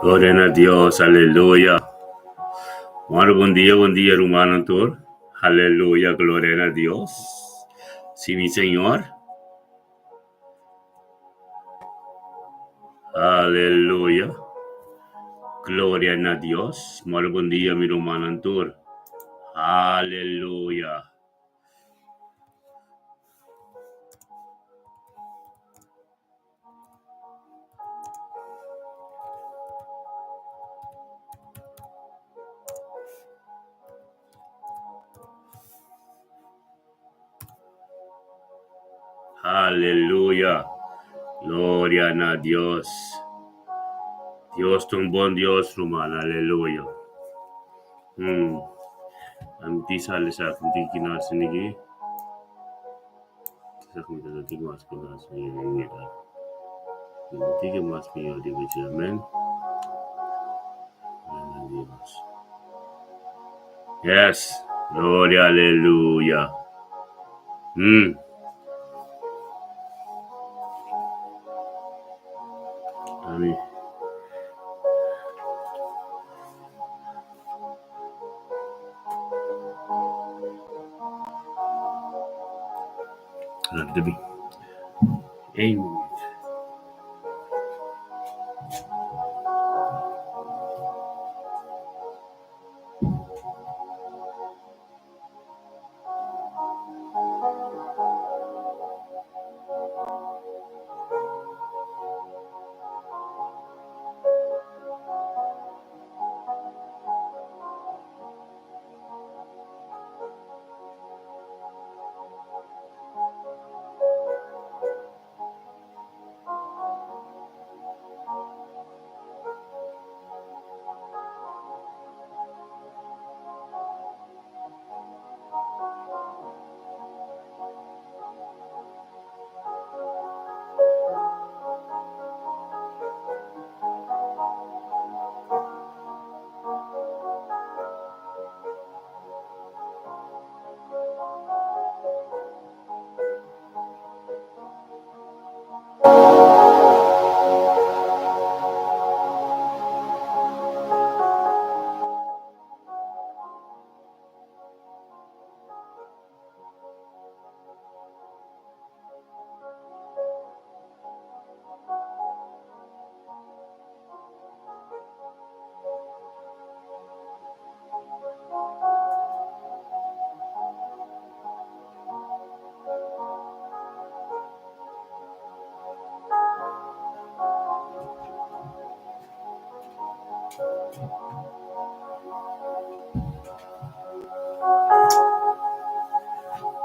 Gloria na Dios, aleluya. Bueno, bon dia, bon dia, rumannan tur. Aleluya, gloria na Dios. Sí, mi Señor. Aleluya. Gloria na Dios. Bueno, bon dia, mi rumannan tur. Aleluya. Aleluya. Gloria na Dios. Dios ta un bon Dios, ruman. Aleluya. Hmm. Ami sali sa akin kinasinigi. Yes, gloria, aleluya. Amen. Laat Eén minuut.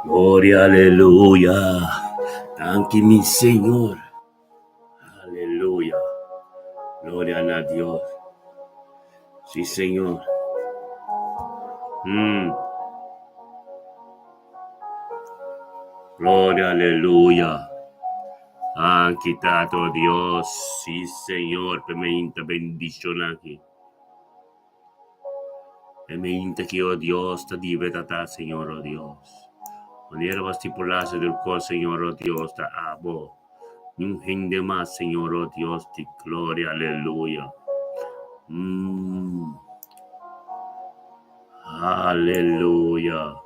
Gloria, aleluya. Danki mi Señor. Aleluya. Gloria na Dios. Sí, Señor. Gloria, aleluya. Danki Tata, oh Dios. Sí, Señor. Pe meinta bendicion aki. E meinta ki, oh Dios, ta dibe tata, Señor, oh Dios. Manera bo stipulá del kos, Señor, oh Dios, ta abo. Ni un hende mas, Señor, oh Dios, di gloria, aleluya. Aleluya.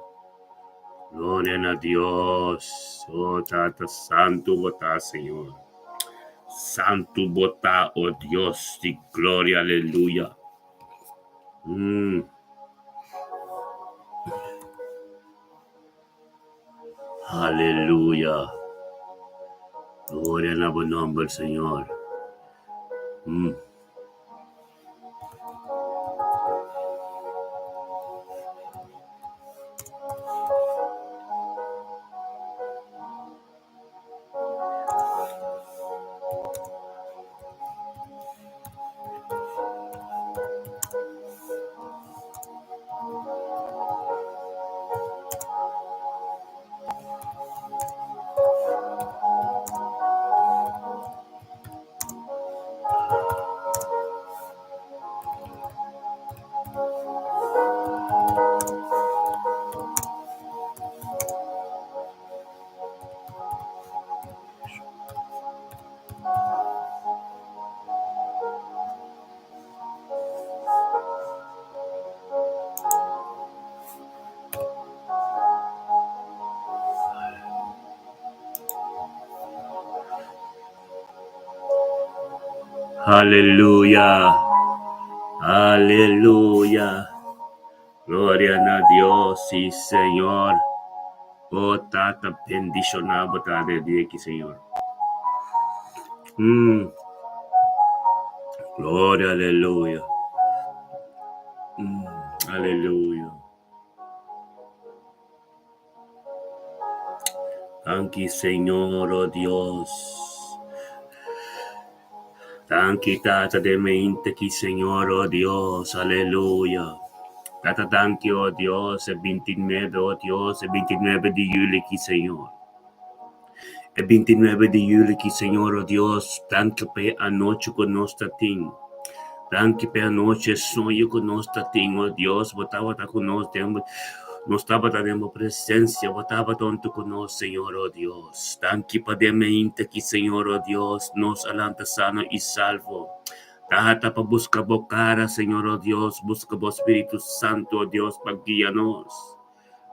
Gloria na Dios. Oh, Tata Santu bo ta, Señor. Santu bo ta, oh Dios, di gloria, aleluya. Aleluya. Gloria na bo nomber, Señor. Aleluya. Aleluya. Gloria na Dios, sí, Señor. Oh, Tata, bendishoná bo ta den dia aki, Señor. Gloria, aleluya. Aleluya. Danki, Señor, oh Dios. Danki, Tata, den mainta aki, Señor, oh Dios. Aleluya. Tata, danki, oh Dios, e 29, oh Dios, e 29 di juli aki, Señor. E 29 di juli aki, Señor, oh Dios, danki pa e anochi ku nos ta tin. Danki pa e anochi, e soño ku nos ta tin, oh Dios, bo tabata ku nos den nos tabata den bo presensia, bo tabata huntu ku nos, Señor, oh Dios. Danki pa den mainta aki, Señor, oh Dios, nos a lanta sano i salvo. Tata, pa buska bo kara, Señor, oh Dios, buska bo Spiritu Santu, oh Dios, pa guia nos.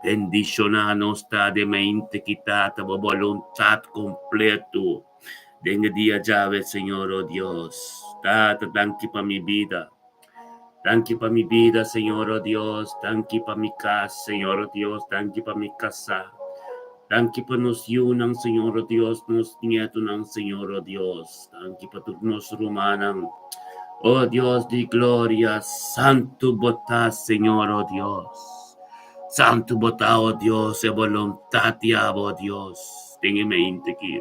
Bendishoná nos ta den mainta aki, Tata, bo boluntat kompleto den e dia djawe, Señor, oh Dios. Tata, danki pa mi bida. Danki pa mi bida, Señor, oh Dios. Danki pa mi kas, Señor, oh Dios. Danki pa mi kasá. Danki pa nos yunan, Señor, oh Dios, nos nietonan, Señor, oh Dios. Danki pa tur nos rumannan. Oh Dios di gloria, santu bo ta, Señor, oh Dios. Santu bo ta, oh Dios, e boluntat di abo, oh Dios, den e mente aki.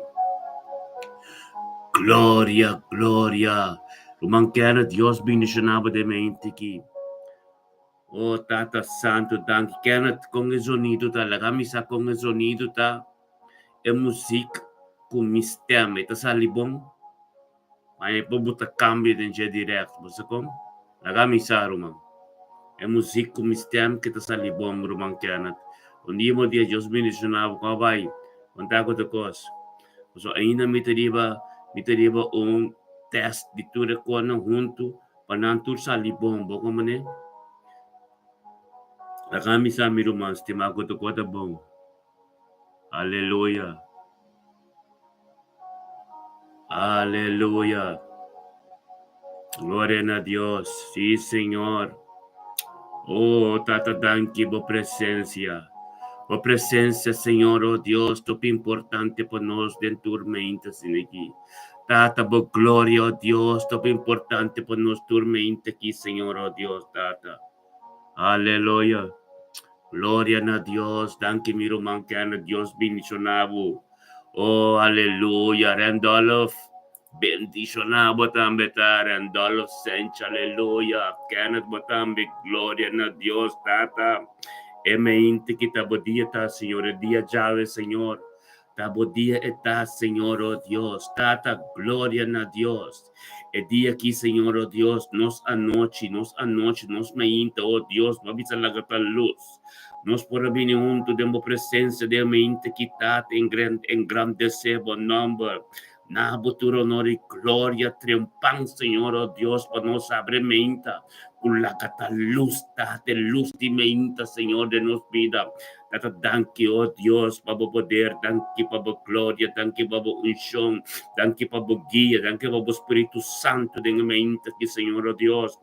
Gloria, gloria. Ruman Kenneth, Dios bendishoná bo den e mente aki. Oh Tata Santu, danki. Kenneth, kon e zonido ta? Laga mi sa kon e zonido ta. E muzik ku mi stem, e ta sali bon? Ma e por bo ta kambia den dje direct, bo sa kon? Laga mi sa, ruman. E muzik ku mi stem ke ta sali bon, ruman Kenneth. Un dia bo dia Dios bendishoná bo, kon a bai? Konta ku ta kos. Pasobra ainda mi ta riba, mi ta riba un test di tur e kosnan huntu pa nan tur sali bon, bo komprende? Laga mi sa, mi ruman stimá, ku ta kos ta bon. Aleluya. Aleluya. Gloria na Dios. Sí, Señor. Oh, Tata, danki bo presencia. Bo presencia, Señor, oh Dios, top importante pa nos den tur mainta siniki. Tata, bo gloria, oh Dios, top importante pa nos tur mainta aki, Señor, oh Dios, Tata. Aleluya. Gloria na Dios. Danki mi ruman Kenneth. Dios bendiciona bo. Oh, aleluya. Randolph, bendiciona bo tambe ta. Randolph Sench, aleluya. Kenneth, bo tambe. Gloria na Dios, Tata. E mainta ki ta bo dia ta, Señor. E dia djawe, Señor. Ta bo dia e ta, Señor, oh Dios. Tata, gloria na Dios. E dia aki, Señor, oh Dios, nos anochi, nos anochi, nos mainta, oh Dios, bo a bisa laga ta lus. Nos por a bini huntu den bo presencia den e mainta aki, Tata, engrandece bo nomber. Na bo tur honor i gloria trempan, Señor, oh Dios, pa nos abri mainta ku laga ta lus, Tata, e lus di mainta, Señor, den nos bida. Tata, danki, oh Dios, pa bo poder, danki pa bo gloria, danki pa bo unshon, danki pa bo guia, danki pa bo Spiritu Santu den e mainta aki, Señor, oh Dios.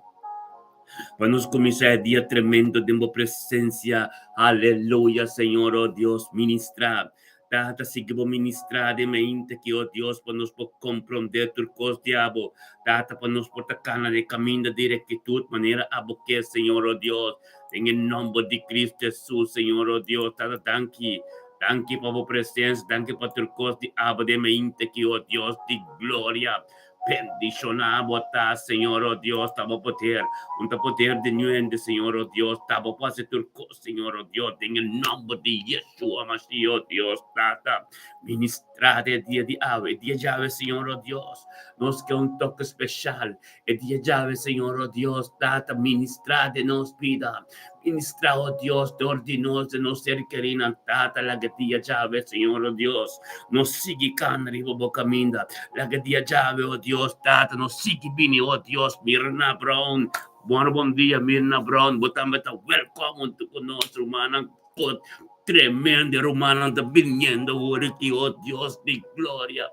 Pa nos kuminsá e dia tremendo den bo presensia. Aleluya, Señor, oh Dios, ministrá. Tata, sigui bo ministrá den mainta aki, oh Dios, pa nos por komprondé tur kos di abo. Tata, pa nos por ta kana den kaminda di rektitut manera abo ke, Señor, oh Dios. Den e nòmber di Cristo Hesus, Señor, oh Dios. Tata, danki. Danki pa bo presensia, danki pa tur kos di abo den mainta aki, oh Dios di gloria. Bendishoná bo ta, Señor, oh Dios, ta bo poder, un ta poder di niun hende, Señor, oh Dios, ta bo por hasi tur kos, Señor, oh Dios, den e nòmber di Yeshua Mashiach, oh Dios, Tata, ministrá den e dia di awe, e dia djawe, Señor, oh Dios, nos ke un toke speshal, e dia djawe, Señor, oh Dios, Tata, ministrá den nos bida, ministrá, oh Dios, dor di nos, den nos ser kerinan, Tata, laga e dia djawe, Señor, oh Dios, nos sigui kana riba bo kaminda. Laga dia djawe, oh Dios, Tata, nos sigui bini, oh Dios, Mirna Brown. Bon bon dia, Mirna Brown. Bo tambe ta welkom huntu ku nos, rumannan. Ko tremendo rumannan ta biniendo awor aki, oh Dios di gloria.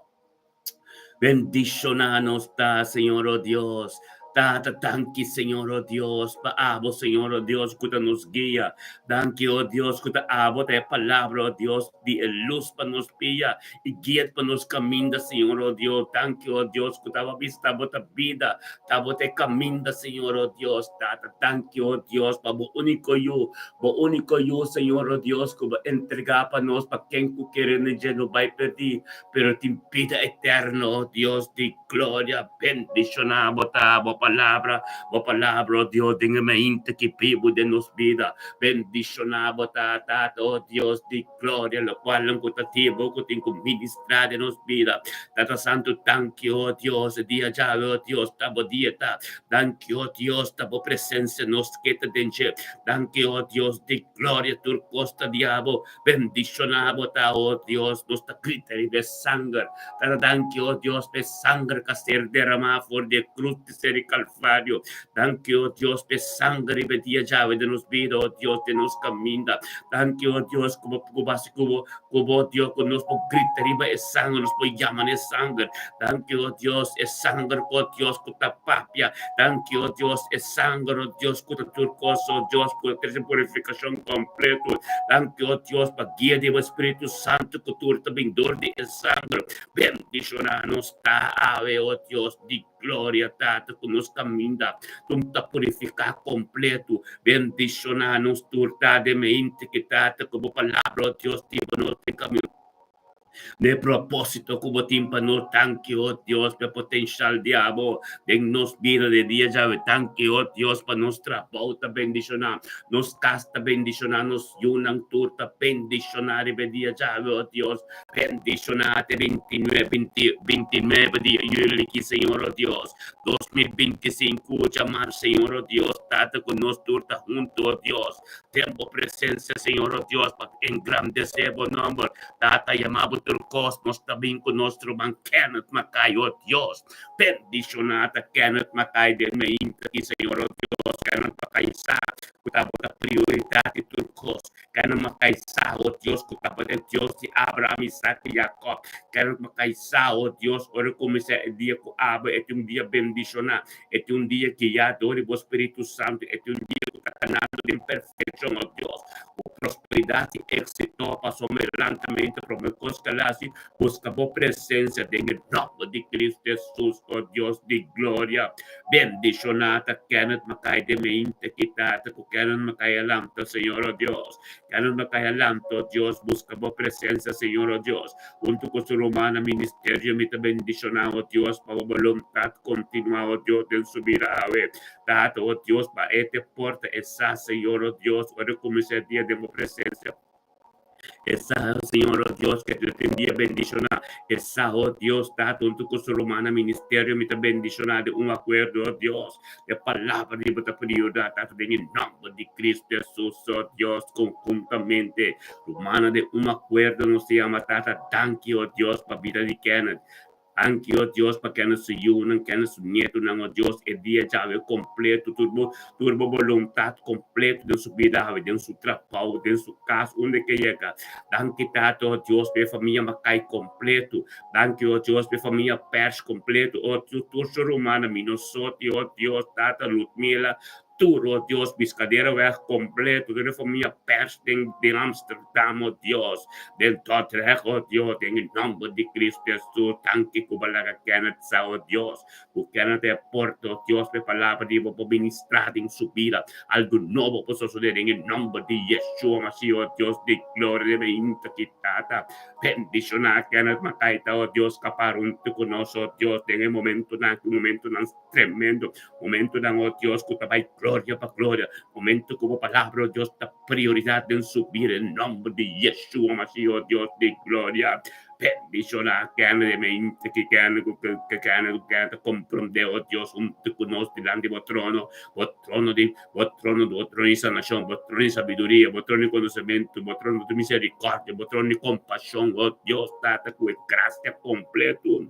Bendishoná nos ta, Señor, o Dios. Tata, danki, Señor, o Dios, pa abo, Señor, o Dios, ku ta nos guia. Danki, o Dios, ku ta abo ta e palabra, o Dios, di e lus pa nos pia i guia pa nos kaminda, Señor, o Dios. Danki, o Dios, ku ta bo bista bo ta bida, ta bo ta e kaminda, Señor, o Dios. Tata, danki, o Dios, pa bo úniko Yu, bo úniko Yu, Señor, o Dios, ku bo entregá pa nos, pa ken ku kere na dje no bai pèrdí, pero tin bida eterno, o Dios di gloria. Bendishoná bo ta bo palabra, bo palabra, o Dios, den e mainta ki bibu den nos bida. Bendishoná bo ta, Tata, o Dios di gloria, lokualnan ku ta tibo ku tin ku ministrá den nos bida. Tata Santu, danki, o Dios, e dia djawe, o Dios, ta bo dia ta. Danki, o Dios, ta bo presensia nos ke ta den dje. Danki, o Dios di gloria, tur kos ta di abo. Bendishoná bo ta, o Dios, nos ta grita riba e sanger. Tata danki, o Dios, pa e sanger ku a ser deramá for di e krus di ser di Kalvario. Danki, o Dios, pa e sanger riba e dia djawe den nos bida, o Dios, den nos kaminda. Danki, o Dios, ku bo ku bo hasi ku bo ku bo, Dios, ku nos por grita riba e sanger, nos por yama na e sanger. Danki, o Dios, e sanger, o Dios, ku ta papia. Danki, o Dios, e sanger, o Dios, ku ta tur kos, o Dios, ku ta trese purifikashon kompleto. Danki, o Dios, pa guia di bo Spiritu Santu ku tur ta bin dor di e sanger. Bendishoná nos ta awe, o Dios di gloria, Tata, ku nos kaminda tur ta purifiká kompleto. Bendishoná nos tur ta den mente ki, Tata, ku bo palabra, o Dios, di bo nos den kaminda. Na e propósito ku bo tin pa nos, danki, o Dios, pa e potenshal di abo den nos bida di dia djawe. Danki, o Dios, pa nos trabou ta bendishoná, nos kas ta bendishoná, nos yunan tur ta bendishoná riba e dia djawe, o Dios. Bendishoná te bintinuebe, bintinuebe di yüli ki, Señor, o Dios, 2025, djamar, Señor, o Dios, Tata, ku nos tur ta huntu, o Dios. Den bo presencia, Señor, oh Dios, pa engrandecé bo nomber. Tata, yama bo tur cos, nos ta bin cu nos ruman Kenneth Mackay, oh Dios. Bendiciona ta Kenneth Mackay den meinta aki, Señor, oh Dios. Kenneth Mackay sa cu ta bo ta prioridad di tur cos. Kenneth Mackay sa, oh Dios, cu ta bo ta e Dios di Abraham, Isaac y Jacob. Kenneth Mackay sa, oh Dios, ora cuminsa e dia cu abo, e tin un dia bendiciona. E tin un dia guiá dor di bo Spiritu Santu. E tin un dia ku ta kanando den perfekshon, o Dios, ku prosperidat i éksito, pasobra e lantamentu promé kos ku el hasi, buska bo presensia den e nòmber di Kristu Hesus, o Dios di gloria. Bendishoná ta Kenneth Mackay den mente ki Tata ku Kenneth Mackay a lanta, Señor, o Dios. Kenneth Mackay a lanta, o Dios, buska bo presensia, Señor, o Dios. Huntu ku su rumannan ministerio mi ta bendishoná, o Dios, pa bo boluntat kontinuá, o Dios, den su bida awe. Tata, o Dios, pa e te porta e sa, Señor, o Dios, ora e kuminsá e dia den bo presensia. E sa, Señor, o Dios, ke ta tin dia bendishoná. E sa, o Dios, Tata, huntu ku su rumannan ministerio mi ta bendishoná den un akuerdo, o Dios. E palabra di bo ta prioridad, Tata, den e nomber di Cristo Jesus, oh Dios, conjuntamente, rumana den un acuerdo nos ta yama, Tata, danki, oh Dios, pa bida di Kenneth. Danki, oh Dios, pa Kenneth su yunan, Kenneth su nietonan, oh Dios, e dia djawe completo, tur bo, tur bo boluntad completo den su bida awe, den su trabao, den su cas, unda ke yega. Danki, Tata, oh Dios, pa e famia Mackay completo. Danki, oh Dios, pa e famia Pers completo, oh Dios, tur su rumannan, mi no soti, oh Dios, Tata Ludmila, tur, oh Dios, Piscaderaweg completo, tur e famia Pers den, den Amsterdam, oh Dios, den Dordrecht, oh Dios, den e nomber di Cristo Jesus, danki cu bo laga Kenneth sa, oh Dios, cu Kenneth e porta, oh Dios, pa e palabra di bo por ministra den su bida, algo nobo por sosode den e nomber di Yeshua Mashiach, oh Dios di gloria, den e inta ki Tata. Bendishoná Kenneth Mackay ta, oh Dios, kapá runtu ku nos, oh Dios, den e momentunan aki, momentunan tremendo, momentunan, oh Dios, ku ta bai gloria pa gloria, momento ku bo palabra, oh Dios, ta prioridat den su bida, den nòmber di Yeshua Mashiach, oh Dios di gloria. Bendishoná Kenneth e mente ki Kenneth ku Kenneth ku Kenneth ta komprondé, oh Dios, huntu ku nos dilanti bo trono, bo trono di Bo trono, bo trono di sanashon, bo trono di sabiduria, bo trono di konosementu, bo trono di miserikòrdia, bo trono di kompashon, o Dios Tata, ku e grasia kompletu.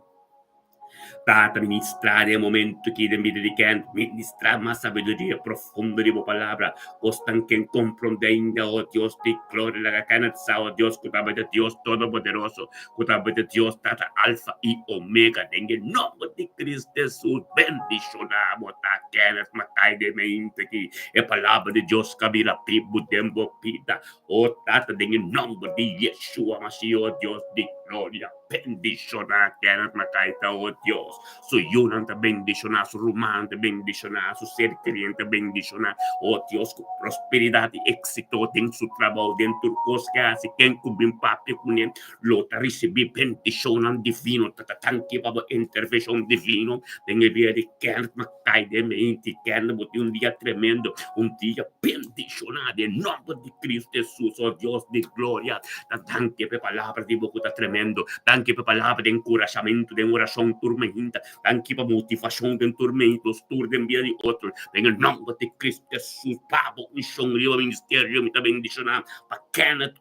Tata, ministrá den e momento aki den bida di Kent. Ministrá mas sabiduria profundo di bo Palabra. Kosnan ken komprondé ainda, o Dios di gloria. Laga Kenneth sa, o Dios, ku ta bo ta Dios Todopoderoso, ku ta bo ta Dios Tata Alfa i Omega. Den e nòmber di Cristo Hesus, bendishoná bo ta Kenneth Makai den e mainta aki. E Palabra di Dios ka bira bibu den bo bida. O Tata, den e nòmber di Yeshua Mashiach, o Dios di gloria. Bendishoná Kenneth Makai ta, o Dios. Su yunan ta bendishoná, su rumannan ta bendishoná, su ser kerí ta bendishoná. O Dios, ku prosperidat i éksito den su trabou, den tur kos ke hasi. Ken ku bin papia kuné lo ta risibí bendishonnan divino. Tata, danki pa bo intervenshon divino den e bida di Kenneth Makai den meinti. Kenneth, bo tin un dia tremendo, un dia bendishoná den nòmber di Cristo Hesus, o Dios di gloria. Ta danki pa e palabra di bo ku ta tremendo. Danki pa e palabra di enkurashamentu den orashon tur mainta. Danki pa motivashon den tur mei nos tur den bida di otro. Den e nòmber di Cristo Hesus, pa bo unshon riba ministerio mi ta bendishoná pa Kenneth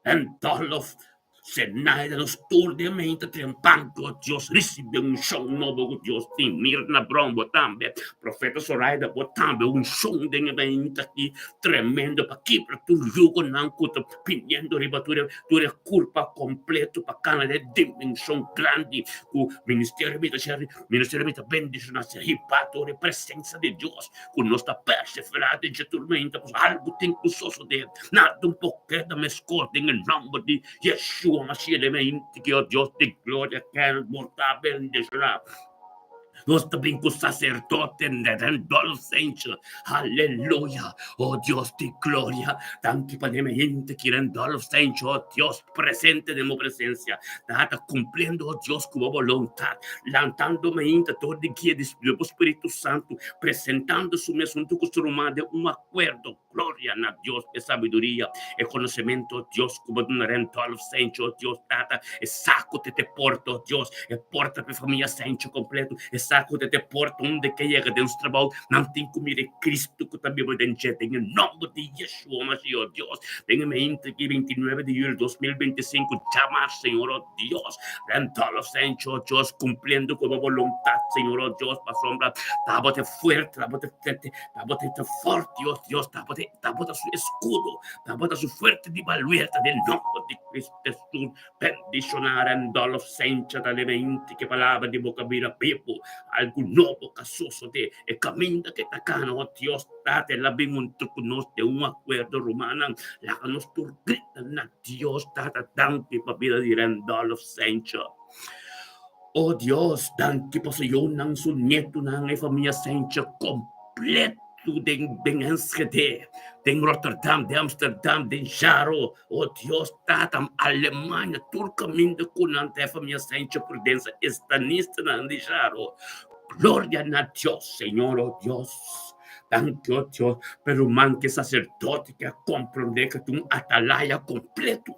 en Dolof Zenaida nos tur den mainta trempan ku Dios risibí unshon nobo ku Dios tin. Mirna Brown bo tambe, Profeta Zoraida bo tambe unshon den e mainta aki tremendo pa kibra tur yugonan ku ta piniendo riba tur e tur e kurpa kompleto pa kana den e dimenshon grandi ku ministerio mi ta sheri ministerio mi ta bendishoná si hiba tur e presensia di Dios ku nos ta perseverá den dje tur mainta pasobra algu tin ku sosodé. Nada un por keda meskos den e nòmber di Yeshua Mashiach den e ki o Dios di gloria ken bo ta bendishoná. Nos ta bin ku saserdote Randolph Sanchez. Aleluya! O Dios di gloria, danki pa den e hende ki Randolph Sanchez, o Dios, presente den bo presensia. Tata, kumpliendo, o Dios, ku bo boluntat, lantando mainta dor di guia di bo Spiritu Santu, presentando su mes huntu ku su ruman den un akuerdo. Gloria na Dios e sabiduria, e konosementu, Dios ku bo duna Randolph Sencho, Dios Tata, e sa ku te te porta, Dios, e porta pa e famia Sencho kompleto, e sa ku te te porta unda ke yega den su trabou, nan tin ku mira e Cristo ku ta biba den dje, den e nòmber di Yeshua Mashiach, Dios, den e mainta aki 29 di julio 2025, djamar Señor, oh Dios, Randolph Sencho, Dios, kumpliendo ku bo boluntat, Señor, oh Dios, pasobra tabata fuerte, tabata Tabata ta forte, oh Dios, tabata, tabata su escudo, tabata su fuerte di baluerta den nomber di Cristo Jesús. Bendicionar Randolph Sencha ta lemente ke palabra di boca bira bibu, algo nobo ka sosode, e caminda ke ta cana, oh Dios, Tata, el a bin hunto cu nos den un acuerdo, rumannan, laga nos tur grita na Dios, Tata, danki pa bida di Randolph Sencha. Oh Dios, danki pa su yunan, su nietunan, e famia Sencha kompleto den den Enschede, den Rotterdam, den Amsterdam, den Jaro. Oh Dios, Tata, Alemania, tur kaminda ku nan ta e famia Sencha Prudensia, estanistanan di Jaro. Gloria na Dios, Señor, oh Dios. Danki, oh Dios, pa e ruman ku e saserdote ku a komprondé ku ta un atalaya kompleto.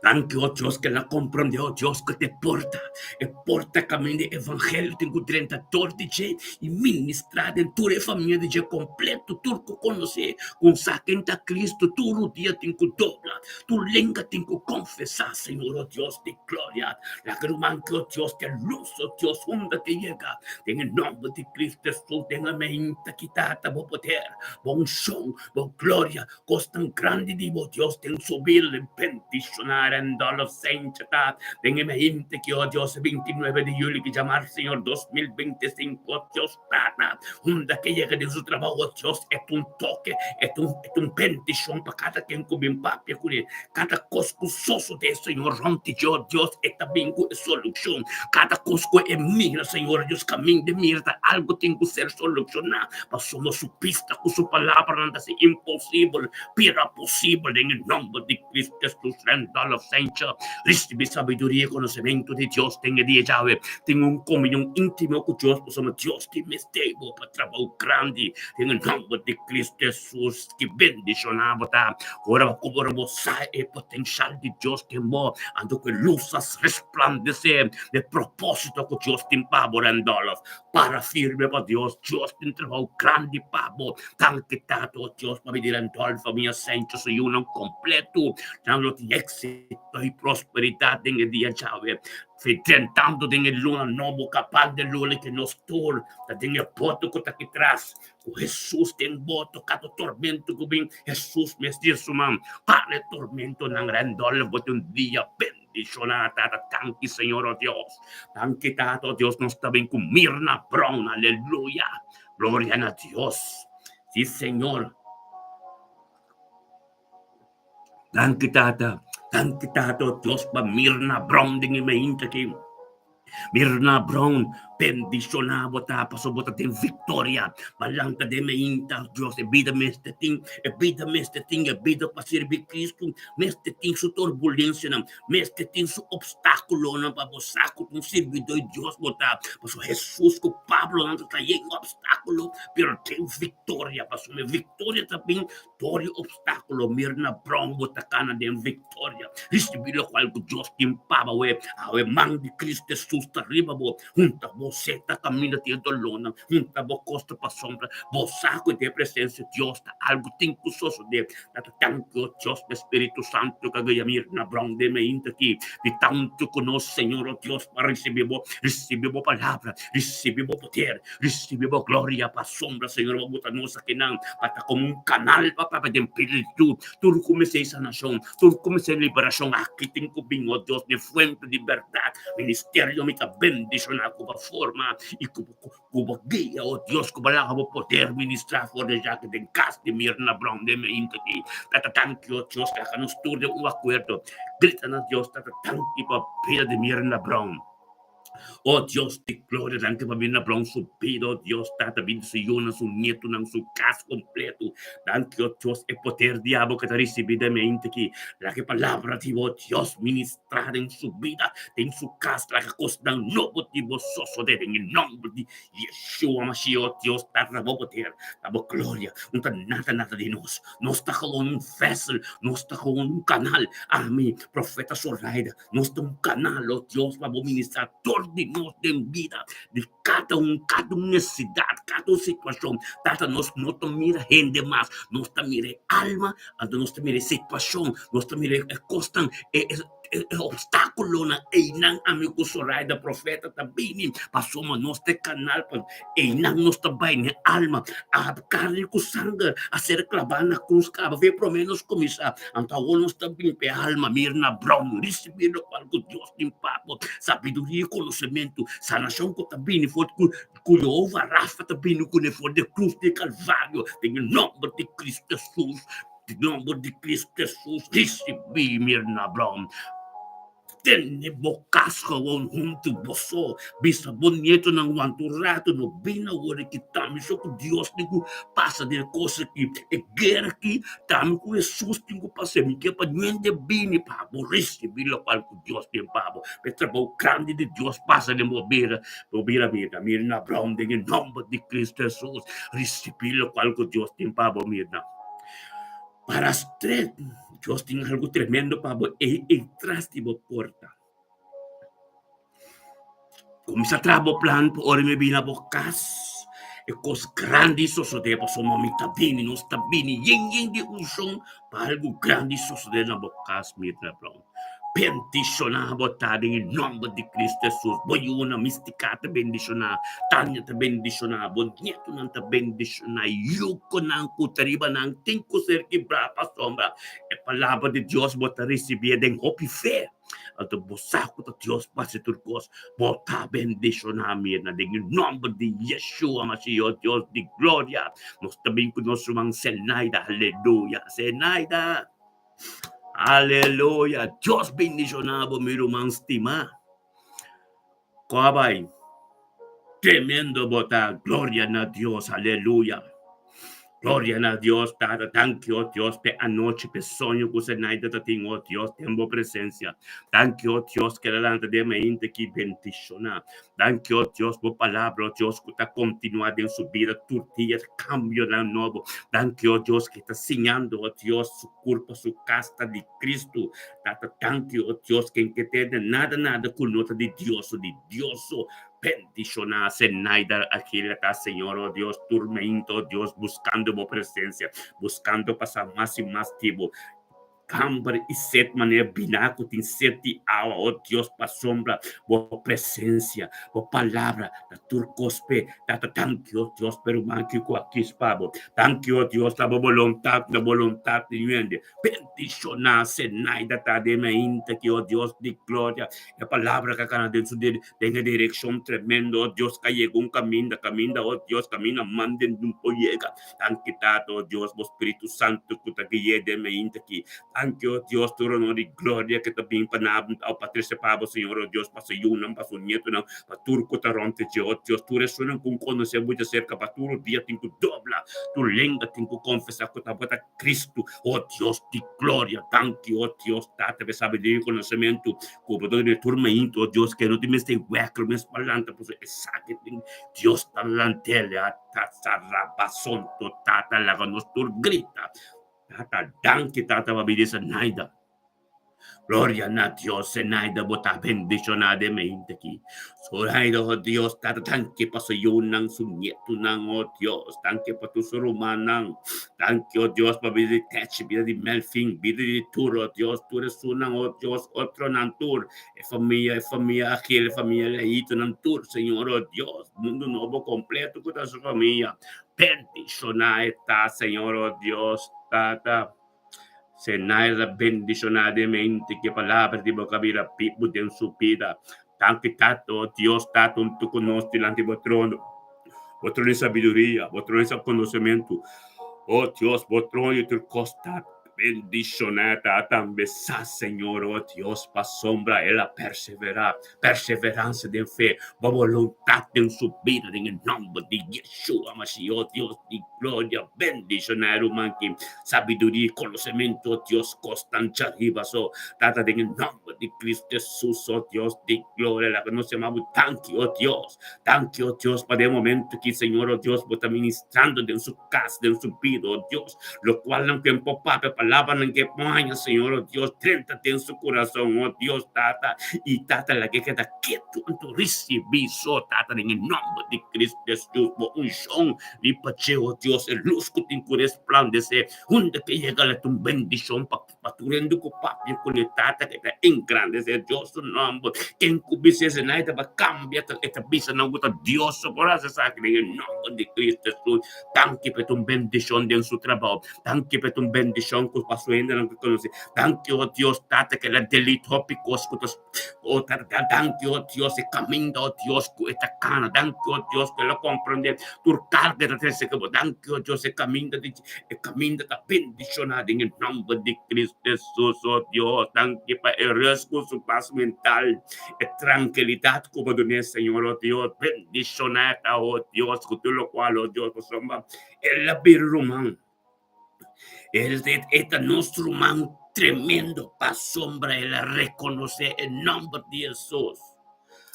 Danki, oh Dios, ke la komprondé, oh Dios, ku te porta, e porta kaminda e evangelio tin ku drenta dor di dje i ministrá den tur e famia di dje kompleto, tur ku konosé ku un sa ken ta Cristo, tur rudia tin ku dobla, tur lenga tin ku konfesá, Señor, oh Dios di gloria, laga ruman ki, oh Dios, te lus, oh Dios, unda ke yega, den e nòmber di Cristo Hesus, den amén, ta kita ta bo poder, bo unshon, bo gloria, Kosnan grandi di bo Dios den su bida den bendishoná Randolph Sencha ta den e mente ki oh Dios e 29 di juli ki djamar Señor 2025 oh Dios Tata unda ke yega den su trabou oh Dios e ta un toke e ta un e ta un bendishon pa kada ken ku bin papia kuné kada kos ku sosodé Señor rònt di dje oh Dios e ta bin ku e solushon kada kos ku e mira Señor Dios kaminda e mira ta algu tin ku ser solushoná. Pasobra su bista ku su palabranan ta hasi imposibel bira posibel den e nòmber di Cristo Hesus. Randolph Sencha risibí sabiduria i konosementu di Dios den e dia djawe. Tin un komunion íntimo ku Dios pasobra Dios tin mester bo pa trabou grandi den e nòmber di Cristo Hesus. Ki bendishoná bo ta ora ku bo bo sa e potenshal di Dios den bo, anto ku e lus a resplandesé e propósito ku Dios tin pa bo, Randolph. Para firme pa Dios, Dios tin trabou grandi pa bo. Danki Tata, oh Dios, pa mi di Randolph, famia Sencho, su yunan kompleto. Nan lo tin éksito. Éksito i prosperidat den e dia djawe. Drentando den e luna nobo kapal de luna ke nos tur ta den e boto ku ta aki tras. Ku Hesus den boto kada tormento ku bin Hesus mes di su man para e tormentonan rèndòl bo tin un dia bendishoná Tata danki Señor o Dios danki Tata o Dios nos ta bin ku Mirna Brown aleluya gloria na Dios si Señor. Danki Tata, danki Tata o Dios pa Mirna Brown den e mainta aki. Mirna Brown, bendiciona bo ta pasobra bo ta den victoria. Balanta den mainta, Dios, e bida mester tin, e bida mester tin, e bida pa sirbi Cristo mester tin su turbulencianan, mester tin su obstaculonan pa bo sa cu ta un sirbidor di Dios bo ta. Pasobra Jesus cu Pablo nan ta yen obstaculo, pero den victoria, pasobra e victoria ta bin Dor di obstáculo, Mirna Brown bo ta cana den victoria. Ricibi locual cu Dios tin pa bo awe. Awe man di Cristo Jesus ta riba bo. Hunta bo seta caminda tin e dolornan. Hunta bo costa pasobra bo sa cu den presencia di Dios ta algo tin cu sosode. Ta ta danki o Dios pa e Spiritu Santo cu a guia Mirna Brown den mainta aki. Di tanto cu nos Señor o Dios pa ricibi bo, ricibi bo palabra, ricibi bo poder. Ricibi bo gloria pasobra Señor bo buta nos akinan pa ta como un canal pa papia den plenitud tur cu mester sanacion tur cu mester liberacion aki tin cu bin oh Dios den fuente di berdad ministerio mi ta bendiciona cu bo forma y cu bo guia oh Dios cu bo laga bo poder ministra for di aki den cas di Mirna Brown den mi inta aki tata danki oh Dios laga nos tur den un acuerdo grita na Dios tata danki pa bida di Mirna Brown. Oh Dios di gloria, danki pa bini na Brown su bida, oh Dios Tata, bini su yunan, su nietunan, su kas kompleto. Danki, oh Dios, e poder di abo ku ta risibí den mente aki. Laga e palabra di bo, Dios, ministrá den su bida, den su kas, laga kosnan nobo di bo sosodé den e nòmber di Yeshua Mashiach, oh Dios Tata, ta bo poder, ta bo gloria. No ta nada, nada di nos. Nos ta gewoon un vessel, nos ta gewoon un kanal. Ami, Profeta Zoraida, Nos ta un kanal, oh Dios, pa bo ministrá dor di nos den bida di kada un, kada un nesesidat, kada un situashon. Tata, nos no ta mira hende mas, nos ta mira e alma, anto nos ta mira e situashon, nos ta mira e kosnan, e e opstákulonan. Einan ami ku Zoraida profeta ta bini, pasobra nos ta e kanal pa einan nos ta bai n'e alma. A karni ku sanger a ser klabá na krus kaba fe promé nos kuminsá. Anto awor nos ta bin pa e alma Mirna Brown risibí lokual ku Dios tin pa bo, sabiduria i konosementu, sanashon ku ta bini for ku ku Jehová Rafa ta bini kuné for di e krus di Kalvario, den e nòmber di Kristu Hesus, den nòmber di Kristu Hesus, risibí Mirna Brown. Tene bo kas gewoon huntu bo so. Bisa bo nietonan wanta un ratu, no bin awor aki. Ta mi so ku Dios tin ku pasa den e kos aki, e guera aki. Ta mi ku Hesus tin ku pasa. Mi ke pa niende bini pa bo risibi lokual ku Dios tin pa bo. Pa e trabou grandi di Dios pasa den bo bida, bo bira mirna. Mirna Brown, den e nomber di Cristo Hesus, risibi lokual ku Dios tin pa bo, mirna. Para stret, Dios tin algu tremendo pa bo ei ei tras di bo porta. Kuminsá traha bo plan pa ora mi bini na bo kas, e kos grandi sosodé pasobra mi ta bini, nos ta bini yen yen di unshon pa algu grandi sosodé na bo kas, Mirna Brown. Bendishoná bo ta den e nòmber di Cristo Hesus. Bo yunan Mistica ta bendishoná, Tania ta bendishoná, bo nietonan ta bendishoná, yukonan ku ta riba nan tin ku ser kibrá pasobra e palabra di Dios bo ta risibié den hopi fe. Anto bo sa ku ta Dios pa hasi tur kos. Bo ta bendishoná, Mirna, den e nòmber di Yeshua Mashiach, Dios di gloria. Nos ta bin ku nos ruman Zenaida, aleluya. Zenaida! Aleluya! Dios bendiciona bo mi ruman stima. Kobay. Tremendo bo ta. Gloria na Dios. Aleluya. Gloria na Dios, Tata. Danki, oh Dios, pe anochi, pe soño ku Zenaida ta tin, oh Dios, den bo presencia. Danki, oh Dios, keda lanta den mainta ki bendiciona. Danki, oh Dios, bo palabra, oh Dios, ku ta kontinuá den su bida tur dia, kambionan nobo. Danki, oh Dios, ke ta siñando, oh Dios, su kurpa, su kas ta di Kristu. Tata, danki, oh Dios, ken ke tende nada, nada ku no ta di Dios, di Dios so. Bendishoná Zenaida Angelica, Señor, oh Dios, tur meinto, oh Dios, buskando bo presensia, buskando pasa mas i mas di bo. Hamber i set manera bina ku tin set di awa, o Dios, pasobra bo presensia, bo palabra ta tur kos p'e. Tata, danki, o Dios, p'e ruman ki ku a kis pa bo. Danki, o Dios, ta bo boluntat, ta boluntat di hende. Bendishoná Zenaida ta den mainta ki, o Dios di gloria. E palabra ka kana den su den e direkshon tremendo, o Dios, ka yega un kaminda, kaminda, o Dios, kaminda manden un por yega. Danki Tata, o Dios, bo Spiritu Santu ku ta gui'é den mainta aki. Danki, o Dios, tur honor i gloria ku ta bin pa na o pa trese pa bo, Señor, o Dios, pa su yunan, pa su nietunan, pa tur ku ta rònt dje, o Dios, tur esunnan ku konosé bo djaserka, pa tur dia tin ku dobla, tur lenga tin ku konfesá ku ta bo ta Kristu, o Dios di gloria. Danki, o Dios, Tata, pa e sabiduria i konosementu ku bo ta duna tur mainta, o Dios, ke no tin mester wèk, lo mes pa lanta, pasobra esaki tin Dios ta lant'el. Tatarabasonto tata laga nos tur grita. Tata danki tata pa bida Zenaida. Gloria na Dios Zenaida bo ta bendiciona den mente aki. Zoraida oh Dios tata danki pa su yunan su nietunan oh Dios danki pa tur su rumannan. Danki oh Dios pa bida di Techi bida di Melvin bida di tur oh Dios tur esunnan oh Dios otronan tur. E famia, e famia Agil, e famia Leito, nan tur, Señor, oh Dios, mundo nobo completo cu ta su famia. Bendiciona e ta, Señor, oh Dios, Tata. Zenaida bendiciona den mente cu e palabra di bo cabira bibu den su bida. Danki, Tata, oh Dios, Tata, hunto cu nos dilanti bo trono. Bo trono di sabiduria, bo trono di conocimento. Oh Dios, bo trono di tur cos, Tata. Bendishoná ta tambe sa Señor, oh Dios, pasobra el a perseverá, perseveransia den fe, bo boluntat den su bida, den e nòmber di Yeshua Mashiach, oh Dios di gloria, bendishoná e ruman ki sabiduria i konosementu, oh Dios, kosnan djariba so, Tata, den e nòmber di Cristo Jesus, oh Dios di gloria, laga nos yama bo danki, oh Dios, danki, oh Dios, pa den e momento ki, Señor, oh Dios, bo ta ministrando den su kas, den su bida, oh Dios. Locualnan cu en por papia palabranan cu e por haña, Señor, oh Dios, drenta den su curason, oh Dios, Tata, y Tata, laga e keda ketu anto ricibi so, Tata, den e nomber di Cristo Jesus, bo uncion riba dje, oh Dios, e luz cu tin cu resplandece, unda cu e yega la ta un bendicion pa pa tur hende cu papia cu ne, Tata, cu ta engrandece Dios su nomber, ken cu bisa esei ta ba cambia, e ta bisa nan cu ta Dios so por haci esaki den e nomber di Cristo Jesus. Danki pa e ta un bendishon den su trabou. Danki pa e ta un bendishon ku pa su hendenan ku konosé. Danki, o Dios, Tata, ku el a delete hopi kos ku ta o Tata. Danki, o Dios, e kaminda, o Dios, ku e ta kana. Danki, o Dios, ku el a komprendé tur karga e ta trese ku bo. Danki, o Dios, e kaminda di e kaminda ta bendishoná den e nòmber di Cristo Jesus, o Dios. Danki pa e rèst ku su pas mental. E trankilidat ku bo dun'é, Señor, o Dios, bendishoná e ta, o Dios, ku tur lokual, o Dios, pasobra el a bira ruman. El e ta nos ruman tremendo, pasobra el a rekonosé e nòmber di Hesus.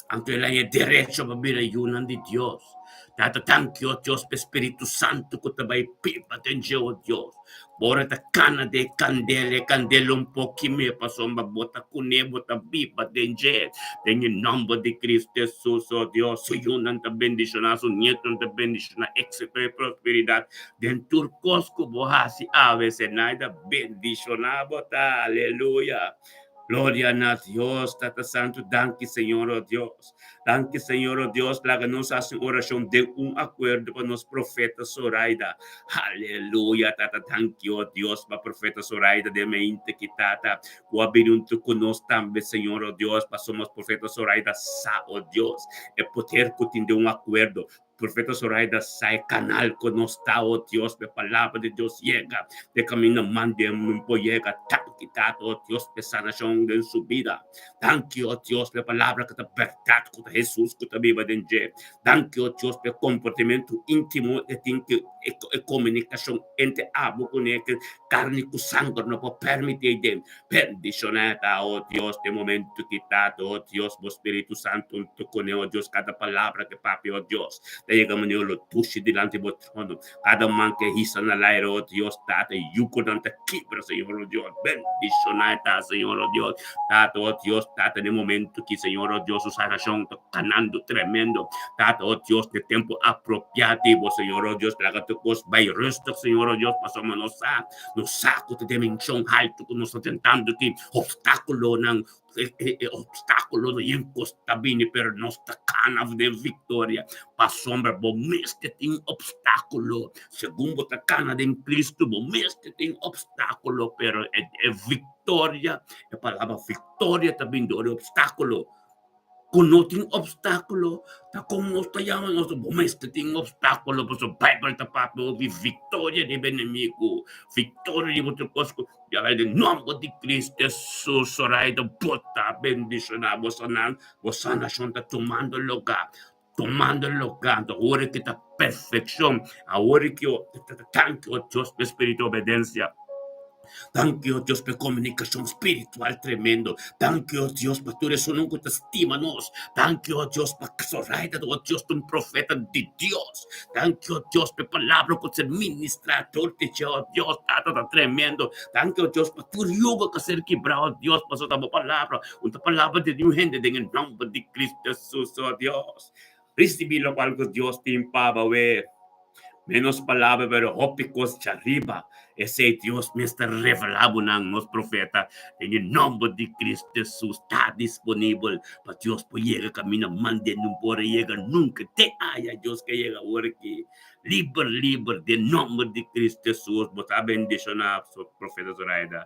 Anto el a haña derecho pa bira yunan di Dios. Tata, danki, o Dios, pa e Spiritu Santu ku ta bai biba den dje, o Dios. Bo ora ta kana den e kandela, e kandela un por kim'é, pasobra bo ta kuné, bo ta biba den dje. Den e nòmber di Kristu Hesus, o Dios, su yunan ta bendishoná, su nietunan ta bendishoná, éksito i prosperidat den tur kos ku bo hasi awe. Zenaida, bendishoná bo ta. Aleluya! Gloria na Dios, Tata Santu, danki Señor, o Dios. Danki Señor, o Dios, laga nos hasi un orashon den un akuerdo pa nos profeta Zoraida. Aleluya, Tata, danki, o Dios, pa profeta Zoraida den mente ki, Tata, ku a bini huntu ku nos tambe, Señor, o Dios, pasobra nos profeta Zoraida sa, o Dios, e poder ku tin den un akuerdo. Profeta Zoraida sa e kanal ku nos ta, o Dios, pa e palabra di Dios yega den kaminda mande no por yega. Danki, Tata, o Dios, pa e sanashon den su bida. Danki, o Dios, pa e palabra ku ta bèrdat, ku ta Hesus ku ta biba den dje. Danki, o Dios, pa e komportamentu íntimo e tin ku e komunikashon entre abo ku ne, ku karni ku sanger no por permití ei den. Bendishoná ta, o Dios, den momento ki Tata, o Dios, bo Spiritu Santu huntu kuné, o Dios, kada palabra ke papia, o Dios, ta yega manera lo dushi dilanti bo trono. Kada man ke hisa na laire, o Dios, Tata, yugonan ta kibra, Señor, o Dios. Bendishoná ta, Señor, o Dios, Tata, o Dios, Tata, den momento ki, Señor, o Dios, su sanashon ta kanando tremendo, Tata, o Dios, den tempu apropiá di bo, Señor, o Dios, laga. tur kos bai rustig, Señor o Dios, pasobra nos sa, nos sa ku ta dimenshon haltu ku nos ta tentando ki opstákulonan, e opstákulonan yen kos ta bini, pero nos ta kana den viktoria, pasobra bo mester tin opstákulo, segun bo ta kana den Kristu, bo mester tin opstákulo, pero e viktoria, e palabra viktoria ta bini dor di opstákulo. Ku no tin opstákulo, ta kon nos ta yama nos? Bo mester tin opstákulo, pasobra Beibel ta papia hopi viktoria riba enemigu, viktoria riba tur kos ku yama den nòmber di Kristu Hesus. Zoraida, bo ta bendishoná, bo sanan, bo sanashon ta tumando lugá, tumando lugá. Anto awor ki ta perfekshon, awor ki tanki, o Dios, pa e spiritu di obedensia. Danki, o Dios, pa e komunikashon spiritual tremendo. Danki, o Dios, pa tur esunnan ku ta stima nos. Danki, o Dios, pa Zoraida, o Dios, ta un profeta di Dios. Danki, o Dios, pa e palabra ku ser ministrá dor di dje, o Dios, Tata, ta tremendo. Danki, o Dios, pa tur yugo ku a ser kibrá, o Dios, pasobra ta bo palabra, un ta palabra di niun hende den e nòmber di Kristu Hesus, o Dios. Risibí lokual ku Dios tin pa bo awe. Menos palabra pero hopi kos djariba. Esei Dios mes ta revelá bo nan, nos profeta, den e nòmber di Kristu Hesus ta disponibel pa Dios por yega kaminda mand'é no por a yega nunka te aya Dios ke yega awor aki. Liber liber den nòmber di Kristu Hesus bo ta bendishoná profeta Zoraida.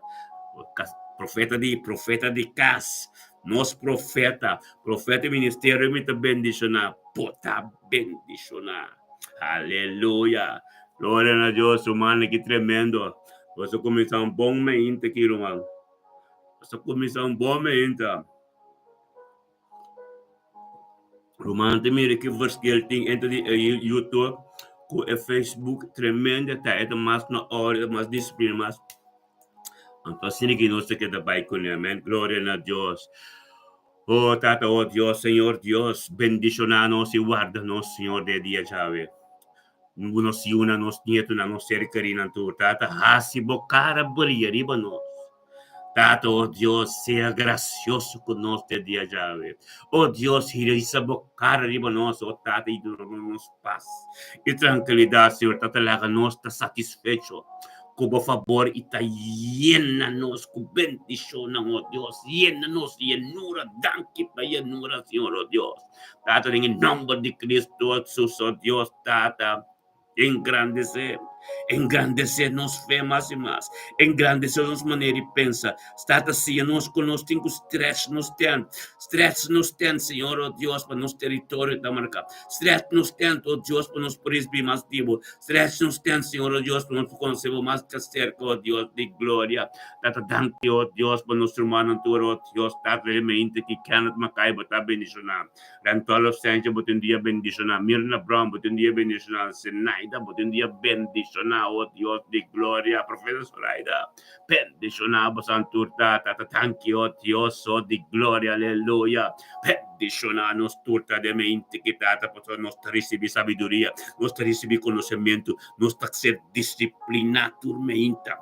Profeta di profeta di kas, nos profeta, profeta di ministerio mi ta bendishoná, bo ta bendishoná. Aleluya! Gloria na Dios, rumannan, ki tremendo! Nos a kuminsá un bon meinta aki, ruman. Nos a kuminsá un bon meinta. Ruman, ta mira ki verschil tin entre di e YouTube ku e Facebook. Tremendo ta, e ta mas na orde, e ta mas disiplina, mas. Anto asina ki nos ta keda bai kuné. Amèn. Gloria na Dios. Oh Tata, oh Dios, Señor Dios, bendiciona nos y warda nos, Señor, de dia djawe. Nos yunan, nos nietunan, nos ser kerinan tur. Tata, hasi bo cara bria riba nos. Tata, oh Dios, sea gracioso cu nos de dia djawe. Oh Dios, hisa bo cara riba nos, oh Tata, y duna nos paz y trankilidad, Señor. Tata, laga nos ta satisfecho ku bo fabor i ta yena nos ku bendishonnan, o Dios. Yena nos yenura. Danki pa yenura, Señor, o Dios. Tata, den e nòmber di Kristu Hesus, o Dios, Tata, engrandesé, engrandesé nos fe mas i mas. Engrandesé nos manera di pensa. Tata, siña nos ku nos tin ku stretch nos tent. Stretch nos tent, Señor, o Dios, pa nos teritorio ta marká. Stretch nos tent, o Dios, pa nos por risibí mas di bo. Stretch nos tent, Señor, o Dios, pa nos por conoce bo mas ta cerca, o Dios di gloria. Tata, danki, o Dios, pa nos rumannan tur, o Dios, Tata, realmente ki Kenneth Mackay bo ta bendiciona. Rantolo Sanchez bo tin dia bendiciona. Mirna Brown bo tin dia bendiciona. Zenaida bo tin dia bendiciona, o Dios di gloria. Profeta Zoraida, bendiciona bo san tur, Tata. Tata, danki, o Dios, o di gloria, aleluya. Bendiciona nos tur ta den mente ki Tata, pasobra nos ta ricibi sabiduria, nos ta ricibi conocemento, nos ta ser disciplina tur meinta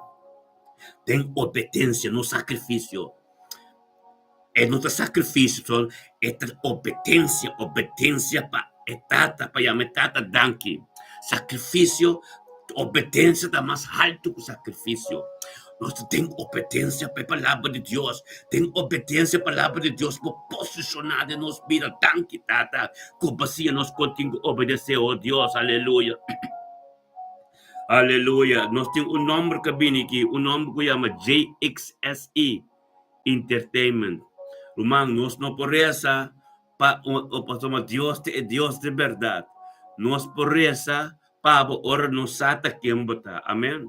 den obedencia, no sacrificio. E no ta sacrificio, so e ta obedencia, obedencia pa e Tata, pa yama e Tata danki. Sacrificio, obedencia ta mas halto cu sacrificio. Nos ta den obedencia pa e palabra di Dios, den obedencia palabra di Dios por posiciona den nos bida. Danki Tata cu bo siña nos con tin cu obedece, oh Dios, aleluya. Aleluya. Nos tin un nomber cu a bini aki, un nomber cu yama JXSE Entertainment. Ruman, nos no por reza pa pasobra Dios ta e Dios di berdad. Nos por reza pa bo ora nos sa ta ken bo ta. Amen.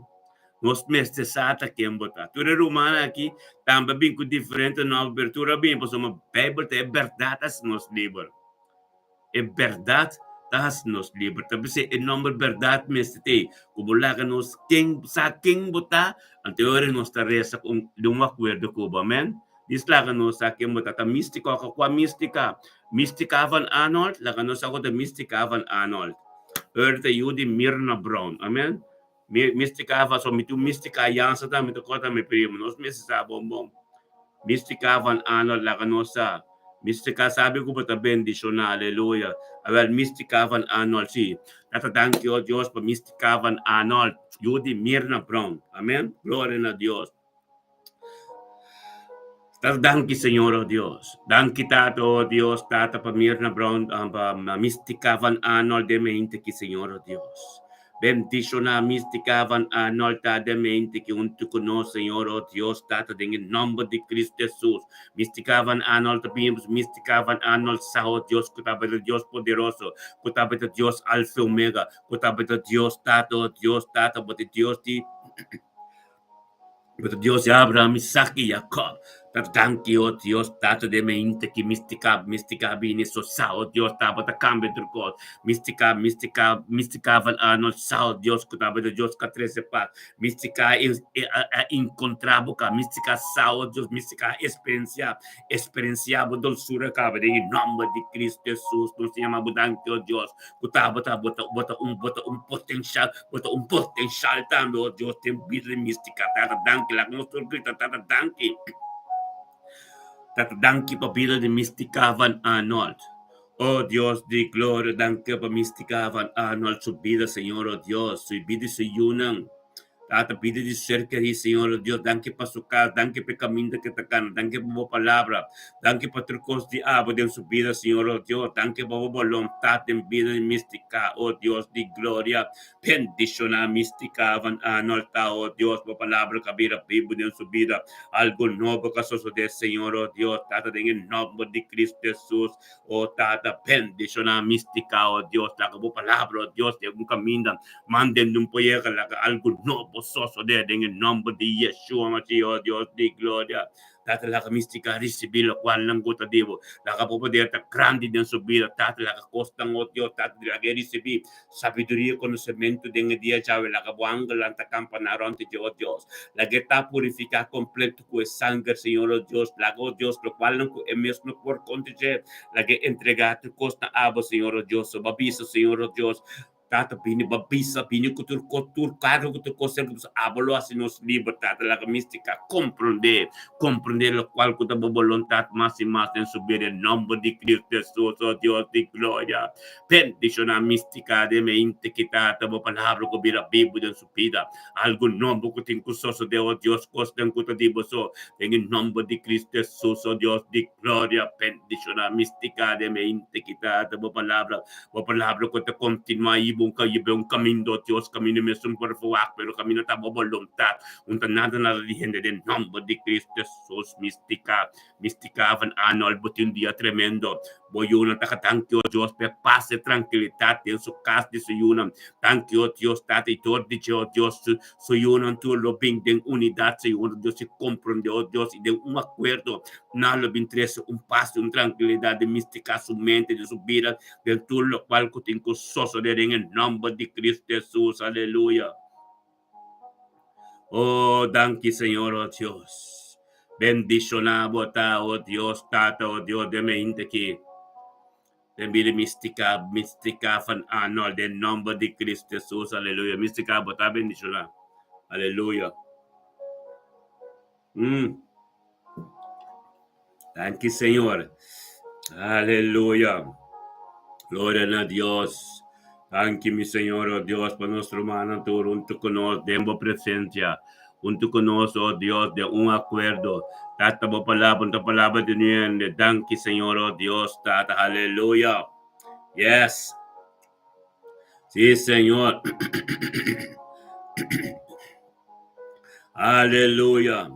Nos mester sa ta ken bo ta. Tur e rumannan aki tambe a bin ku diferente nòmber, pero tur a bin pasobra Beibel ta e bèrdat ta hasi nos liber. E bèrdat ta hasi nos liber. Ta p'esei e nòmber bèrdat mester ta ei, ku bo laga nos ken sa ken bo ta, anto e ora nos ta resa ku di un akuerdo ku bo. Amen. Dis laga nos sa ken bo ta. Ta místika òf kua místika? Místika van Arnold? Laga nos sa ku ta Místika van Arnold. Ora ta yu di Mirna Brown. Amen. Místika van, so mi tin un místika aliansa tambe ta kòrda mi primo. Nos mester sa bon bon. Místika van Arnold laga nos sa. Mística sabi ku bo ta bendishoná, aleluya. Awèl, Mística van Arnold, sí. Tata, danki, o Dios, pa Mística van Arnold, yu di Mirna Brown. Amèn. Gloria na Dios. Tata, danki, Señor, o Dios. Danki, Tata, o Dios, Tata, pa Mirna Brown, pa Mística van Arnold den mente aki, Señor, o Dios. Bendishoná Mística van Arnold ta den mente ki huntu ku nos, Señor, o Dios, Tata, den e nòmber di Cristo Hesus. Mística van Arnold ta bini, Mística van Arnold sa, o Dios, ku tabata Dios poderoso, ku tabata Dios Alfa i Omega, ku tabata Dios Tata, o Dios, Tata, bo ta Dios di Bo ta Dios di Abraham, Isaac i Jacob. Ta danki, o Dios, Tata den mente ki Mística, Mística a bini so sa, o Dios, tabata kambia tur kos. Mística, Mística, Mística van Arnold sa, o Dios, ku tabata Dios ku a trese pas. Mística a a enkontrá bo ka. Mística sa, o Dios, Mística a eksperensiá, eksperensiá bo dolsura kaba den e nòmber di Cristo Hesus. Nos ta yama bo danki, o Dios, ku tabata bo ta bo ta un bo ta un potenshal Bo ta un potenshal tambe, oh Dios, den bida di mística. Tata, danki. Laga nos tur grita, Tata, danki. Tata, danki pa bida di mística Van Arnold. Oh Dios di gloria, danki pa mística Van Arnold su bida, Señor, oh Dios, su bida i su yunan. Tata, bida di ser kerí, Señor, oh Dios, danki pa su kas, danki pa e kaminda ke ta kana, danki pa bo palabra. Danki pa tur kos di abo den su bida, Señor, oh Dios. Danki pa bo boluntat den bida di Mística, oh Dios di gloria. Bendiciona Mística van Arnold ta, oh Dios, bo palabra ka bira bibu den su bida. Algo nobo ka sosode, Señor, oh Dios. Tata, den e nomber di Cristo Jesus, oh Tata, bendiciona Mística, oh Dios. Laga bo palabra, oh Dios, den un caminda. Manden di un poyega, laga algo nobo sosode den e nomber di Yeshua Mashiach, oh Dios di gloria. Tata laga mistica ricibi locual nan cu ta di bo. Laga bo poder ta grandi den su bida. Tata laga cosnan oh Dios Tata di laga e ricibi sabiduria y conocemento den e dia djawe. Laga bo angelnan ta campa na rond di dje oh Dios. Laga e ta purifica completo cu e sanger Señor oh Dios. Laga oh Dios locual nan cu e mes no por contra dje. Laga e entrega tur cos na abo Señor oh Dios. So bo a bisa Señor oh Dios. Tata bini ba bisa bini ku tur ko tur karga ku tur kos ku bisa abo lo hasi nos liber. Tata laga mistika komprondé komprondé lokual ku ta bo boluntat mas i mas den su bida en nomber di Cristo Jesus oh Dios di gloria bendishoná mistika den mente ki Tata bo palabra ku bira bibu den su bida algu nobo ku tin ku sosodé oh Dios kosnan ku ta di bo so den e nomber di Cristo Jesus oh Dios di gloria bendishoná mistika den mente ki Tata bo palabra Bo palabra ku ta kontinuá i bo yiba un kaminda, o Dios, kaminda mesun por verwagt, pero kaminda ta bo boluntat. Un ta nada nada di hende den nòmber di Cristo Jesus. Mistika, mistika van Arnold, bo tin un dia tremendo. Bo yunan ta danki, o Dios, pa e pas e trankilidat den su kas di su yunan. Danki, o Dios, Tata, i dor di dje, o Dios, su, su yunan tur lo bin den unidat, Señor, Dios, i komprondé, o Dios, i den un akuerdo. Nan lo bin trese un pas i un trankilidat den mistika su mente, den su bida, den tur lokual ku tin ku sosodé den e nòmber di Kristu Hesus. Aleluya! Oh, danki Señor, oh Dios. Bendishoná bo ta, oh Dios, Tata, oh Dios, den mente aki. Den bida mistika, mistika van Arnold, den nòmber di Kristu Hesus. Aleluya! Mistika, bo ta bendishoná. Aleluya! Danki Señor. Aleluya. Gloria na Dios. Danki mi Señor, oh Dios, pa nos rumannan tur huntu ku nos den bo presencia. Huntu ku nos, oh Dios, den un akuerdo. Tata, bo palabra no ta palabra di niun hende. Danki Señor, oh Dios, Tata. Aleluya. Yes. Sí, Señor. Aleluya.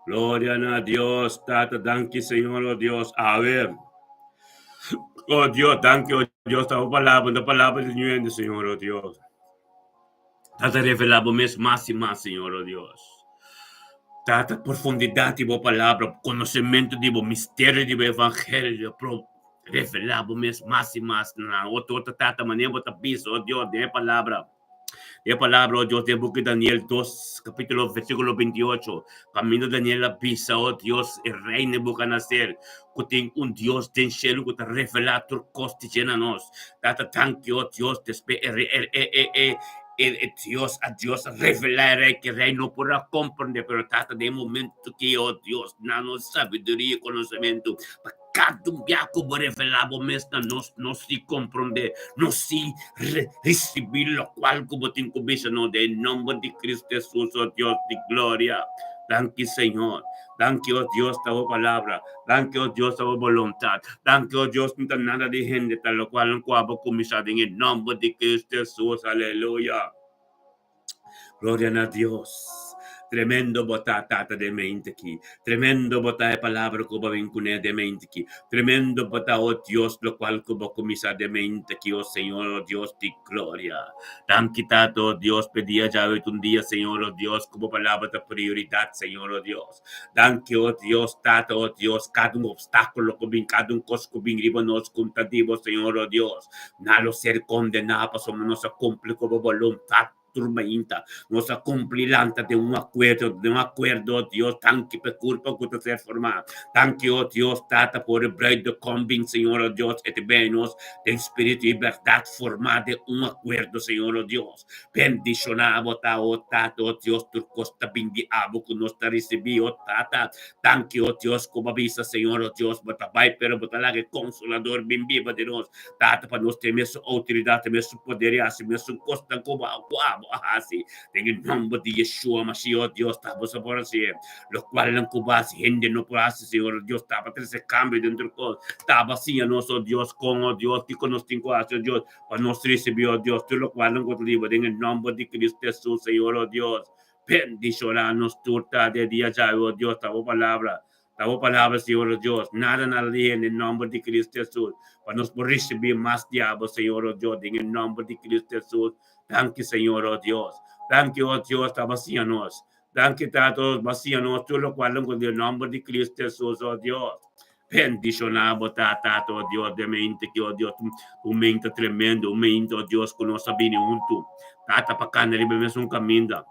Gloria na Dios, Tata, danki Señor, oh Dios. A ver. Oh Dios, danki, oh Dios, ta palabra, ta palabra di nuende, Señor, oh Dios. Tata, revela bo mes mas y mas, Señor, oh Dios. Tata, profundidad di bo palabra, conocimiento di bo misterio di bo evangelio, pro revela bo mes mas y mas na otro tata, manera bo ta bisa, oh Dios, den e palabra. E palabra, oh Dios, den buki Daniel 2, capítulo, versículo 28, kaminda Daniel a bisa, oh Dios, e rei Nebuchadnezzar, ku tin un Dios den shelu ku ta revelá tur kos di dje na nos. Tata, danki, oh Dios, despues e, e, e, e, e, e, e Dios a Dios a revelá e rei ku e rei no por a komprendé, pero Tata, den e momento ki, oh Dios, na nos sabiduria i konosementu pa. Kada un bia ku bo revelá bo mes na nos, nos si komprondé, nos si risibí lokual ku bo tin ku bisa nos den e nòmber di Kristu Hesus, o Dios di gloria. Danki, Señor. Danki, o Dios, ta bo palabra. Danki, o Dios, ta bo boluntat. Danki, o Dios, no ta nada di hende ta lokual ku abo kuminsá den e nòmber di Kristu Hesus. Aleluya. Gloria na Dios. Tremendo bo ta, Tata, den mente aki. Tremendo bo ta e palabra ku bo a bin kuné den mente aki. Tremendo bo ta, o Dios, lokual ku bo kuminsá den mente aki, o Señor, o Dios di gloria. Danki, Tata, o Dios, p'e dia djawe ta un dia, Señor, o Dios, ku bo palabra ta prioridat, Señor, o Dios. Danki, o Dios, Tata, o Dios, kada un opstákulo ku bin, kada un kos ku bin riba nos, ku ta di bo, Señor, o Dios, nan lo ser kondená pasobra nos a kumpli ku bo boluntat tur mainta. Nos a kumpli lanta den un akuerdo, den un akuerdo, o Dios, danki pa e kurpa ku ta ser formá. Danki, o Dios, Tata, por e bruid de kom bin, Señor, o Dios, e ta bini nos den spiritu i bèrdat formá den un akuerdo, Señor, o Dios. Bendishoná bo ta, o Tata, o Dios, tur kos ta bin di abo ku nos ta risibí, o Tata. Danki, o Dios, ku bo a bisa, Señor, o Dios, bo ta bai, pero bo ta laga e Konsolador bin biba den nos, Tata, pa nos tin mesun outoridat, mesun poder i hasi mesun kosnan ku bo ku abo a hasi. Den e nòmber di Yeshua Mashiach, o Dios, ta bo sa por hasié. Lokualnan ku bo hasi, hende no por hasi, Señor, o Dios, ta bo trese kambio den tur kos. Ta bo siña nos, o Dios, kon, o Dios, kiko nos tin ku hasi, o Dios. Pa nos ricibi, oh Dios, tur locual nan cu ta riba den e nomber di Cristo Jesus, Señor, oh Dios. Bendiciona nos tur ta de dia djawe, oh Dios, ta bo palabra, ta bo palabra, Señor, oh Dios. Nada nada di hende, den nomber di Cristo Jesus, pa nos por ricibi mas di abo, Señor, oh Dios, den e nomber di Cristo Jesus. Danki, Señor, oh Dios. Danki, oh Dios, ta bo siña nos. Danki, Tata, oh, bo siña nos tur locual nan cu den e nomber di Cristo Jesus, oh Dios. Bendishoná bo ta, Tata, o Dios, den mente ki, o Dios, un mente tremendo, un mente, o Dios, ku nos a bini huntu, Tata, pa kana riba e mesun kaminda,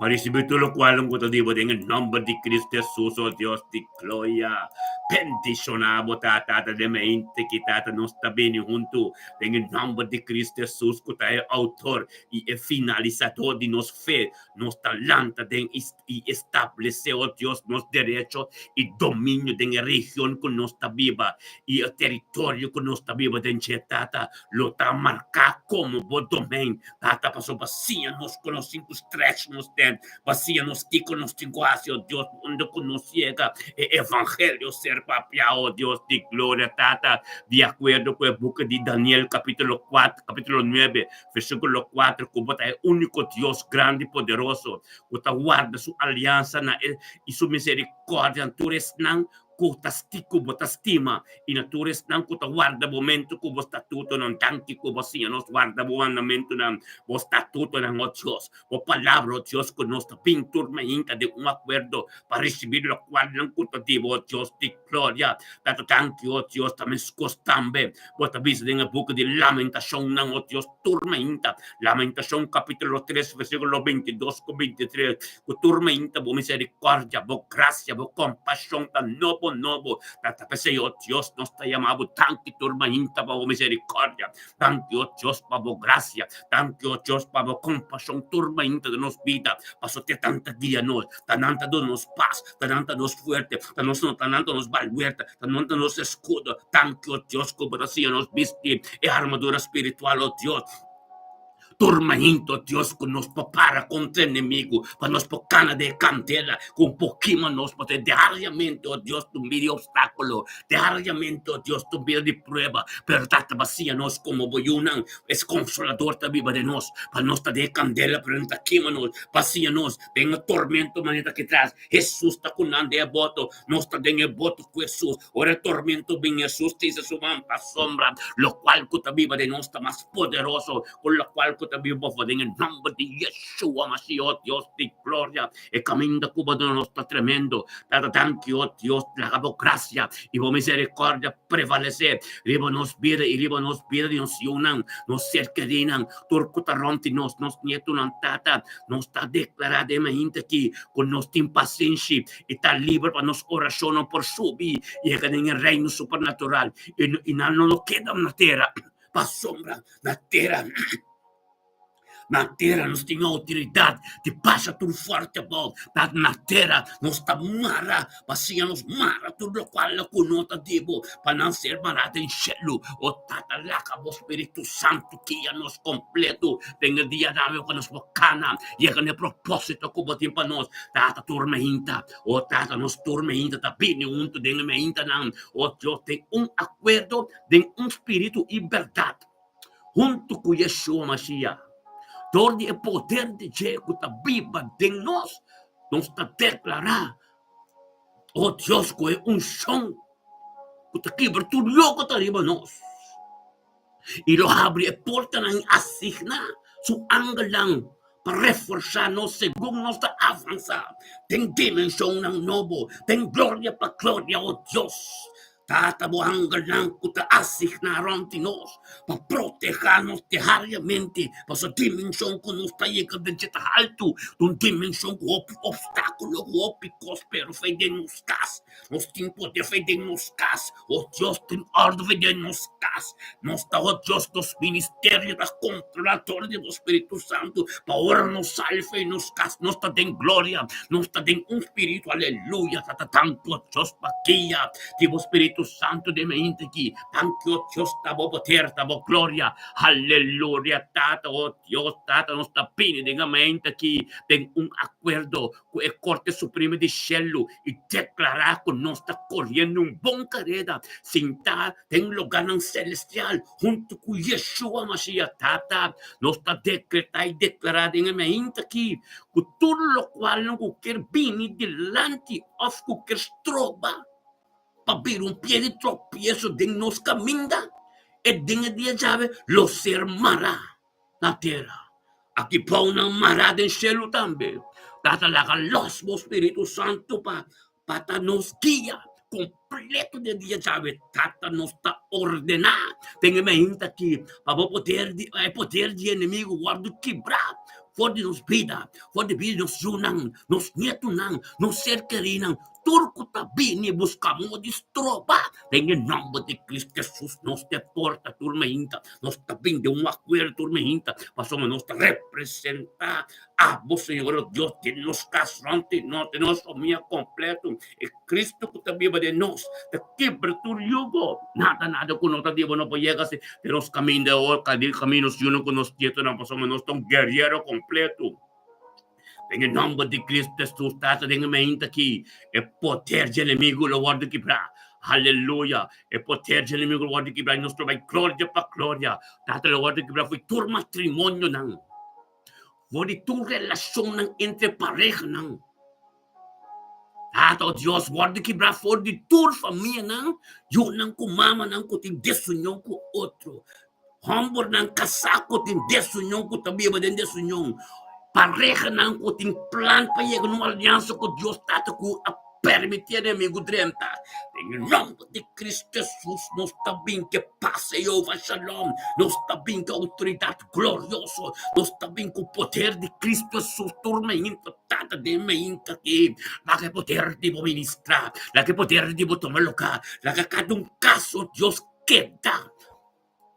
pa risibí tur lokual ku ta di bo den e nòmber di Cristo Hesus, o Dios di gloria. Bendishoná bo ta, Tata, den mente ki, Tata, nos ta bini huntu den e nòmber di Cristo Hesus, ku ta e outor i e finalisadó di nos fe. Nos ta lanta den i establesé, o Dios, nos derecho i dominio den e region ku nos ta biba i e teritorio ku nos ta biba den dje, Tata, lo ta marká komo bo domein, Tata, pasobra siña nos ku nos tin ku stretch nos den, pa siña nos kiko nos tin ku hasi, o Dios, unda ku nos yega, e evangelio ser papiá, o Dios di gloria, Tata, di akuerdo ku e buki di Daniel kapítulo kuater, kapítulo nuebe, Versíkulo kuater, Ku bo ta e úniko Dios grandi i poderoso, ku ta warda su aliansa na e i su miserikòrdia na tur esnan ku ta ku bo ta stima i na tur esnan ku ta warda bo mentu ku bo statutonan. Danki ku bo siña nos warda bo mandamentunan, bo statutonan, o Dios, bo palabra, o Dios, ku nos ta bin tur mainta den un akuerdo pa risibí lokualnan ku ta di bo, o Dios di gloria. Tata, danki, o Dios, ta meskos tambe. Bo ta bisa den e buki di Lamentashonnan, o Dios, tur mainta. Lamentashon kapítulo tres, versíkulo bintidos ku bintitres, ku tur mainta bo miserikòrdia, bo grasia, bo kompashon ta nobo nobo. Ta ta p'esei, o Dios, nos ta yama bo danki tur mainta pa bo miserikòrdia. Danki, o Dios, pa bo grasia. Danki, o Dios, pa bo kompashon tur mainta den nos bida. Pasobra te tanta guia nos, ta nan ta duna nos pas, ta nan ta nos fuerte, ta nos ta nan ta nos baluerte, ta nan ta nos escudo. Danki, o Dios, ku bo ta siña nos bisti e armadura spiritual, o Dios. Tur mainta, o Dios, ku nos por para kontra enemigu, pa nos por kana den e kandela ku un por kima nos, pasobra diariamente, o Dios, tur bira di obstákulo, diariamente, o Dios, tur bira di prueba, pero Tata bo a siña nos komo bo yunan, es Konsolador ta biba den nos, pa nos ta den e kandela, pero no ta kima nos, pa siña nos den e tormento manera ki tras Hesus ta ku nan den e boto, nos ta den e boto ku Hesus. Ora e tormento bin, Hesus ta hisa su man pa sombra lokual ku ta biba den nos ta mas poderoso ku lokual ku ta biba pafó. Den e nòmber di Yeshua Mashiach, Dios di gloria, e kaminda ku bo duna nos ta tremendo. Tata, danki, o Dios, laga bo grasia i bo miserikòrdia prevalesé riba nos bida i riba nos bida di nos yunan, nos ser kerinan, tur ku ta rònt di nos, nos nietunan. Tata, nos ta deklará den e mainta akí ku nos tin pasenshi i ta liber pa nos orashonnan por subi yega den e reino supernatural i nan no lo keda na tera pasobra na tera. Na tera nos tin outoridat di pasa tur fòrti abou. Ta na tera nos ta mara pa siña nos mara tur lokual ku no ta di bo, pa nan ser mará den shelu. O Tata, laga bo Spiritu Santu guia nos kompletu den e dia djawe ku nos por kana yega na e propósito ku bo tin pa nos. Tata, tur meinta, o Tata, nos tur meinta ta bini huntu den e meintanan, o Dios, den un akuerdo, den un spiritu i bèrdat. Huntu ku Yeshua Mashiach, dor di e poder di dje ku ta biba den nos, nos ta deklará, O Dios, ku e unshon ku ta kibra tur yoko ta riba nos, i lo habri e portanan i asigná su angelnan pa reforsá nos segun nos ta avansá den dimenshonnan nobo, den gloria pa gloria, o Dios. Tata bo angelnan ku ta asigná rònt di nos pa protehá nos diariamente, pasobra dimenshon ku nos ta yega den dje ta haltu, ta un dimenshon ku hopi opstákulo, ku hopi kos, pero fe den nos kas, nos tin poder fe den nos kas, o Dios tin òrdu fe den nos kas, nos ta o Dios nos ministerio ta kontrolá dor di bo Spiritu Santu, pa ora nos sali fe nos kas nos ta den gloria, nos ta den un spiritu, aleluya, Tata danki o Dios pa guia di bo Spiritu Santu den mi hende aki. Danki, o Dios, ta bo poder, ta bo gloria. Aleluya, Tata, o Dios, Tata, nos ta bini den e mente aki den un akuerdo ku e Korte Supremo di Shelu i deklará ku nos ta koriendo un bon kareda, sintá den lugánan selestial huntu ku Yeshua Mashiach. Tata, nos ta dekretá i deklará den e mente aki ku tur lokualnan ku kier bini dilanti òf ku kier stroba pa bira un pie di tropieso den nos kaminda, e den e dia djawe lo ser mará na tera. Aki bou nan mará den shelu tambe. Tata laga los bo Spiritu Santu pa pa ta nos guia kompleto den dia djawe. Tata nos ta ordená den e mainta aki pa bo poder di e poder di enemigu wòrdu kibrá for di nos bida, for di bida di nos yunan, nos nietunan, nos ser kerinan. Tur ku ta bini buska modo di stroba, den e nòmber di Kristu Hesus nos ta e porta tur mainta, nos ta bin den un akuerdo tur mainta, pasobra nos ta representá abo, Señor o Dios, den nos kas rònt di nos, den nos famia kompleto. E Kristu ku ta biba den nos ta kibra tur yugo. Nada, nada ku no ta di bo no por yega si den nos kaminda o kaminda nos yunan ku nos nietonan, pasobra nos ta un guerriero kompleto. Den e nòmber di Kristu Hesus, Tata, den e mainta aki, e poder di enemigu lo wòrdu kibrá. Aleluya! E poder di enemigu lo wòrdu kibrá i nos lo bai gloria pa gloria. Tata, lo wòrdu kibrá for di tur matrimonionan, for di tur relashonnan entre parehanan. Tata, o Dios, wòrdu kibrá for di tur famianan, yunan ku mamanan ku tin desunion ku otro. Hòmbernan kasá ku tin desunion, ku ta biba den desunion, parehanan ku tin plan pa yega na un aliansa ku Dios Tata ku a permití enemigu drenta. Den e nòmber di Kristu Hesus nos ta bin ku e pas Jehová Shalom, nos ta bin ku outoridat glorioso, nos ta bin ku poder di Kristu Hesus tur mainta Tata den mainta aki. Laga e poder di bo ministrá, laga e poder di bo tuma lugá, laga kada un kaso Dios keda.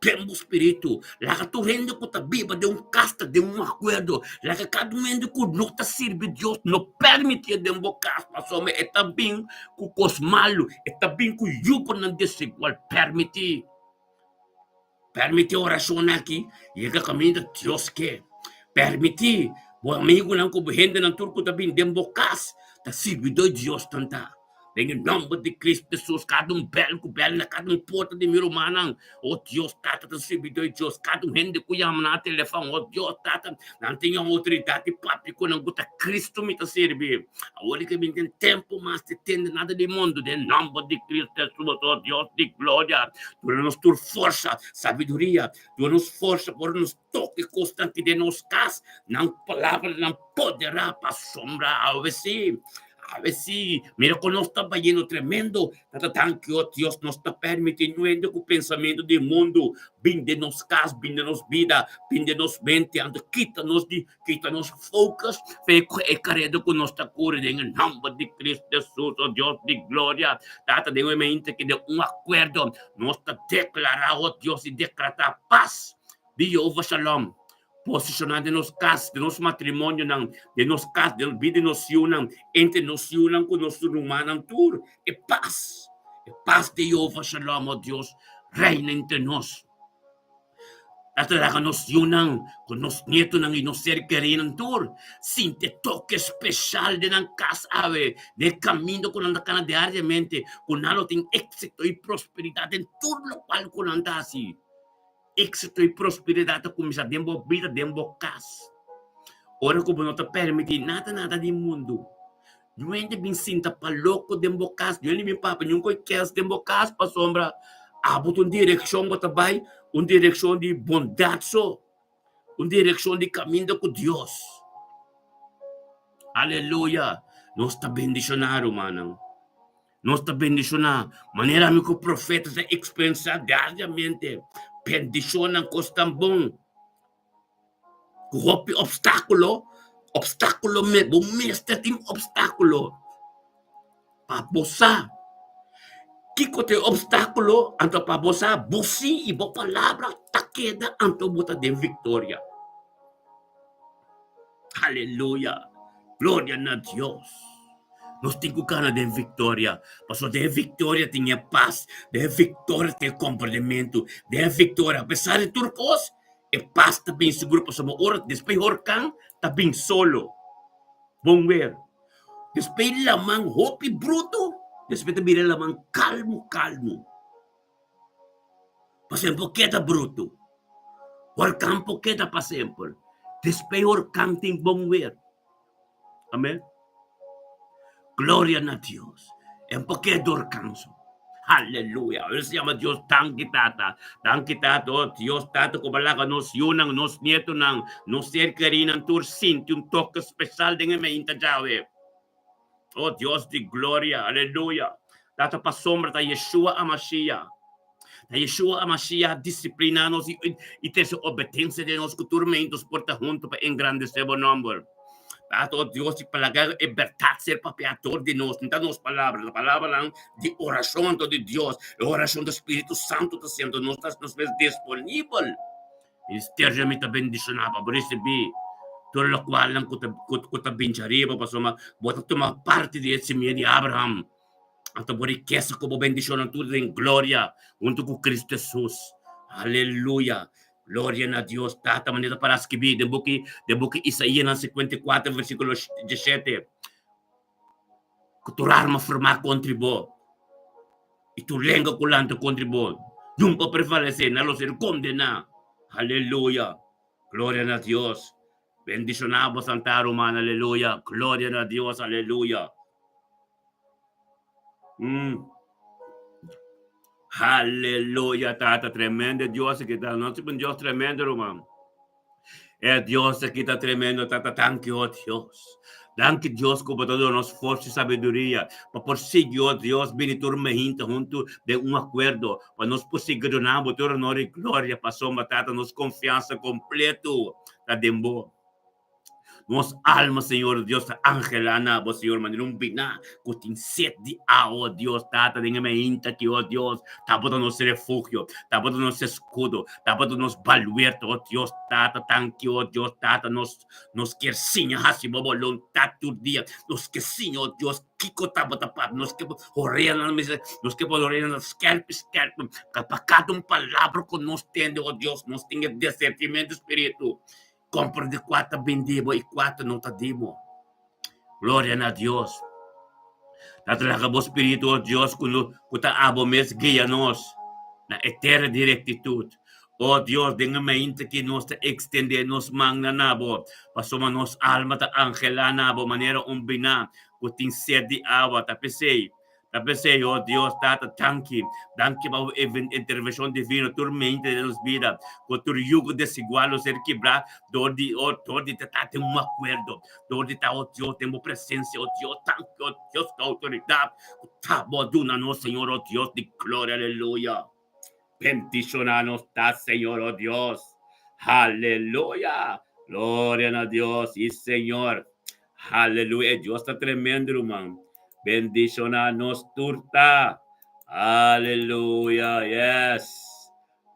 Den bo spiritu, laga tur hende ku ta biba den un kas ta den un akuerdo. Laga kada un hende ku no ta sirbi Dios no permitié den bo kas, pasobra e ta bin ku kos malu, e ta bin ku yugonan desigual. Permití, permití orashonnan aki yega kaminda Dios ke. Permití bo amigunan ku bo hendenan tur ku ta bin den bo kas ta sirbidó Dios nan ta. Den e nòmber di Kristu Hesus, kada un bèl ku bèl na kada un porta di mi rumannan, o Dios Tata ta sirbidó di Dios, kada un hende ku yama nan telefòn, o Dios Tata, nan tin e outoridat di papia ku nan ku ta Kristu mi ta sirbi. Awor di ke mi tin tempu mas di tende nada di mundu, den nòmber di Kristu Hesus, o Dios di gloria, duna nos tur forsa, sabiduria, duna nos forsa pa ora nos toka e kosnan ki den nos kas, nan palabranan poderá pa asombra awe si. Awe si, mira kon nos ta bayendo tremendo. Tata danki o Dios nos ta permiti nuende ku pensamentu di mundu bin den nos kas, bin den nos bida, bin den nos mente, anto kita nos di kita nos focus fe ku e kareda ku nos ta kore den e nòmber di Kristu Hesus o Dios di gloria. Tata den e mente ki den un akuerdo nos ta deklará o Dios i deklará pas di Jehová Shalom. Posishoná den nos kas, den nos matrimonionan, den nos kas, den bida di nos yunan, entre nos yunan ku nos rumannan tur. E pas, e pas di Jehová Shalom, o Dios, reina entre nos. Ta laga nos yunan ku nos nietonan i nos ser kerinan tur sinti e toke speshal den nan kas awe, den e kaminda ku nan ta kana diariamente, ku nan lo tin éksito i prosperidat den tur lokual ku nan ta hasi. Éksito i prosperidat ta kuminsá den bo bida, den bo kas. Ora ku bo no ta permití nada nada di mundu, niun hende bin sinta pa loko den bo kas, niun hende bin papia niun kos kès den bo kas pasobra abo ta un direkshon bo ta bai, un direkshon di bondat so, un direkshon di kaminda ku Dios. Aleluya! Nos ta bendishoná, rumannan. Nos ta bendishoná manera mi ku profeta ta eksperensiá diariamente bendishonnan, kosnan bon. Ku hopi obstákulo, obstákulo me, bo mester tin obstákulo pa bo sa kiko ta e obstákulo, anto pa bo sa bo sí i bo palabra ta keda, anto bo ta den viktoria. Aleluya! Gloria na Dios! Nos tin ku gana den viktoria, pasobra den e viktoria tin e pas, den e viktoria tin e komprendementu, den e viktoria apesar di tur kos, E pas ta bin sigur pasobra ora despues horkan ta bin solo. Bon weer. Despues laman hopi bruto, despues ta bira laman kalmu kalmu. Pa semper keda bruto. Horkan por keda pa semper. Despues horkan tin bon weer. Amen. Gloria na Dios. En por qué dor canso. Aleluya. Hoy se llama Dios danki tata. Danki tata. Oh Dios tata ku balaga nos yunan, nos nietonan, nos ser kerinan tur sinti un toke special den e meinta djawe. Oh Dios di gloria. Aleluya. Tata pasobra ta Yeshua Amashiach. Ta Yeshua Amashiach disiplina nos i i trese obedensia den nos ku tur mentos por ta huntu pa engrandesé bo nòmber. Tata, o Dios, i palaga e bèrdat ser papiá dor di nos, no ta nos palabra, ta palabranan di orashon anto di Dios, e orashon di Spiritu Santu ta siendo nos ta nos mes disponibel. Ministerio mi ta bendishoná pa bo risibí tur lokualnan ku ta ku ta binchi ariba pasobra bo ta tuma parti di e simia di Abraham. Anto bo rikesa ku bo bendishonnan tur den gloria huntu ku Kristu Hesus. Aleluya! Gloria na Dios Tata, manera ta para skibí den buki den buki Isaíasnan 54 versíkulo 17, Ku tur arma formá kontra bo i tur lenga ku lanta kontra bo, nunka prevalesé, nan lo ser kondená. Aleluya! Gloria na Dios! Bendishoná bo santa ruman, aleluya! Gloria na Dios, aleluya! Mm. Aleluya, tata, tremendo Dios aquí ta. No un Dios tremendo, hermano. E Dios aquí ta tremendo, tata. Thank you, oh Dios. Danki Dios ku bo ta duna nos forsa i sabiduria pa por sigui, oh Dios, bini tur mehinta huntu den un akuerdo pa nos por sigui duna bo tur honor i gloria pasobra, Tata, nos konfiansa kompleto ta den bo. Nos alma, Señor Dios, ta angelá na bo, Señor, manera un biná ku tin set di awa, Dios, Tata, den e mainta aki, oh Dios, ta bo ta nos refugio, ta bo ta nos eskudo, ta bo ta nos baluerto, oh Dios, Tata, tanki, oh Dios, Tata, nos, nos kier siña hasi bo boluntat tur dia, nos ke siña, oh Dios, kiko ta bo ta papia, nos ke oreanan mester, nos ke por oreanan skerpi, skerpi, pa kada un palabra ku nos tende, oh Dios, nos tin e disernimentu spiritu. Comprende kua ta bin di bo i kua ta no ta di bo. Gloria na Dios. Ta laga bo spiritu, o Dios, ku no, ku ta abo mes guia nos na e tera di rektitut. O Dios, den e mainta ki nos ta ekstendé nos mannan na bo, pasobra nos alma ta anhelá na bo manera un biná ku tin set di awa. Ta p'esei Ta p'esei, o Dios Tata, danki, danki pa bo intervenshon divino tur mente den nos bida, ku tur yugo desigual lo ser kibrá dor di, o dor di ta ta den un akuerdo, dor di ta, o Dios, den bo presensia, o Dios, danki, o Dios, ku outoridat ku ta bo a duna nos, Señor, o Dios di gloria, aleluya. Bendishoná nos ta, Señor, o Dios. Aleluya! Gloria na Dios i Señor. Aleluya! E Dios ta tremendo, ruman. Bendishoná nos tur ta. Aleluya! Yes!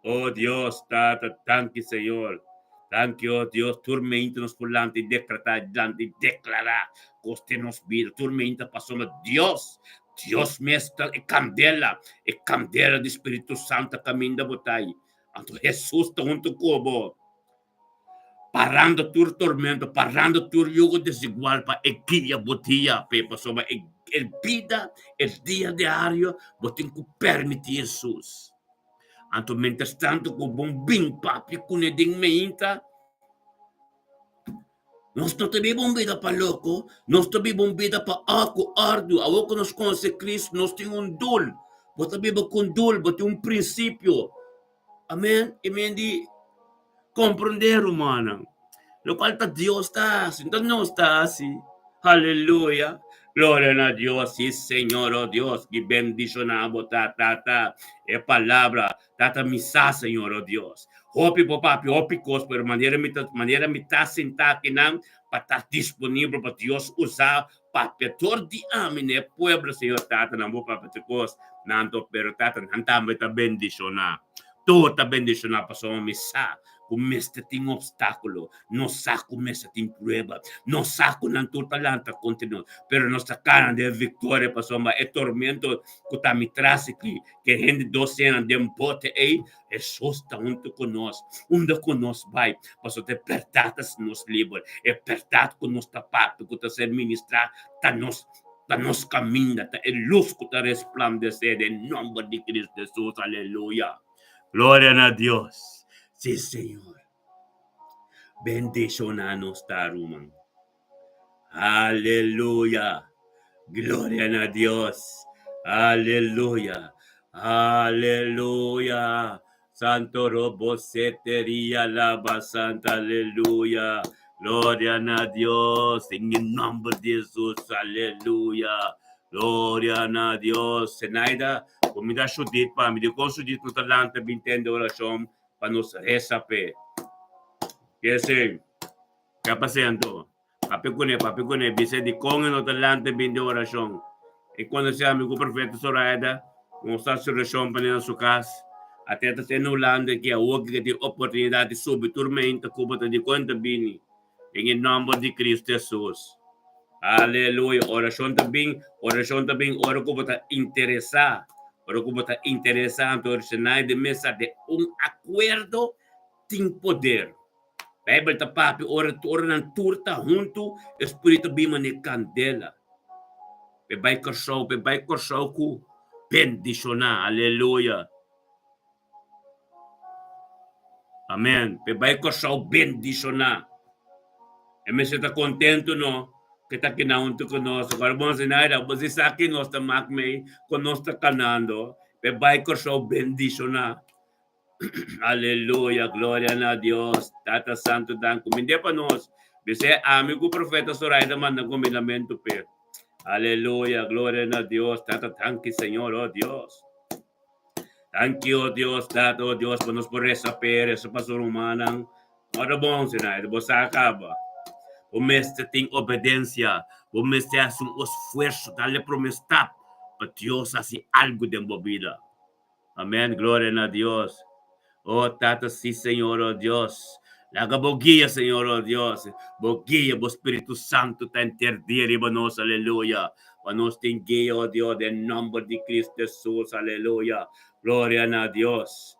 O Dios, Tata, danki, Señor. Danki, oh Dios, tur meinta nos por lanta i dekretá, lanta i deklará kos den nos bida. Tur meinta pasobra Dios, Dios mes ta e kandela, e kandela di Spiritu Santu kaminda bo ta ei. Anto Hesus ta huntu ku bo, parando tur tormento, parando tur yugo desigual pa e guia bo dia, p'e pasobra e e bida, e dia diario, bo tin ku permití Hesus. Anto mientras tanto ku bon bin papia kuné den meinta, nos no ta biba un bida pa loko, nos ta biba un bida pa ku òrdu. Awor ku nos konosé Cristo, nos tin un dul. Bo ta biba ku un dul, bo tin un prinsipio. Amen. I men di komprondé, rumannan, lokual ta Dios ta hasi, no ta nos ta hasi. Aleluya! Gloria na Dios, sí Señor, oh Dios, ki bendishoná bo ta, Tata. E palabra, Tata, mi sa, Señor, oh Dios. Hopi bo papia hopi kos, pero manera mi ta, manera mi ta sintá akinan pa ta disponibel pa Dios usa papia dor di ami na e pueblo, Señor, Tata, nan bo papia tur kos, nan to, pero Tata, nan tambe ta bendishoná. Tur ta bendishoná pasobra mi sa ku mester tin opstákulo, nos sa ku mester tin prueba, nos sa ku nan tur ta lanta kontra nos, pero nos ta kana den viktoria pasobra e tormento ku ta mi tras aki, ku e hende dosenan den bote ei, Hesus ta huntu ku nos, unda ku nos bai, pasobra e bèrdat ta hasi nos liber, e bèrdat ku nos ta papia, ku ta ser ministrá, ta nos ta nos kaminda, ta e lus ku ta resplandesé den nòmber di Kristu Hesus. Aleluya! Gloria na Dios! Sí, Señor. Bendishoná nos ta, ruman. Aleluya! Gloria na Dios! Aleluya! Aleluya! Santo robo seteria laba santa aleluya. Gloria na Dios en el nombre de Jesús aleluya. Gloria na Dios. Zenaida, bo mi da Judith pa mi. Dikon Judith no ta lanta bin tende orashon pa nos resa p'e? Kese, ke a pasa anto? Papia kuné, papia kuné, bisa dikon e no ta lanta bin den orashon. E konosé amigu Profeta Zoraida, nos ta hasi orashon pa na su kas. Ate ta na Hulanda ki awor ki tin oportunidat di subi tur meinta ku bo ta dikon ta bini. Den e nòmber di Kristu Hesus. Aleluya. Orashon ta bin, orashon ta bin ora ku bo ta interesá. Ora ku bo ta interesá, anto orashoná den mesa den un akuerdo tin poder. Bijbel ta papia ora ora nan tur ta huntu e spiritu bin manera kandela. P'e bai Kòrsou, p'e bai Kòrsou ku bendishoná. Aleluya. Amen. P'e bai Kòrsou bendishoná. E mester ta kontentu no ke ta kina huntu ku nos. Agora bon Zenaida, bo si sa ki nos ta mak mei ku nos ta kanando. P'e bai Kòrsou bendishoná. Aleluya, gloria na Dios. Tata Santo dan kumind'é pa nos. Bis'é ami ku profeta Zoraida manda kumindamentu p'e. Aleluya, gloria na Dios. Tata danki Señor, oh Dios. Danki, oh Dios, Tata, oh Dios, pa nos por resa p'e, resa pa su rumannan. Ora bon, Zenaida, bo sa kaba. Bo mester tin obedensia. Bo mester hasi un esfuerso, dal e promé stap pa Dios hasi algu den bo bida. Amen gloria na Dios. Oh Tata si Señor oh Dios. Laga bo guia Señor oh Dios. Bo guia bo Spiritu Santo ta enter dia riba nos aleluya. Pa nos tin guia oh Dios den nomber di Cristo Jesus aleluya. Gloria na Dios.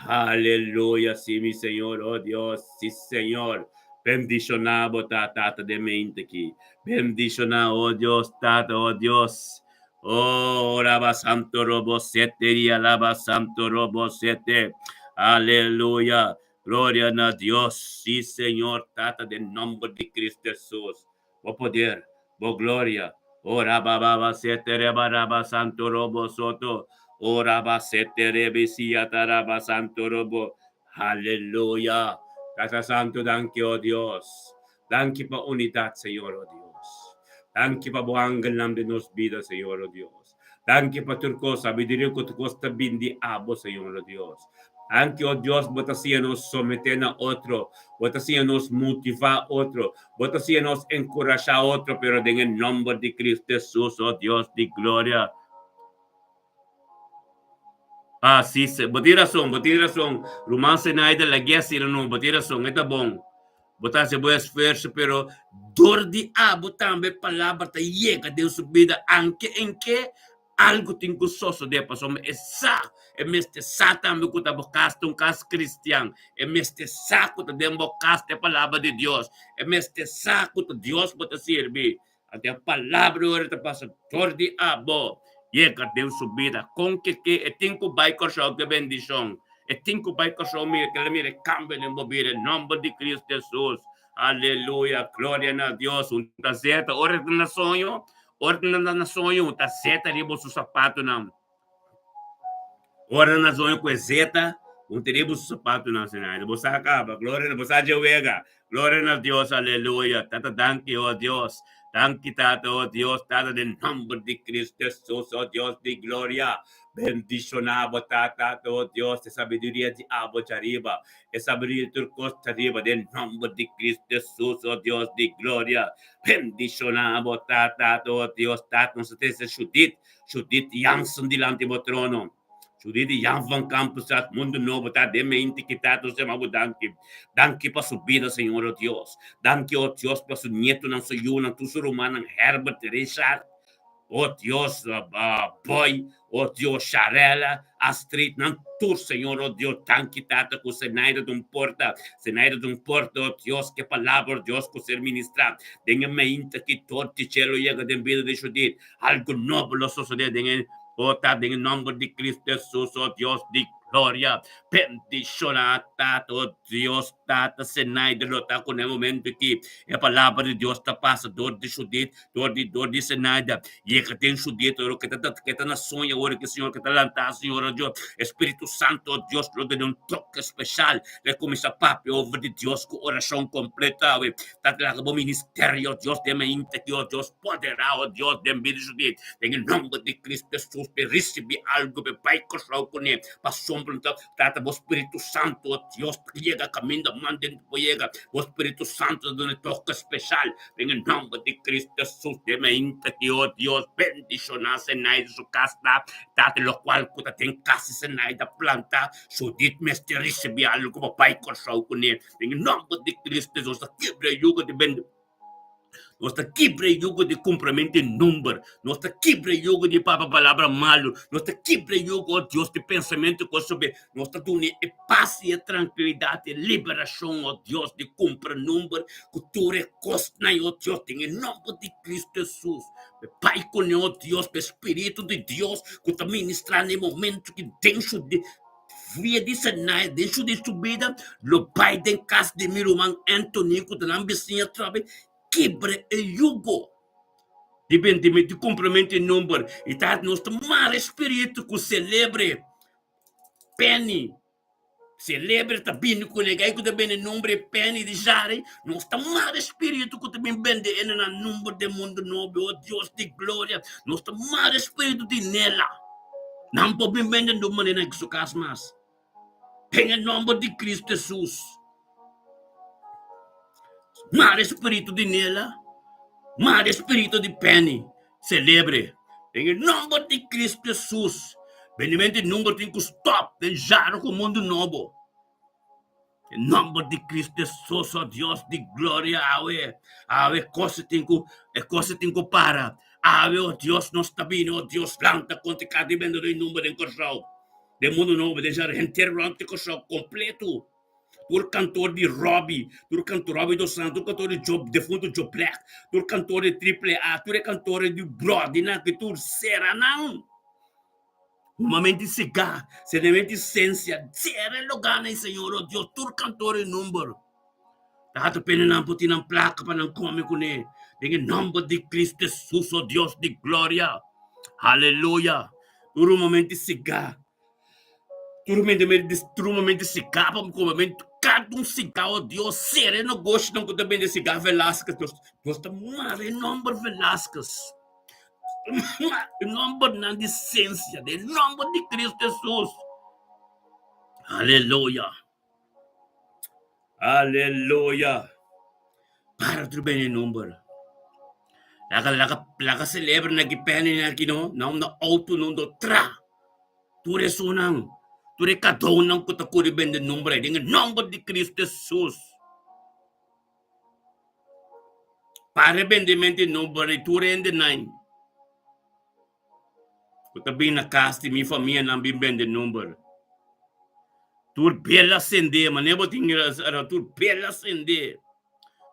Aleluya si mi Señor oh Dios si Señor. Bendiciona bo ta Tata den mente aki. Bendiciona oh Dios Tata oh Dios. Oh, raba santo robo sete y alaba santo robo sete. Aleluya. Gloria na Dios. Sí, Señor, Tata, den nomber di Cristo Jesús. Bo poder, bo gloria. Oh, raba baba sete reba raba santo robo soto. Oh, raba sete rebe siata raba santo robo. Aleluya. Tata Santo, danki, oh Dios. Danki pa unidat, Señor, oh Dios. Danki pa bo angelnan den nos bida, Señor, oh Dios. Danki pa tur kos, sabiduria ku tur kos ta bin di abo, Señor, oh Dios. Danki, oh Dios, bo ta siña nos someté na otro, bo ta siña nos motivá otro, bo ta siña nos enkurashá otro, pero den e nòmber di Cristo Jesus, oh Dios di gloria. Ah, si, bo tin rason, bo tin rason. Ruman Zenaida lag'é asina no, bo tin rason, e ta bon. Bo ta hasi bo esfuerso, pero dor di abo tambe e palabra ta yega den su bida, anke en ke algu tin ku sosodé, pasobra e sa, e mester sa tambe ku ta bo kas ta un kas kristian, e mester sa ku ta den bo kas ta e palabra di Dios, e mester sa ku ta Dios bo ta sirbi. Anto e palabra ora ta pasa dor di abo yega den su bida. Kon ke ke e tin ku bai Kòrsou ku e bendishon. E tin ku bai Kòrsou mira kila mira e kambio den bo bida. E nòmber di Kristu Hesus. Aleluya. Gloria na Dios. Un ta zeta ora e ta na soño. Ora e ta na soño un ta zeta riba su sapatunan. Ora na soño ku e zeta, un ta riba su sapatunan asina. Bo sa kaba. Gloria na bo sa dje wega. Gloria na Dios, aleluya. Tata danki, oh Dios. Danki Tata, oh Dios, Tata den nomber di Cristo Jesus, oh Dios di gloria. Bendiciona bo Tata, oh Dios, e sabiduria di abo djariba, e sabiduria di tur cos djariba den nomber di Cristo Jesus, oh Dios di gloria. Bendiciona bo Tata, oh Dios, Tata, nos ta trece Judith, Judith Jansen dilanti bo trono. Judith di Jan van Kampenstraat, Mundo Nobo ta den mente ki Tata nos yama bo danki. Danki pa su bida, Señor, oh Dios. Danki, oh Dios, pa su nietonan, su yunan, tur su rumannan, Herbert, Richard, oh Dios, Boy, oh Dios, Sharella, Astrid, nan tur, Señor, oh Dios. Danki, Tata, ku Zenaida ta un porta, Zenaida ta un porta, oh Dios, ku e palabra, oh Dios, ku ser ministrá den e mainta ki tur di cielo yega den bida di Judith. Algo nobo lo sosodé den e ota den e nomber di Cristo Jesus, oh Dios di gloria. Bendiciona Tata, oh Dios Tata, Zenaida lo ta cu na e momento aki e palabra di Dios ta pasa door di Judith, door di door di Zenaida. Yega den Judith ora cu e ta cu e ta na soña ora cu e Señor cu ta lanta Señor oh Dios, Espiritu Santo oh Dios lo duna un toke special lo e cuminsa papia over di Dios cu oracion completo awe. Tata laga bo ministerio Dios den mainta aki oh Dios. Poderá, oh Dios, den bida Judith, den e nomber di Cristo Jesus, p'e ricibi algo, p'e bai Kòrsou kuné, pasobra no ta trata bo Spiritu Santo, oh Dios, ta yega kaminda manda den bo yega, bo Spiritu Santo ta duna e toke special, den e nomber di Cristo Jesus, den mainta aki, oh Dios, bendiciona Zenaida su kas ta, Tata, lokual ku ta den kas di Zenaida planta, Judith mester ricibi algo pa bai Kòrsou kuné, den e nomber di Cristo Jesus, ta kibra e yugo di bende. Nos ta kibra e yugo di kumpramentu di number. Nos ta kibra e yugo di papia palabra malu. Nos ta kibra e yugo, oh Dios, di pensamentu ku sobe. Nos ta duna e pas i e trankilidat, e liberashon, oh Dios, di kumpra number ku tur e kosnan, oh Dios, den e nomber di Kristu Hesus. E Pai kuné, oh Dios, ku e Spiritu di Dios ku ta ministrá na e momentu ki den su Via di Senai den su di su bida lo bai den kas di mi ruman Anthony ku ta nan bisiña atrobe kibra e yugo di bendimento di kumplimentu di nomber i ta nos ta mara e spiritu ku selebre Penny selebre ta bini ku negai ku ta bende nomber e Penny di Jari nos ta mara e spiritu ku ta bin bende ene na nomber den mundu nobo o Dios di gloria nos ta mara e spiritu di Nela. Nan por bin bende un manera na su cas mas. Den e nomber di Cristo Jesus. Mara e spiritu di Nela, mara e spiritu di Penny, celebre. Den e nomber di Cristo Jesus. Bendimento di number tin cu stop den jaro cu mundo nobo. E nomber di Cristo Jesus, oh Dios di gloria, awe, awe cosa tin cu, e cosa tin cu para. Awe, oh Dios, nos ta bini, oh Dios, lanta contra cada bendedor di number den Corsou, den mundo nobo, den jardin, henter rond di Corsou completo. Tur kantor di Robbie, tur kantor Robbie dos Santos, tur kantor di Joe, defunto Joe Black, tur kantor di Triple A, tur e kantor di Brody nan, ki tur sera nan. Humamenti sigá, senamenti sensia, sera e lugá nan, Señor, oh Dios, tur kantor i number. Tata pene nan por tin nan plaka pa nan kome kuné. Den e nòmber di Kristu Hesus, oh Dios di gloria. Aleluya. Tur humamenti sigá. Tur humamenti sigá pa kome. Men kada un sigá, oh Dios, sera e negoshonan ku ta bende sigá Velasquez. Nos ta mara e nòmber Velasquez. E nombernan di sensia, den nomber di Cristo Jesus. Aleluya. Aleluya. Para tur bene nomber. Laga, laga, laga celebra na ki pene na ki no, na un auto no do tra. Tur esunnan, tur e kadounan ku ta kuri bende nomber ei, den e nomber di Kristu Hesus. Para e bendimento di nomber ei, tur hendenan ku ta bin na kas di mi famianan bin bende nomber. Tur bela sende, manera bo tin tur bela sende,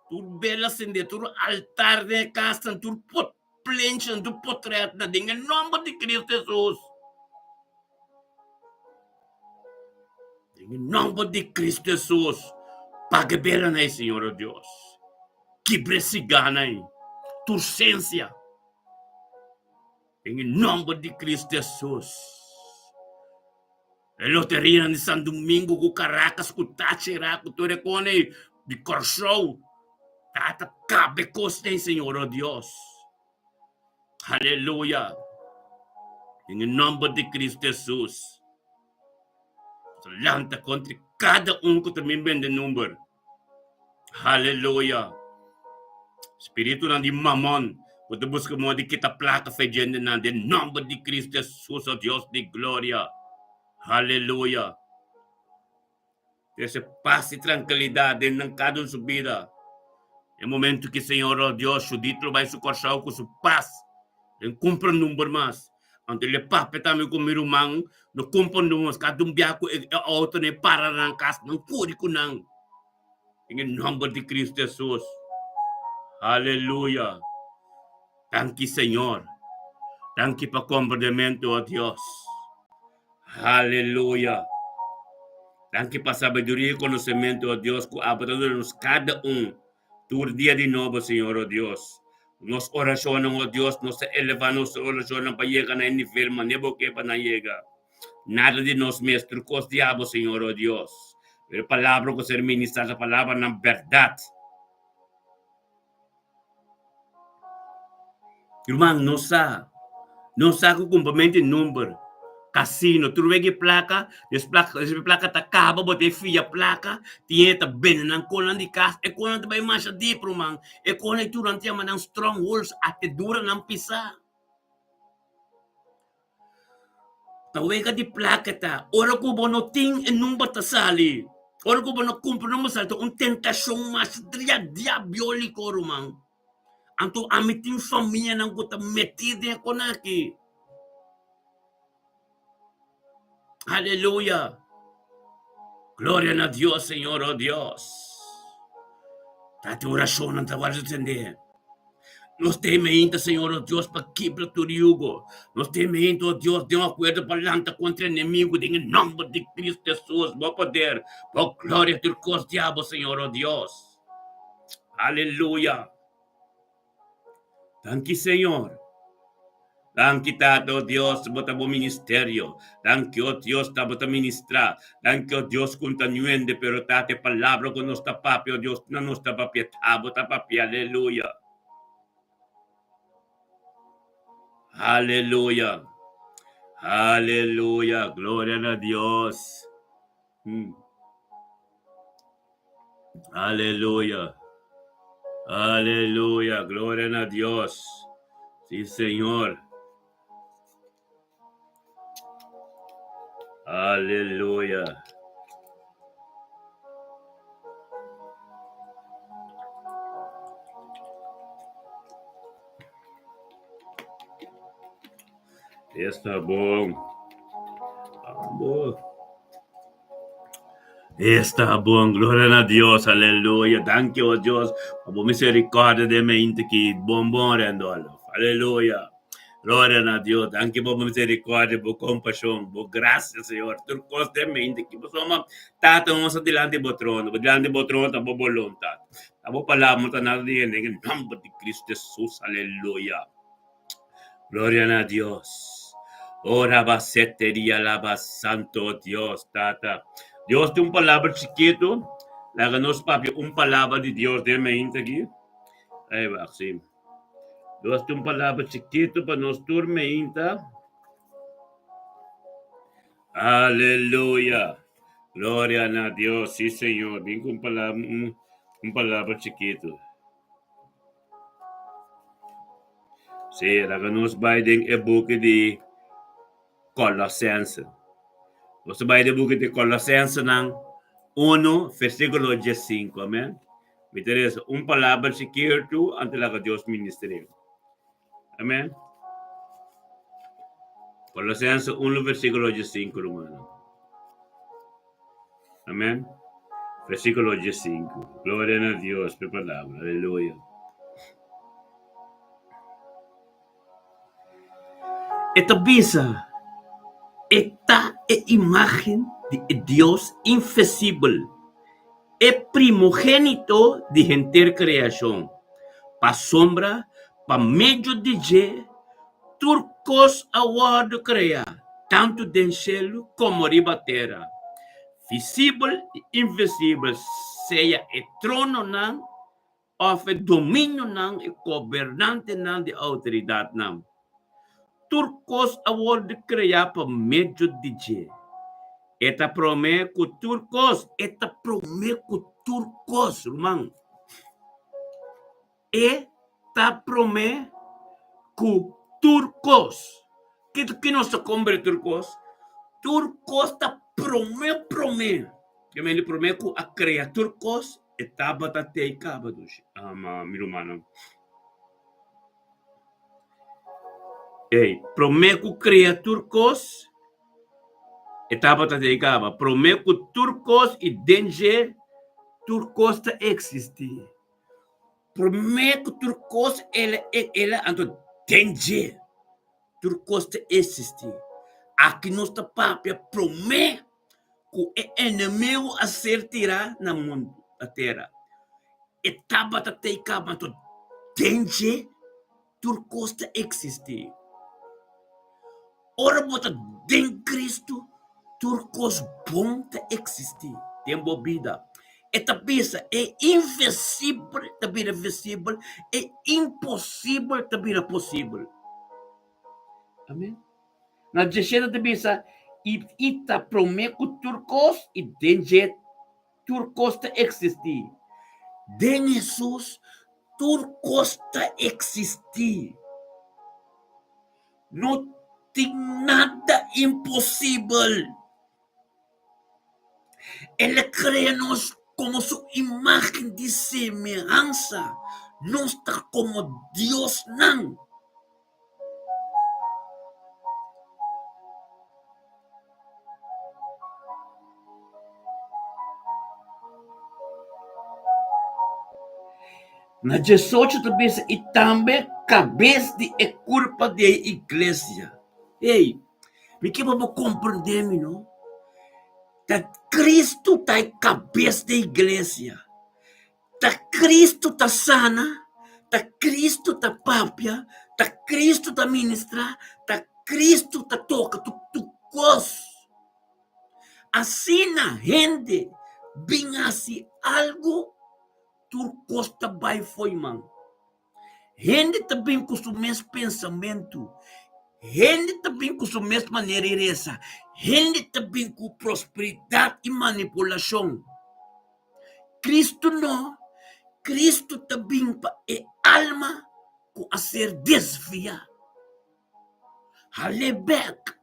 tur bela sende, tur altar den e kasnan, tur pot. Plenchnan tur potretnan den e nomber di Cristo Jesus. Den e nomber di Cristo Jesus, paga bela na e Señor o Dios. Kibra e sigana ei, tur sensia. Den e nomber di Cristo Jesus. E loterianan di San Domingo ku Caracas ku Táchira ku tur e kona ei di Kòrsou ta ta kabe kos ei Señor o Dios. Aleluya. Den e nòmber di Cristo Hesus. Lanta kontra kada un ku ta bin bende number. Aleluya. Spiritunan di mamon ku ta buska moda di kita plaka fe djentenan den nòmber di Cristo Hesus, o Dios di gloria. Aleluya. Trese pas i trankilidat den nan kada un su bida. E momento ki Señor, o Dios, Judith lo bai su Kòrsou ku su pas. Den kumpra number mas. Anto el e papia tambe ku mi ruman, no kumpra number mas. Kada un bia ku e outo nan e para na nan kas, nan kuri ku nan. Den e nomber di Cristo Hesus. Aleluya. Danki Señor. Danki pa komprendementu, o Dios. Aleluya. Danki pa sabiduria i konosementu, o Dios, ku abo ta duna nos kada un tur dia di nobo, Señor, o Dios. Nos orashonnan, o Dios, nos ta elevá nos orashonnan pa yega na e nivel manera bo ke pa nan yega. Nada di nos mes, tur kos di abo, Señor, o Dios. Pero e palabra ku ser ministrá ta palabranan bèrdat. Ruman, nos sa, nos sa ku kumpramento di number, kasino, tur wega e plaka, des plaka, des plaka ta kaba, bo ta e fia plaka, tin hende ta bende nan konan di kas, e konan ta bai masha dip, ruman, e konan ei tur nan ta yama nan strongholds, ateduranan pisá. Ta wega di plaka ta ora ku bo no tin e number ta sali. Ora ku bo no kumpra number sali ta un tentashon mas diabioliko ruman. Anto ami tin famianan ku ta meti den e kona aki. Aleluya. Gloria na Dios Señor oh Dios. Ta te orashonnan ta wòrdu tendé. Nos teme ainda, Señor, oh Dios, pa kibra tur yugo. Nos teme ainda, oh Dios, den un akuerdo pa lanta kontra enemigu den e nòmber di Kristu Hesus, bo poder, bo gloria, tur kos di abo, Señor, oh Dios. Aleluya. Danki, Señor. Danki, Tata, oh Dios, bo ta bo ministerio. Danki, oh Dios, ta bo ta ministrá. Danki, oh Dios, ku ta nuende, pero Tata, e palabra ku nos ta papia, oh Dios, na nos ta papia, ta bo ta papia. Aleluya. Aleluya. Aleluya. Gloria na Dios. Hmm. Aleluya. Aleluya. Gloria na Dios. Sí, Señor. Aleluya. Esta bon. Abo. Esta bon. Gloria na Dios. Aleluya. Danki, oh Dios, pa bo misericordia den mente ki bon bon Randolph. Aleluya. Gloria na Dios. Danki pa bo misericordia, bo compasión, bo gracia, Señor. Tur cos den mente ki pasobra Tata nos ta dilanti bo trono. Bo dilanti bo trono ta bo boluntad. Ta bo palabra no ta nada di hende. En nomber di Cristo Jesus. Aleluya. Gloria na Dios. Ora ba sete dia laba santo Dios, Tata. Dios tin un palabra chikitu. Laga nos papia un palabra di Dios den mainta aki. Ay, wacht, sí. Dios tin un palabra chikitu pa nos tur mainta. Aleluya. Gloria na Dios. Sí, Señor. Bin ku un palabra, un, un palabra chikitu. Sí, laga nos bai den e buki di Kolosense. Nos ta bai den buki di Kolosensenan unu, versíkulo diesinku. Amèn. Mi ta resa un palabra chikitu antes laga Dios ministr'é. Amèn. Kolosense unu, versíkulo diesinku, rumannan. Amèn. Versíkulo diesinku. Gloria na Dios pa e palabra. Aleluya. E ta bisa, E ta e imágen di e Dios invisibel, e primogénito di henter kreashon. Pasobra pa medio di dje tur kos a wòrdu kreá, tantu den shelu komo riba tera, visibel i invisibel, sea e trononan òf e dominionan, e gobernantenan di outoridatnan. Tur kos a wòrdu kreá pa medio di dje. E ta promé ku tur kos, e ta promé ku tur kos, ruman. E ta promé ku tur kos. Ki nos ta komprende tur kos? Tur kos ta promé promé. Ke mende promé ku a krea tur kos, e tabata tei kaba dushi. Ama mi rumannan. Ey, promé ku krea tur kos, e tabata tei kaba. Promé ku tur kos i den dje tur kos ta eksistí. Promé ku tur kos el a el a anto den dje tur kos ta eksistí. Aki nos ta papia promé ku e enemigu a ser tirá na mundu, na tera. E tabata tei kaba, anto den dje tur kos ta eksistí. Ora bo ta den Kristu, tur kos bon ta eksistí den bo bida. E ta bisa e invisibel ta bira visibel, e imposibel ta bira posibel. Amen. Na djeshete ta bisa, I i ta promé ku tur kos, i den dje tur kos ta eksistí. Den Hesus tur kos ta eksistí. No tin nada imposibel. El a krea nos komo su imágen di semehansa. Nos ta komo diosnan. Na diesocho ta bisa i tambe kabes di e kurpa di e iglesia. Ey, mi ke pa bo komprendé mi no. Ta Kristu ta e kabes di e iglesia. Ta Kristu ta sana, ta Kristu ta papia, ta Kristu ta ministrá, ta Kristu ta toka tur kos. Asina hende bin hasi algu, tur kos ta bai fo'i man. Hende ta bin ku su mes pensamentu, hende ta bin ku su mes manera di resa, hende ta bin ku prosperidat i manipulashon. Kristu no, Kristu ta bin pa e alma ku a ser desviá. Hal'é bèk.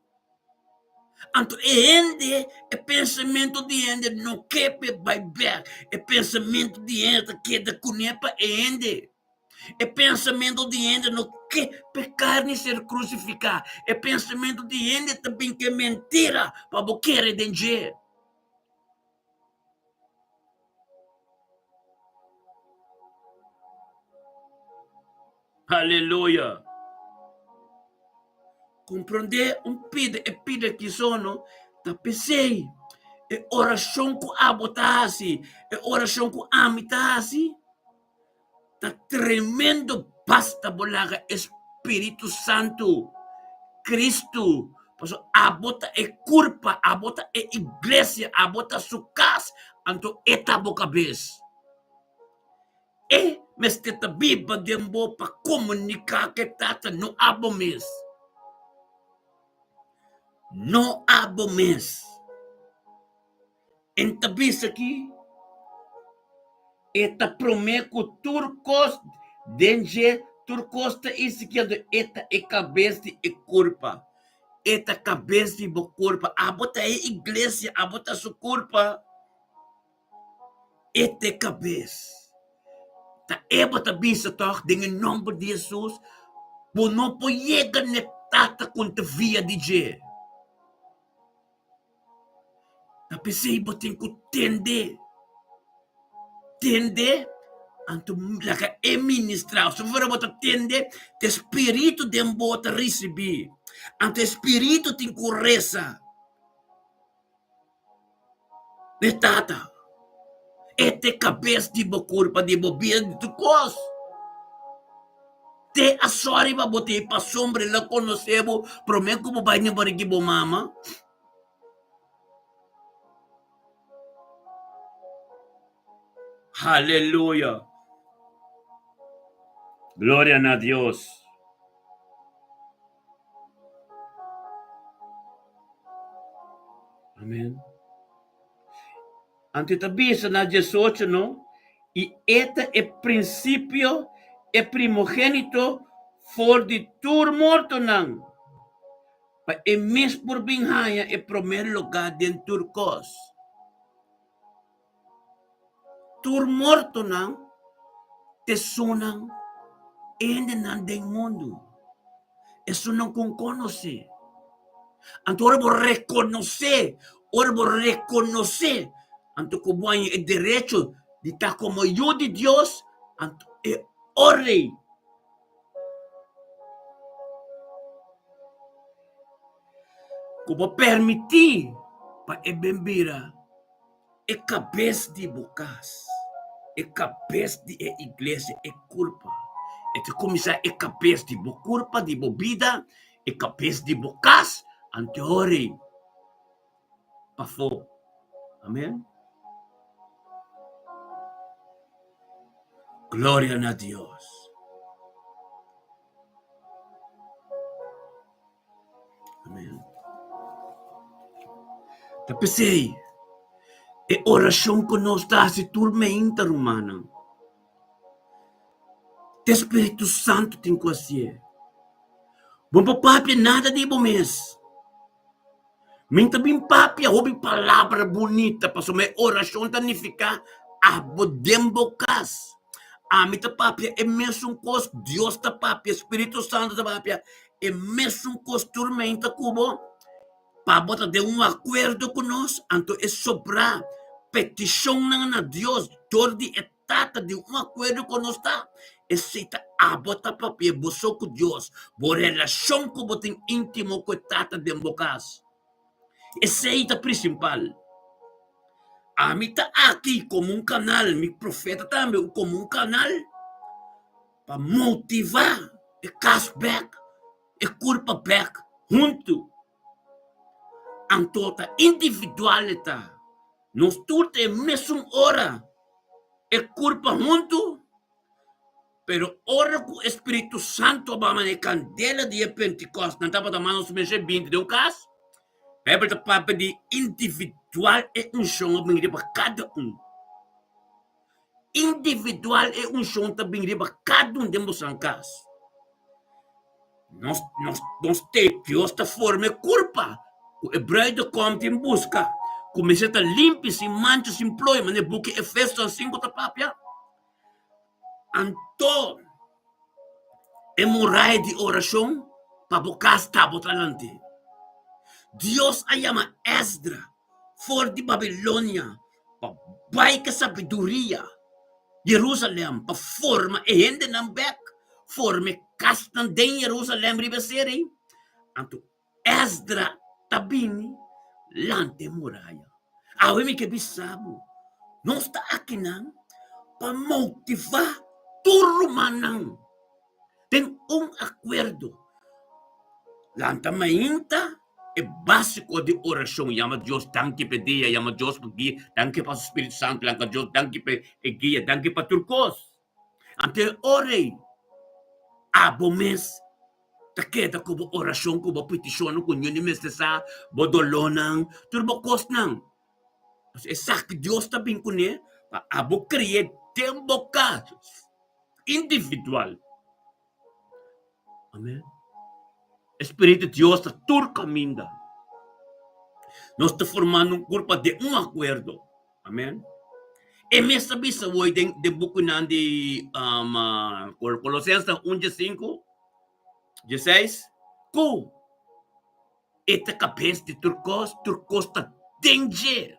Anto e hende, e pensamentu di hende no ke p'e bai bèk. E pensamentu di hende ta keda kuné pa e hende. E pensamentu di hende no ke p'e karni ser krusifiká. E pensamentu di hende ta bin ku e mentira pa bo kere den dje. Aleluya! Komprondé un pida, e pida ki sono ta p'esei. E orashon ku abo ta hasi, e orashon ku ami ta hasi, ta tremendo. Basta bo laga e Spiritu Santu, Kristu, pasobra abo ta e kurpa, abo ta e iglesia, abo ta su kas, anto e ta bo kabes. E mester ta biba den bo pa komuniká ku e Tata, no abo mes. No abo mes. En ta bisa ki e ta promé ku tur kos, den dje tur kos ta isikí, anto e ta e kabes di e kurpa. E ta kabes di bo kurpa. Abo ta e iglesia, abo ta su kurpa. E ta e kabes. Ta e bo ta bisa tòg den e nòmber di Hesus, bo no por yega n'e Tata ku ta via di dje. Ta p'esei bo tin ku tende, tende, anto laga e ministrá. Si ora bo ta tende, ta e spiritu den bo ta risibí. Anto e spiritu tin ku resa n'e Tata. E ta e kabes di bo kurpa, di bo bida, di tur kos. Te a sòri pa bo tin pasobra el a konosé bo promé ku bo bai na barigi bo mama. Haleluya! Gloria na Dios! Amen. Anto e ta bisa na diesocho no, I e ta e prinsipio, e primogénito for di tur mortonan, pa e mes por bin haña e promé lugá den tur kos. Tur mortonan ta esunnan hendenan den mundu, esunnan ku N konosé. Anto ora bo rekonosé, ora bo rekonosé, anto ku bo haña e derecho di ta komo yu di Dios, anto e ora ei ku bo permití pa e ben bira e kabes di bo kas, e kabes di e iglesia, e kurpa. E ta kuminsá e kabes di bo kurpa, di bo bida, e kabes di bo kas, anto e ora ei pafó. Amen. Gloria na Dios. Amen. Ta p'esei e orashon ku nos ta hasi tur meinta, rumannan, te Spiritu Santu tin ku hasié. Bo no por papia nada di bo mes. Mi ta bin papia hopi palabra bunita pasobra e orashon ta nifiká abo den bo kas. Ami ta papia e mesun kos Dios ta papia, Spiritu Santu ta papia e mesun kos tur meinta ku bo pa bo ta den un akuerdo ku nos, anto e sobrá petishonnan na Dios dor di e Tata di un akuerdo ku nos ta, esei ta abo ta papia bo so ku Dios, bo relashon ku bo tin íntimo ku e Tata den bo kas. Esei ta prinsipal. Ami ta aki komo un kanal, mi profeta tambe komo un kanal pa motivá e kas bèk, e kurpa bèk huntu. Anto ta individual e ta. Nos tur ta e mesun ora e kurpa huntu, pero ora ku e Spiritu Santu a baha manera e kandela di e Pentikòst, nan tabata mas o menos e binti den un kas. Beibel ta papia di individual e unshon a bini riba kada un. Individual e unshon ta bini riba kada un den boso kas. Nos, nos, nos te, Dios ta forma e kurpa ku e bruidegom tin buska, ku mester ta limpi, sin mancha, sin plooi, manera buki Efesonan sinku ta papia. Anto e muraya di orashon pa bo kas ta bo talante. Dios a yama Esdra for di Babilonia pa bai ku sabiduria Jerusalem pa forma e hendenan bek, forma e kasnan den Jerusalem riba e seri. Anto Esdra ta bini lanta e muraya. Awe mi ke bisa bo, nos ta akinan pa motivá tur rumannan den un akuerdo. Lanta mainta e básiko di orashon, yama Dios danki pa e dia, yama Dios pa guia, danki pa su Spiritu Santu, yama Dios danki pa e guia, danki pa tur kos. Anto e ora ei, abo mes ta keda ku bo orashon, ku bo petishonnan ku niun di mester sa, bo dolónan, tur bo kosnan. Pasobra esaki Dios ta bin kuné pa abo krie den bo kas individual. Amen. E Spiritu di Dios ta tur kaminda. Nos ta formando un kurpa den un akuerdo. Amen. E mes ta bisa woi den den bukunan di um, Kolosenses 1 dje 5, dje 6, ku e ta kabes di tur kos, tur kos ta den dje.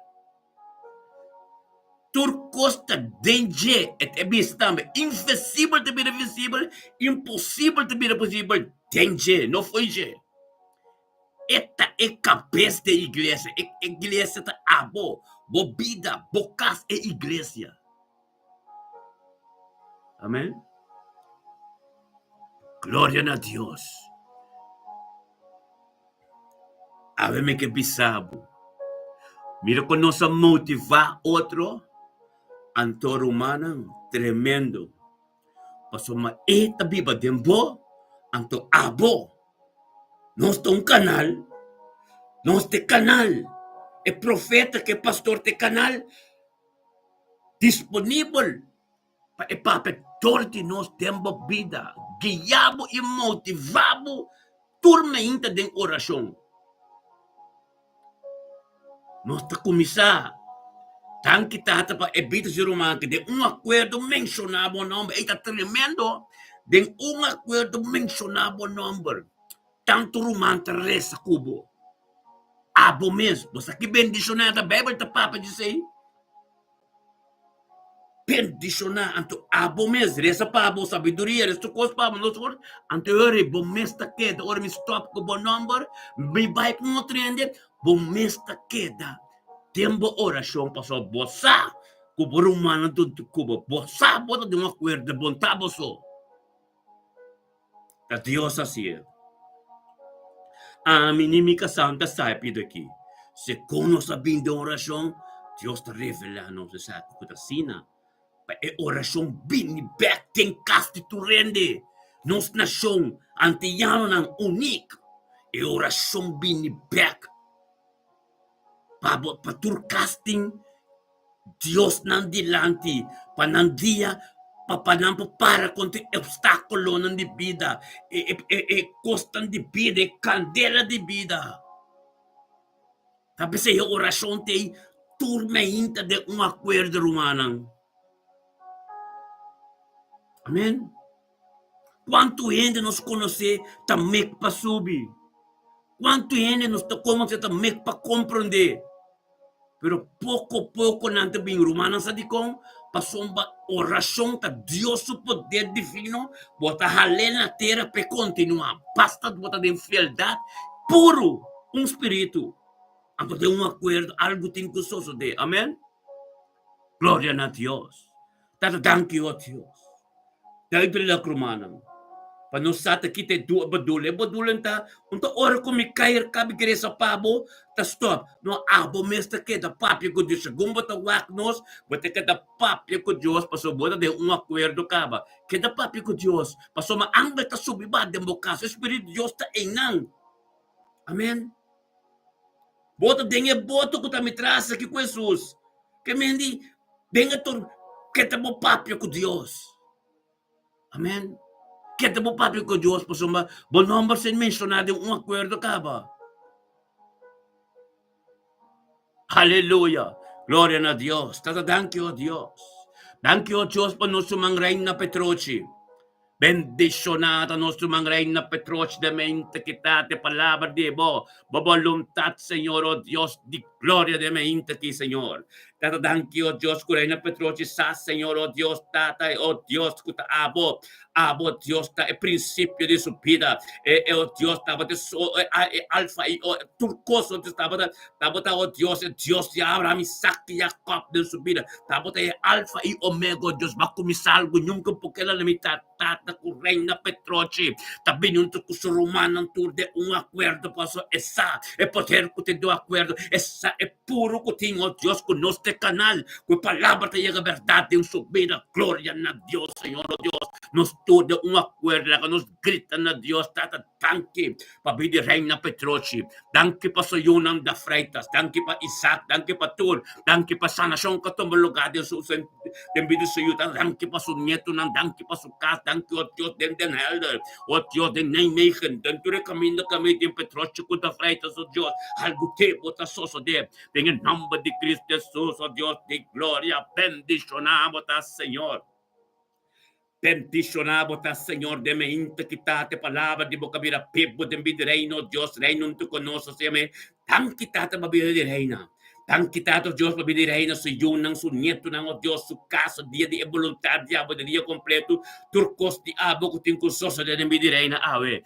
Tur kos ta den dje. E ta bisa tambe, invisibel ta bira visibel, imposibel ta bira posibel den dje, no fo'i dje. E ta e kabes di e iglesia. E iglesia ta abo, bo bida, bo kas, e iglesia. Amen. Gloria na Dios. Awe mi ke bisa bo. Mira kon nos a motivá otro, anto rumannan, tremendo. Pasobra e ta biba den bo, anto abo. Nos ta un kanal, nos ta e kanal. E profeta ku e pastor ta e kanal disponibel pa e papia dor di nos den bo bida, guia bo i motivá bo tur meinta den orashon. Nos ta kuminsá danki Tata pa e bida di ruman ki den un akuerdo menshoná bo nòmber. Ei ta tremendo! Den un akuerdo menshoná bo nòmber, tantu ruman ta resa ku bo. Abo mes, bo sa ki bendishoná ta Beibel ta papia di esei? Bendishoná anto abo mes, resa pa bo sabiduria, resa tur kos pa bo, nos por, anto e ora bo mes ta keda, ora mi stòp ku bo nòmber, mi bai ku un otro hende, bo mes ta keda den bo orashon pasobra bo sa ku bo rumannan ta huntu ku bo, bo sa bo ta den un akuerdo, bo no ta bo so. Ta Dios hasié. Ami ni mi kasá no ta sa e pida aki. Segun nos a bin den orashon, Dios ta revelá nos esaki ku ta asina pa e orashon bini bèk den kas di tur hende, nos nashon antiyanonan unik. E orashon bini bèk pa bo pa tur kas tin Dios nan dilanti pa nan dia pa pa nan por para kontra e opstákulonan di bida, e e e kosnan di bida, e kandela di bida. Ta p'esei e orashon ta ei tur meinta den un akuerdo, rumannan. Amen. Kuantu hende nos konosé ta mek pa subi? Kuantu hende nos ta konosé ta mek pa komprondé? Pero poko poko nan ta bin. Rumannan sa dikon? Pasobra orashon ta Dios su poder divino, bo ta hal'é na tera p'e kontinuá. Basta bo ta den fieldat puru, un spiritu, anto den un akuerdo algu tin ku sosodé. Amen. Gloria na Dios. Tata danki, o Dios. Duidelijk, rumannan, pa nos sa ta kita e du bedoel. E bedoeling ta, un ta ora ku mi kai kabi gresa pa bo, ta stop. No, abo mes ta keda papia ku Dios. Segun bo ta wak nos, bo ta keda papia ku Dios, pasobra bo ta den un akuerdo kaba. Keda papia ku Dios, pasobra angel ta subi ba den bo kas. E Spiritu di Dios ta einan. Amen. Bo ta den e boto ku ta mi tras aki ku Hesus. Ke men di, den e tor, keda bo papia ku Dios. Amen. Keda bo papia ku Dios pasobra bo nomber ser menshoná den un akuerdo kaba. Aleluya! Gloria na Dios. Tata danki, o Dios. Danki, o Dios, pa nos ruman Reina Petrochi. Bendishoná ta nos ruman Reina Petrochi den mente ki ta te palabra di bo, bo boluntat, Señor, o Dios di gloria den mente ki, Señor. Tata danki, o Dios, ku Reina Petrochi sa, Señor, o Dios, Tata, o Dios, ku ta abo, abo, Dios, ta e prinsipio di su bida, e, e, o Dios, tabata e so, e, e alfa i o, tur kos, o Dios, tabata, tabata, o Dios, e Dios di Abraham, Isaac i Jacob den su bida. Tabata e Alfa i Omega, o Dios, bo a kuminsá algu nunka por keda na mitat. Tata ku Reina Petrochi ta bini huntu ku su rumannan tur den un akuerdo, pasobra e sa e poder ku tin den un akuerdo, e sa e puru ku tin, o Dios, ku nos ta e kanal ku e palabra ta yega bèrdat den su bida. Gloria na Dios, Señor, o Dios, nos tur den un akuerdo, laga nos grita na Dios, Tata, danki pa bida di Reina Petrochi, danki pa su yunan da Freitas, danki pa Isaac, danki pa tur, danki pa sanashon ku a tuma lugá den su. Den bida su yu. Danki pa su nietonan, danki pa su kas, danki, o Dios, den Den Helder, o Dios, den Nijmegen, den tur e kaminda ku mi tin Petrochi ku ta Freitas, o Dios, algu te bo ta sosodé. Den e nòmber di Cristo Hesus, o Dios di gloria, bendishoná bo ta, Señor. Bendishoná bo ta, Señor, den mi inta kita te palabra di bo kabira bibu den bida reino, Dios, reino un tu konos, o sea, me danki Tata pa bida di reina. Danki Tata, Dios, pa bida di reina, su yunan, su nietonan, o Dios, su kas, dia di e boluntat di abo, di dia kompleto, tur kos di abo ku tin ku sosodé den bida di reina awe.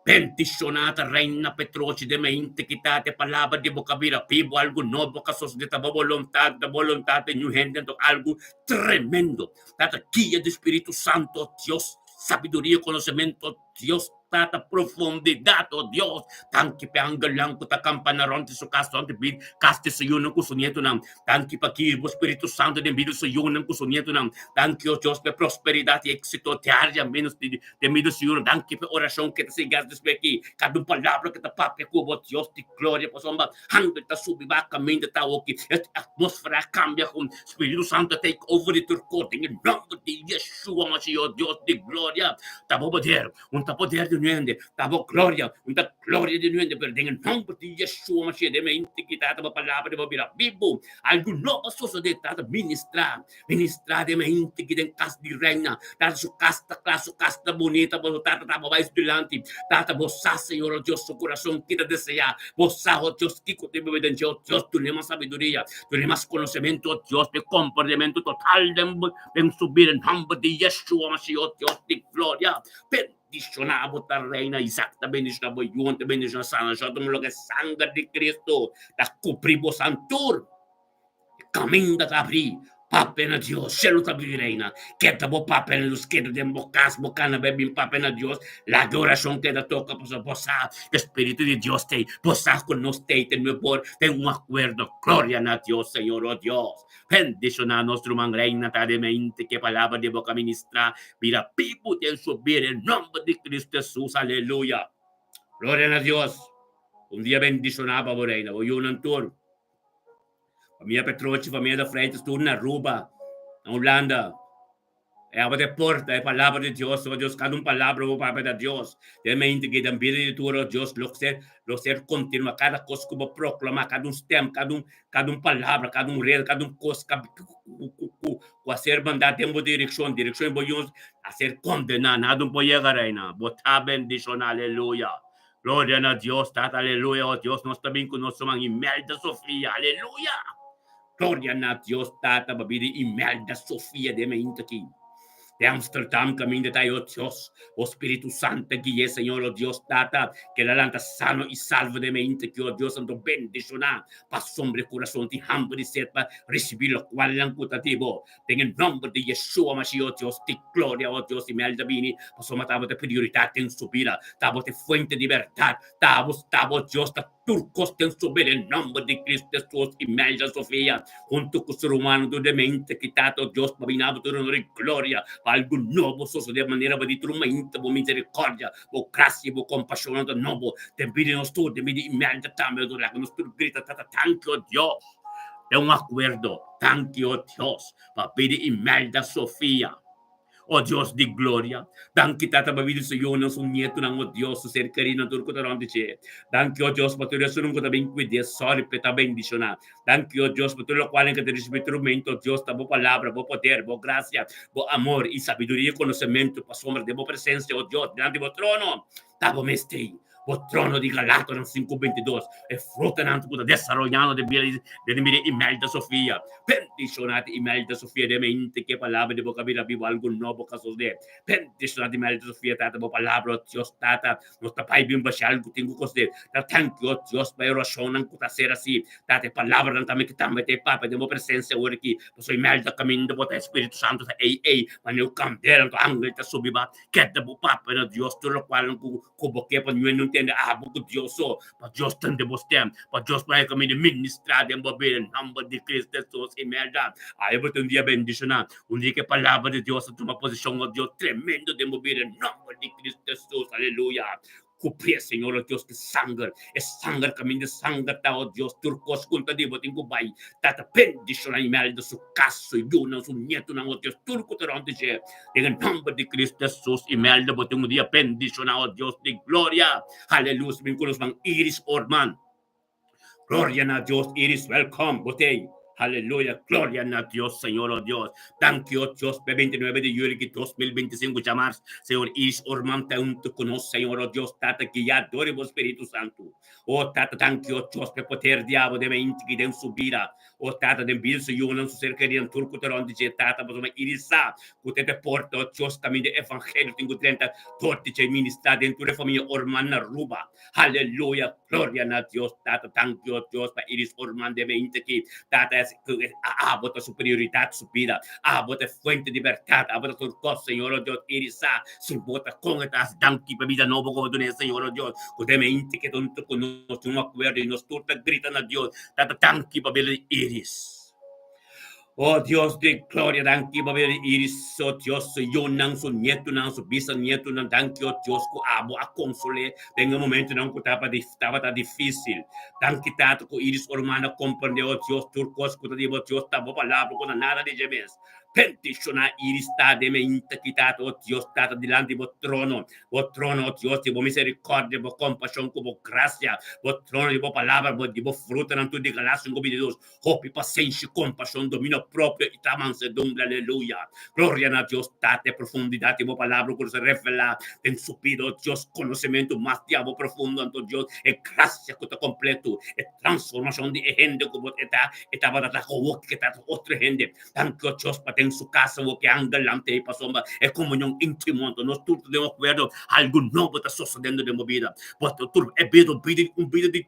Bendishoná ta Reina Petrochi den mi inta kita te palabra di bo kabira bibu, algu nobo ka sosodé, ta bo boluntat, ta boluntat di ñu hende, anto algu tremendo. Tata, guia di Spiritu Santo, Dios, sabiduria, konosementu, Dios, Tata, profundidat, o Dios. Danki pa e angelnan ku ta kampana rònt di su kas, rònt di kas di su yunan ku su nietunan. Danki pa guia bo Spiritu Santo den bida di su yunan ku su nietunan. Danki, o Dios, pa e prosperidat i éksito diaria menos di den bida di su yunan. Danki pa e orashon ku e ta sigui hasi despues aki. Kada un palabra ku e ta papia ku bo, Dios di gloria, pasobra Angel ta subi ba kaminda ta oki e atmosfera a kambia ku Spiritu Santo a take over di tur kos den e nomber di Yeshua Mashiach Dios di gloria ta bo poder un ta poder di un hende ta bo gloria un ta gloria di un hende pero den e nomber di Yeshua Mashiach den e integridad ta bo palabra di bo bira bibu algu nobo a sosode ta ta ministra ministra den e integridad den kas di reina tata su kas ta kla su kas ta bunita bo tata ta bo bai su dilanti tata bo sa Señor oh Dios su kurason kita desea bo sa oh Dios kiko ta biba den dje oh Dios dun'e mas sabiduria dun'e mas konosementu oh Dios p'e komportamentu total den den su bida en nomber di Yeshua Mashiach oh Dios di gloria bendishona bo ta reina Isaac ta bendishona bo yunan ta bendishona sanashon ta loke sanger di Cristo ta kubri bo santur. Kaminda ta abrí, papia na Dios, shelu ta bini reina. Keda bo papia na Dios, keda den bo kas, bo kana bai bin papia na Dios. Laga e orashon keda toka pasobra bo sa ku e Spiritu di Dios t'ei, bo sa ku nos t'ei ta mehor den un akuerdo. Gloria na Dios, Señor, o Dios. Bendishoná nos ruman Reina ta den mente ku e palabra di bo ka ministrá bira bibu den su bida en nomber di Cristo Hesus. Aleluya. Gloria na Dios. Un dia bendishoná pa bo Reina, bo yunan tur. Famia Petrochi, famia de Freitas, tur na Aruba, na Hulanda. E aba de porta, e palabra di Dios, o Dios, cada un palabra bo papia ta Dios. Den mente que den bida di tur, o Dios, lo ser, lo ser continua, cada cos cu bo proclama, cada un stem, cada un, cada un palabra, cada un reda, cada un cos cu, cu, cu, cu, cu a ser manda den bo direccion, direccion bo yons, a ser condena, nada un por yega, Reina. Bo ta bendiciona, aleluya. Gloria na Dios Tata aleluya oh Dios nos ta bin ku nos ruman Imelda Sofia aleluya Gloria na Dios Tata pa bida Imelda Sofia den mainta aki de Amsterdam kaminda ta oh Dios bo Spiritu Santo gui'e Señor oh Dios Tata ke la lanta sano i salvo den mainta aki oh Dios anto bendiciona pa sombra e kurason tin hamber i sed pa risibi lokualnan ku ta di bo Den e nomber di Yeshua Mashiach, o Dios di gloria, o Dios Imelda bini, pasobra tabata e prioridat den su bida, tabata e fuente di bèrdat, tabo, tabo Dios ta tur kos den su bida, den nomber di Cristo Jesus, Imelda Sofia, huntu ku su rumannan tur den mente ki Tata, o Dios, pa bini abo tur honor i gloria, pa algu nobo sosodé manera bo di tur mainta, bo misericordia, bo gracia, bo kompashonnan ta nobo den bida di nos tur, den bida di Imelda tambe, o Dios, laga nos tur grita, Tata, tanki, o Dios. Den un akuerdo, danki, o Dios, pa bida Imelda Sofia. O Dios di gloria, danki Tata pa bida su yunan, su nietunan, o Dios, su ser kerinan, tur ku ta rònt di dje. Danki, o Dios, pa tur esunnan ku ta bin kuid'é, sòri p'e ta bendishoná. Danki, o Dios, pa tur lokualnan ku ta risibí tur momento, o Dios, ta bo palabra, bo poder, bo grasia, bo amor i sabiduria i konosementu, pasobra den bo presensia, o Dios, dilanti bo trono, ta bo mes t'ei. Bo trono di Galatonan 5:22, e frutanan ku ta desaroyando den bida di den bida Imelda Sofia. Bendishoná di Imelda Sofia den mente ku e palabra di bo ka bira bibu algu nobo ka sosodé. Bendishoná di Imelda Sofia Tata bo palabra, o Dios Tata, nos ta bai bin basha algu tin ku kosdé. Ta thank you, o Dios, pa e orashonnan ku ta ser así. Tata, e palabranan tambe ku tambe ta e papia den bo presensia awor aki. Pasobra Imelda kaminda bo ta e Spiritu Santu ta ei ei, manera ku kandela ku angel ta subi ba. Keda bo papia na Dios tur lokualnan ku ku bo ke pa ñu'e no ntende abo ku Dios so, pa Dios tende bo stem, pa Dios por haña kaminda ministrá den bo bida, en nòmber di Cristo Hesus. Imelda, awe bo ta un dia bendishoná, un dia ku e palabra di Dios a tuma posishon, o Dios, tremendo den bo bida, en nòmber di Cristo Hesus. Aleluya! Kubrié, Señor, o Dios, ku sanger, e sanger kaminda e sanger ta, o Dios, tur kos ku ta di bo tin ku bai. Tata, bendishoná Imelda, su kas, su yunan, su nietunan, o Dios, tur ku ta rònt di dje. Den e nòmber di Cristo Hesus, Imelda, bo tin un dia bendishoná, o Dios di gloria. Aleluya. Bin ku nos man Iris Orman. Gloria na Dios, Iris, welcome, bo t'ei. Aleluya, gloria na Dios, Señor, oh Dios. Danki, oh Dios, p'e 29 di juli ki 2025 djamars, Señor Iris Orman ta huntu ku nos, Señor, oh Dios, Tata, guiá dor di bo Spiritu Santu. Oh Tata, danki, oh Dios, p'e poder di abo den meinti ki den su bida. Oh Tata, den bida su yunan, su ser kerinan, tur ku ta rònt di dje, Tata, pasobra Iris sa ku ta e porta, oh Dios, kaminda e evangelio tin ku drenta dor di dje ministrá den tur e famia Orman na Aruba. Aleluya, gloria na Dios Tata, danki o Dios pa Iris Orman den mente aki. Tata, es abo ta su prioridat su bida, abo ta e fuente di bèrdat, abo ta tur kos, Señor o Dios. Iris sa si bo ta kon e ta hasi danki pa bida nobo ku bo dun'é, Señor o Dios, ku den mente ke ta huntu ku nos tin un akuerdo i nos tur ta grita na Dios, Tata, danki pa bida di Iris. O Dios di gloria, danki pa bida di Iris, o Dios, su yunan, su nietunan, su bisanietunan, danki, o Dios, ku abo a konsol'é den e momentunan ku tabata difísil. Danki, Tata, ku Iris Orman a komprendé, o Dios, tur kos ku ta di bo, Dios, ta bo palabra ku ta nada di dje mes. Bendishoná Iris ta den meinta ki, Tata, o Dios, Tata, dilanti bo trono, bo trono, o Dios, di bo miserikòrdia, bo kompashon ku bo grasia, bo trono di bo palabra, di bo frutanan tur di galasia ku bini di nos. Hopi pasenshi, kompashon, dominio propio i ta mansedumbre. Aleluya! Gloria na Dios Tata, e profundidat di bo palabra ku nos a revelá den su bida, o Dios, konosementu mas di abo profundo. Anto Dios, e grasia ku ta kompletu, e transformashon di e hende ku bo e ta, e tabata ta awo ke ta otro hende. Danki, o Dios, pa den su kas awo ke angelnan ta ei pasobra e komunion íntimo. Anto nos tur ta den akuerdo, algu nobo ta sosodendo den bo bida. Bo ta tur e bida, un bida di.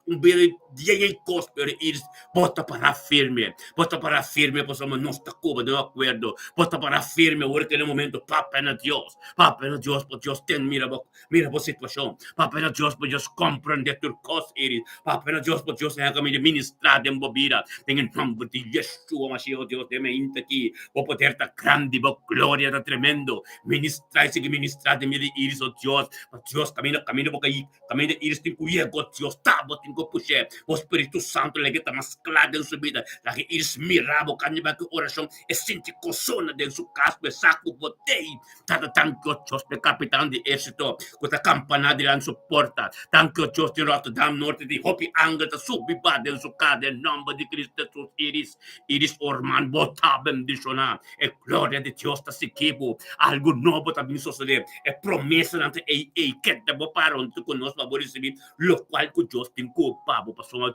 Un bira di ei kos, pero Iris, bo ta pará firme. Bo ta pará firme pasobra nos ta koba den akuerdo. Bo ta pará firme ora ku e momento papia na Dios. Papia na Dios pa Dios ten mira bo, mira bo situashon. Papia na Dios pa Dios komprendé tur kos, Iris. Papia na Dios pa Dios haña kaminda ministrá den bo bida. Den e nòmber di Yeshua Mashiach, Dios, den mainta aki, bo poder ta grandi, bo gloria ta tremendo. Ministrá i sigui ministrá den bida di Iris, o Dios. Pa Dios kaminda, kaminda bo kai. Kaminda iris tin ku yega, Dios ta bo tin ku push'é. Bo Spiritu Santu lege ta mas kla den su bida. Laga iris mira bo kanda ki orashon e sinti kosona den su kas ku e sa ku bo tei. Tata danki o Dios p'e kapitan di ersito ku ta kampaná dilanti su porta. Danki o Dios di Rotterdam Norte di hopi angel ta subi ba den su kas den nòmber di Kristu Hesus. Iris, Iris Orman bo ta bendishoná. E gloria di Dios ta sigui bo. Algu nobo ta bin sosodé. E promesanan ta ei ei. Keda bo para huntu ku nos pa bo risibí lokual ku Dios tin ku pa bo. Pasobra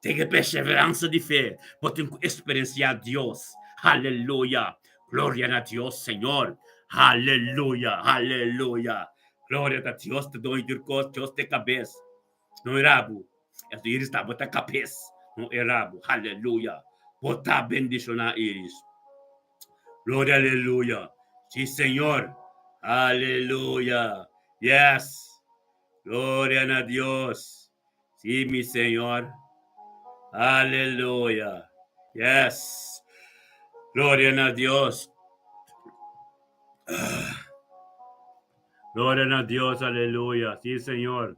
den e perseveransa di fe bo tin ku eksperensiá Dios. Aleluya! Gloria na Dios, Señor! Aleluya! Aleluya! Gloria ta Dios ta doño tur kos. Dios ta e kabes, no e rabu. Esto Iris ta bo ta kabes, no e rabu. Aleluya! Bo ta bendishoná, Iris. Gloria aleluya. Sí, Señor. Aleluya. Yes. Gloria na Dios. Sí, mi Señor. Aleluya. Yes. Gloria na Dios. Gloria na Dios. Aleluya. Sí, Señor.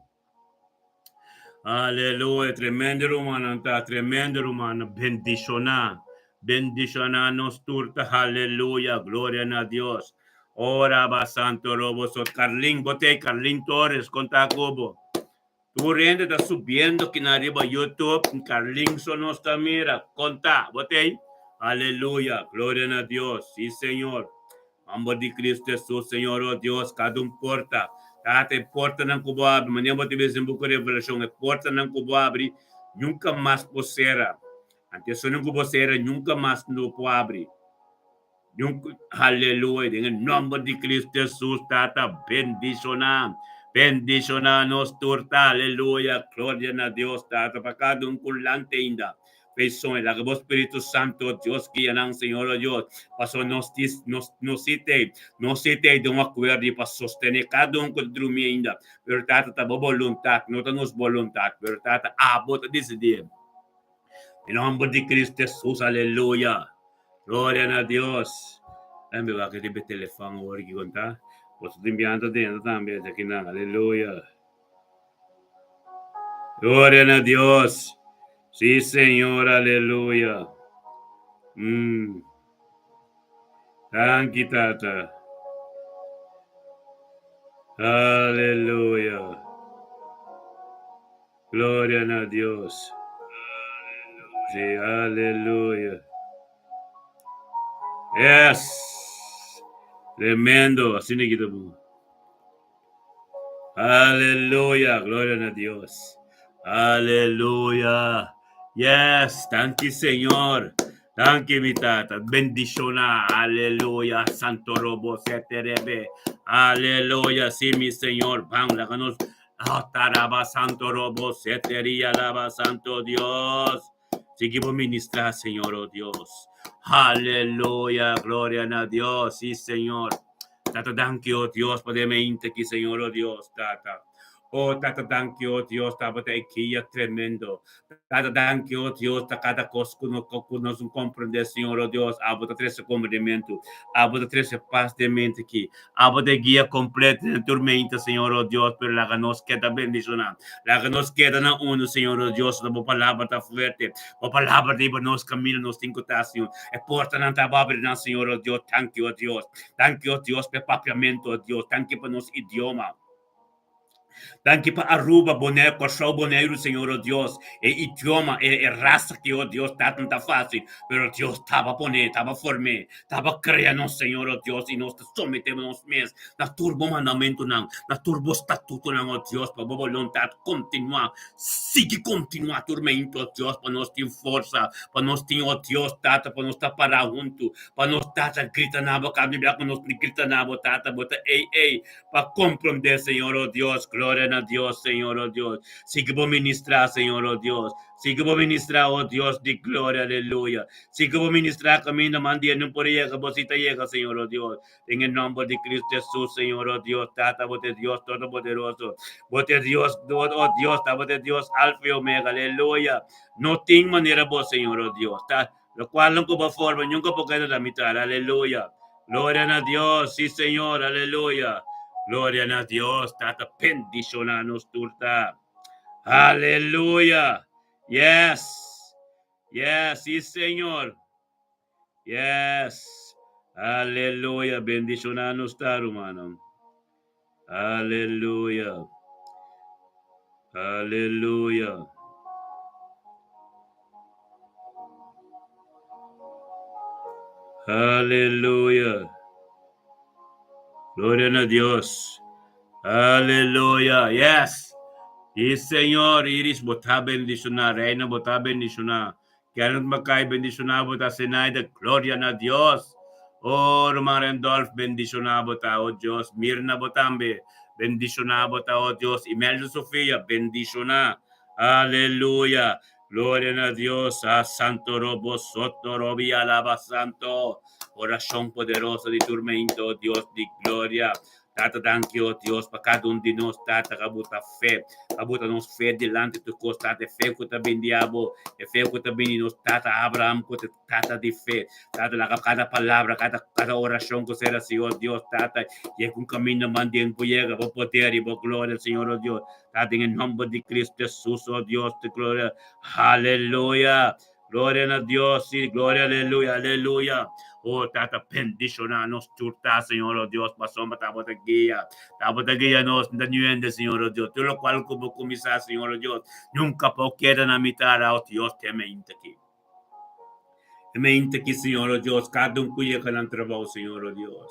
Aleluya, tremendo rumannan ta, tremendo rumannan, bendishoná, bendishoná nos tur ta, aleluya, gloria na Dios. Ora ba santo robo so Carlin, bo te Carlin Torres, konta ku bo. Tur hende ta subiendo kina riba YouTube, Carlin so nos ta mira, konta, bo te? Aleluya, gloria na Dios, sí Señor. Amor di Cristo Hesus, Señor, oh Dios, cada un porta. Tata, e portanan cu Bo abri, manera Bo ta bisa den buco Revelacion, e portanan cu Bo abri, nunca mas por cera. Anto esunnan cu Bo cera, nunca mas no por abri. Nunca, aleluya, den e nomber di Cristo Hesus, Tata, bendiciona, bendiciona nos tur, ta, aleluya, gloria na Dios, Tata, pa cada un cu lanta ainda. P'eson e laga bo Spiritu Santo, Dios guia nan, Señor o Dios, pasobra nos tin, nos, nos si t'ei, nos si t'ei den un akuerdo i pa sostené kada un ku ta drumi ainda. Pero Tata, ta bo boluntat, no ta nos boluntat, pero Tata, abo ta disidí. Den nòmber di Cristo Hesus, aleluya. Gloria na Dios. Bai mi wak riba e telefòn awor ki konta. Boso tin bianta dentro tambe, akinan. Aleluya. Gloria na Dios. Sí, Señor, aleluya. Danki, Tata. Aleluya. Gloria na Dios. Sí, aleluya. Yes. Tremendo. Asina ki ta bon. Aleluya. Gloria na Dios. Aleluya. Yes. Danki, Señor. Danki, mi Tata. Bendiciona. Aleluya. Santo Robo Seterebe. Aleluya. Sí, mi Señor. Ban, laga nos. Ah, taraba Santo Robo Seteria Laba Santo Dios. Sigui bo ministra, Señor, oh Dios. Aleluya, gloria na Dios. Sí, Señor. Tata, danki, oh Dios, pa den mente aki, Señor, oh Dios, Tata. Oh, Tata, danki, oh Dios, tabata e kia tremendo. Tata, danki, oh Dios, ta kada kos ku no, ku nos no komprendé, Señor, oh Dios, abo ta trese komprendementu. Abo ta trese pas den mente aki. Abo ta e guia kompleto den tur mente, Señor, oh Dios, pero laga nos keda bendishoná. Laga nos keda na uno, Señor, oh Dios, bo palabra ta fuerte. Bo palabra ta hiba nos kaminda nos tin ku ta, Señor. E portanan ta abri nan, Señor, oh Dios. Danki, oh Dios. Danki, oh Dios, pa e papiamentu, oh Dios. Danki pa nos idioma. Danki pa Aruba, Bonaire, Kòrsou, Boneiru, Señor, oh Dios. E idioma, e, e rasa ki, oh Dios, ta ta fácil, pero Dios taba pone, taba form'é, taba krea nos, Señor, oh Dios, i nos ta someté nos mes na tur bo mandamentunan, na tur bo statutonan, oh Dios, pa bo boluntat kontinuá, sigui kontinuá tur meintu, oh Dios, pa nos tin forsa, pa nos tin, oh Dios, Tata, pa nos ta pará huntu, pa nos Tata grita na bo, kada bia ku nos grita na bo, Tata, bo ta ei, ei, pa comprende, Señor, oh Dios. Gloria na Dios, Señor, oh Dios. Sigui bo ministra, Señor, oh Dios. Sigui bo ministra, oh Dios di gloria, aleluya. Sigui bo ministra caminda man dia no por yega, bo si ta yega, Señor, oh Dios. Den e nomber di Cristo Jesús, Señor, oh Dios. Tata, bo ta Dios Todopoderoso. Bo ta Dios, oh Dios, ta bo ta Dios Alfa y Omega, aleluya. No tin manera bo, Señor, oh Dios. Ta, Locual no cu bo forma, nunca por keda na mitad. Aleluya. Gloria na Dios. Sí, Señor. Aleluya. Gloria na Dios. Tata, bendiciona nos tur ta. Aleluya. Yes. Yes, sí, Señor. Yes. Aleluya. Bendiciona nos ta, hermano. Aleluya. Aleluya. Aleluya. Gloria na Dios. Aleluya. Yes. Y Señor, Iris, bo ta bendiciona. Reina, bo ta bendiciona. Kenneth Mackay, bendiciona bo ta. Zenaida, gloria na Dios. Oh, ruman Randolph, bendiciona bo ta, oh Dios. Mirna, bo tambe, bendiciona bo ta, oh Dios. Imelda Sofia, bendiciona. Aleluya. Gloria na Dios. Ah, Santo Robo Soto Robi Alaba Santo. Oracion poderoso di turmento, oh Dios di gloria. Tata, danki, oh Dios, pa kada un di nos, Tata, ku bo ta fe, ku bo ta nos fe dilanti tur kos, Tata, e fe ku ta bini di abo, e fe ku ta bini di nos tata Abraham, ku ta tata di fe. Tata, laga kada palabra, kada, kada orashon ku ser hasi, oh Dios, Tata, yega un kaminda mandien por yega, bo poder i bo gloria, Señor, oh Dios. Tata, den e nomber di Cristo Jesus, oh Dios di gloria. Aleluya. Gloria na Dios, sí, gloria, aleluya, aleluya. Oh, Tata, bendiciona nos tur ta, Señor, oh Dios, pasobra tabata guia, tabata guia nos, nta nuende, Señor, oh Dios. Tur locual cu bo cuminsa, Señor, oh Dios, nunca por keda na mitad, oh Dios, te mente aki. E mente aki, Señor, oh Dios, cada un cu yega nan trabou, Señor, oh Dios.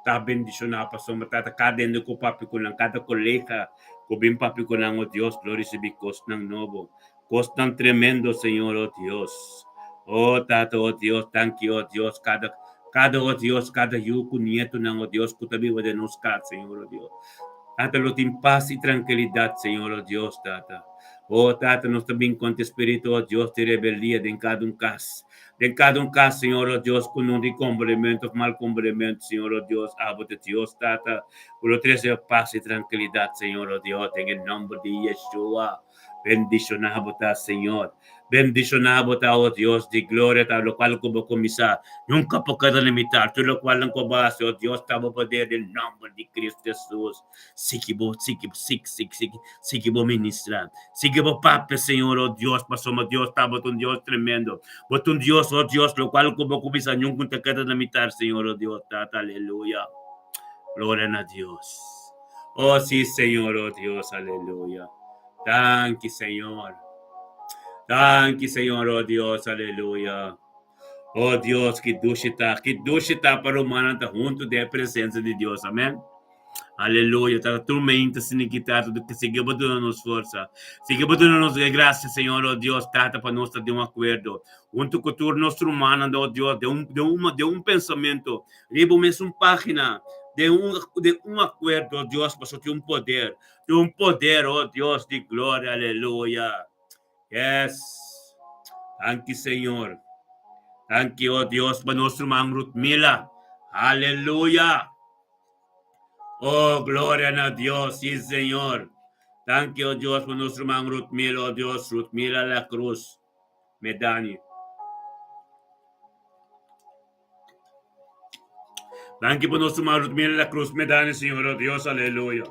Ta bendiciona pasobra Tata, cada hende cu papia cu nan, cada colega cu bin papia cu nan, oh Dios, lo ricibi cosnan nobo. Kosnan tremendo, Señor, oh Dios. Oh Tata, oh Dios, danki, oh Dios, kada, kada, oh Dios, kada yu ku nietonan, oh Dios, ku ta biba den nos kas, Señor, oh Dios. Tata, lo tin pas i trankilidat, Señor, oh Dios, Tata. Oh Tata, nos ta bin kontra e spiritu, oh Dios, di rebeldia den kada un kas. Den kada un kas, Señor, oh Dios, ku no tin komprendementu òf mal komprendementu, Señor, oh Dios, abo ta Dios, Tata, ku lo trese pas i trankilidat, Señor, oh Dios, den e nòmber di Yeshua. Bendiciona bo ta, Señor. Bendishoná bo ta, o Dios di gloria, ta lokual ku bo kuminsá, nunka por keda limitá. Tur lokual ku bo hasi, o Dios, ta bo poder den nòmber di Kristu Hesus. Sigui bo, sigui, sigui, sigui, sigui, sigui bo ministrá. Sigui bo papia, Señor, o Dios, pasobra Dios ta bo ta un Dios tremendo. Bo ta un Dios, o Dios, lokual ku bo kuminsá, nunka ta keda limitá, Señor, o Dios, Tata, aleluya. Gloria na Dios. Oh, sí, Señor, oh Dios, aleluya. Danki, Señor. Danki, Señor, oh Dios, aleluya. Oh Dios, ki dushi ta, ki dushi ta pa rumannan ta huntu den e presensia di Dios. Amèn. Aleluya. Ta tur mente sinikitá, tur sigui bo duna nos forsa. Sigui bo duna nos grasia, Señor, oh Dios, Tata, pa nos ta den un akuerdo. Huntu ku tur nos rumannan, oh Dios, den un, den un, den un pensamentu, riba un mesun página, den un, den un akuerdo, oh Dios, pasobra tin un poder. Tin un poder, oh Dios di gloria, aleluya. Yes. Danki, Señor. Danki, oh Dios, pa nos ruman Ruthmila. Aleluya. Oh, gloria na Dios, sí, Señor. Danki, oh Dios, pa nos ruman Ruthmila, oh Dios, Ruthmila La Cruz. Medani. Danki pa nos ruman Ruthmila La Cruz Medani, Señor, oh Dios, aleluya.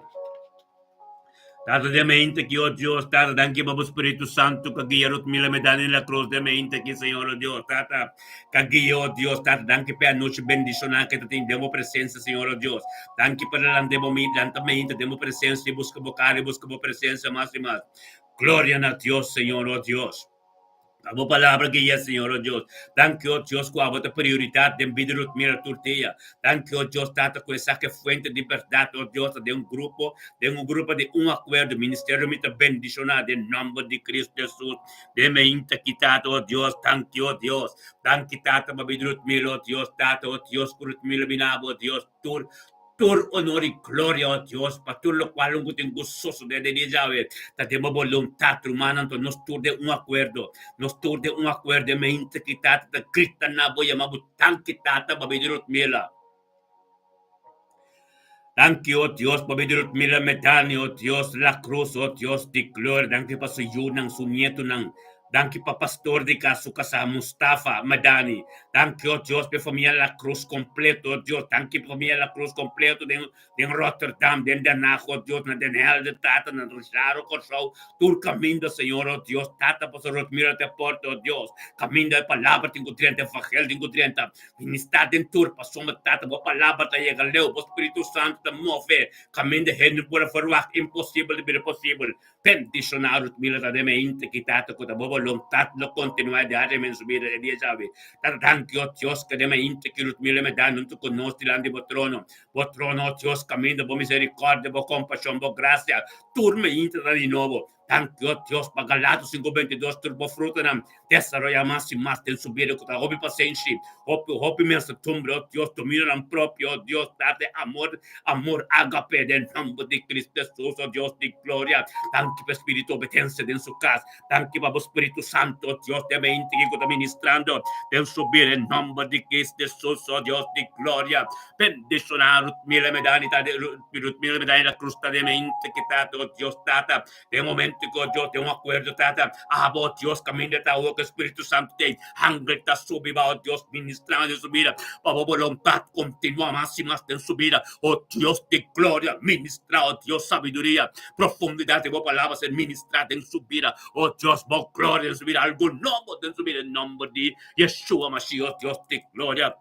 Tata den mente aki, oh Dios, Tata, danki pa bo Spiritu Santu ka guia Ruthmila Medani La Cruz den mente aki, Señor, oh Dios, Tata, ka guia, oh Dios, Tata, danki pa e anochi bendishoná ke ta tin den bo presensia, Señor, oh Dios. Danki pa lanta bo lanta mente den bo presensia i buska bo kara i buska bo presensia mas i mas. Gloria na Dios, Señor, oh Dios. Ta bo palabra guia, Señor, oh Dios. Danki, oh Dios, ku abo ta prioridat den bida Ruth Mira tur dia. Danki, oh Dios, Tata, ku esaki e fuente di bèrdat, oh Dios, ta den un grupo, den un grupo di un akuerdo. Ministerio mi ta bendishoná den nòmber di Kristu Hesus. Den meinta aki, Tata, oh Dios, danki, oh Dios. Danki, Tata, pa bida Ruth Mira, oh Dios, Tata, oh Dios, ku Ruth Mira bina abo, oh Dios, tur Tur honor i gloria, o Dios, pa tur lokual un ku tin ku sosodé den dia djawe, ta den bo boluntat, rumannan, anto nos tur den un akuerdo, nos tur den un akuerdo, e mente ki Tata ta grita na bo, yama bo Danki, Tata, pa bidi Rutmila. Danki, o Dios, pa bidi Rutmila Medani, o Dios, La Cruz, o Dios di gloria, danki pa su yunan, su nietunan, Danki pa pastor di kas su kasá Mustafa Madani. Danki oh Dios pa e famia La Cruz kompleto oh Dios. Danki pa famia La Cruz kompleto den den Rotterdam, den Den Haag oh Dios, na Den Helder Tata, na Rosario Kòrsou, tur kaminda Señor oh Dios Tata pasobra nos mira te porta oh Dios. Kaminda e palabra tin ku drenta, evangelio tin ku drenta. Ministrá den tur pasobra Tata bo palabra ta yega leu, bo Spiritu Santu ta move kaminda hende por a verwagt imposibel ta bira posibel. Bendishoná Rutmila ta den mente ki tata ku ta bo boluntat lo kontinuá diariamente su bida e dia djawe. Tata danki o Dios ku den mente ki Rutmila me da nuntu ku nos dilanti bo trono. Bo trono o Dios kaminda bo miserikòrdia, bo kompashon, bo grasia tur mente ta di nobo. Danki o Dios pa Galatos 5:22 tur bo frutanan desaroyá mas i mas den su bida ku ta hopi pasenshi, hopi hopi mansedumbre, o Dios, dominionan propio, o Dios, darte amor, amor ágape den nòmber di Cristo Hesus, o Dios di gloria. Danki pa e spiritu obedensia den su kas. Danki pa bo Spiritu Santu, o Dios, den mente ku ta ministrando den su bida den nòmber di Cristo Hesus, o Dios di gloria. Bendishoná Ruthmila Medani ta Ruthmila Medani la Cruz ta den mente ki tata, o Dios Tata. Den momento ku Dios den un akuerdo tata, abo Dios kaminda ta awor ku Spiritu Santu den hangre ta subi bao Dios ministrando den su bida pa bo boluntat kontinua mas i mas den su bida. O Dios di gloria, ministra o Dios sabiduria, profundidat di bo palabra ser ministra den su bida. O Dios bo gloria den su bida, algu nobo den su bida den nomber di Yeshua Mashiach, Dios di gloria.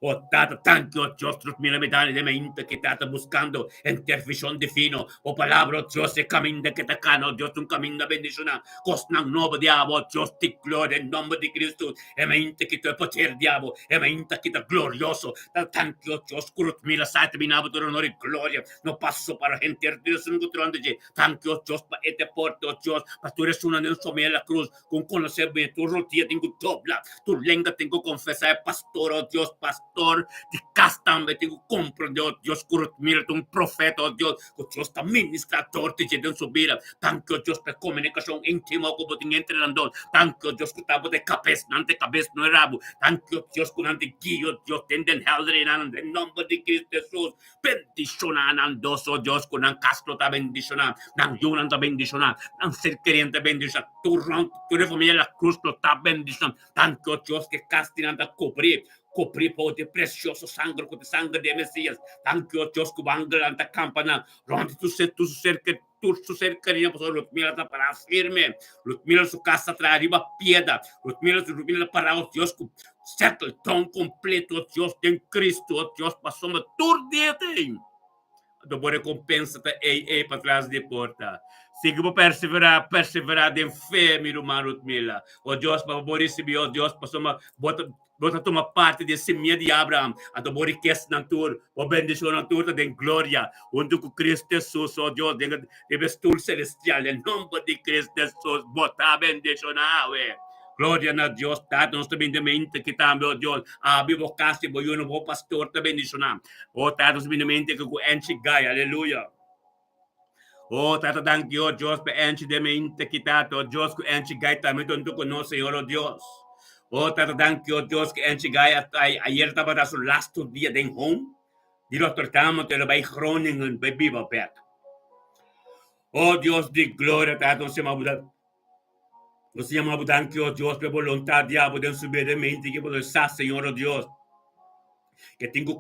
O Tata, danki, o Dios, nos mira medani den mainta ki Tata buskando intervishon divino. Bo palabra, o Dios, e kaminda ke ta kana, o Dios, un kaminda bendishoná. Kosnan nobo di abo, o Dios di gloria, den nomber di Kristu. E mainta ki ta e poder di abo, e mainta ki ta glorioso. Tata, danki, o Dios, ku nos mira sa ta bini abo tur honor i gloria. No paso para henter Dios esun ku tron di dje. Danki, o Dios, pa e deporte, o Dios, pa tur esunnan den somé la krus. Con conoce bien, tur rodilla tin cu dobla, tur lenga tin cu confesa e pastor, oh Dios, pastor. pastor di kas tambe tin ku komprondé, oh Dios, ku Rutmila ta un profeta, oh Dios, ku Dios ta ministrá dor di dje den su bida. Danki, oh Dios, pa e komunikashon íntimo ku bo tin entre nan dos. Danki, oh Dios, ku ta bo ta e kabes, nan ta e kabes, no e rabu. Danki, oh Dios, ku nan ta guia, oh Dios, den den hèlder einan, den nòmber di Kristu Hesus. Bendishoná nan dos, oh Dios, ku nan kas lo ta bendishoná, nan yunan ta bendishoná, nan ser keriente ta bendishoná, tur rònt, tur e famia La Cruz lo ta bendishoná. Danki, oh Dios, ku e kas di nan ta kubrí, kubrí pa e presioso sanger ku ta e sanger di e Mesias. Danki, oh Dios, ku bo angelnan ta kampa nan rònt di tur su ser Tur su ser kerido pasobra Ludmila ta pará firme. Ludmila su kas ta traha riba piedra. Ludmila su Ludmila ta pará, oh Dios, ku settle down kompleto, oh Dios, den Cristo, oh Dios, pasobra tur dia ta ei. Anto bo rekompensa ta ei, ei patras di e porta. Sigui bo perseverá, perseverá den fe, mi ruman Ludmila. Oh Dios, pa bo risibí, oh Dios, pasobra bo ta. Bo ta tuma parti di e simia di Abraham, anto bo rikesnan tur, bo bendishonnan tur ta den gloria, huntu ku Kristu Hesus, o Dios, den e stul selestial. Den nomber di Kristu Hesus, bo ta bendishoná awe. Gloria na Dios Tata, nos ta bini den mente aki tambe, o Dios, abi bo kas i bo yunan, bo pastor ta bendishoná. O Tata, nos ta bini den mente aki ku Angie Guy, aleluya. O Tata, danki, o Dios, pa Angie den mente aki, Tata, o Dios, ku Angie Guy tambe ta huntu ku nos, Señor, o Dios. O Tata, danki, o Dios, ku Angie Guy ayer tabata su lastu dia den home di Rotterdam, anto el a bai Groningen bai biba bek. O Dios di gloria, Tata, nos yama bo nos yama bo danki, o Dios, pa e boluntat di abo den su bida mente ki bo sa, Señor, o Dios. ke tin ku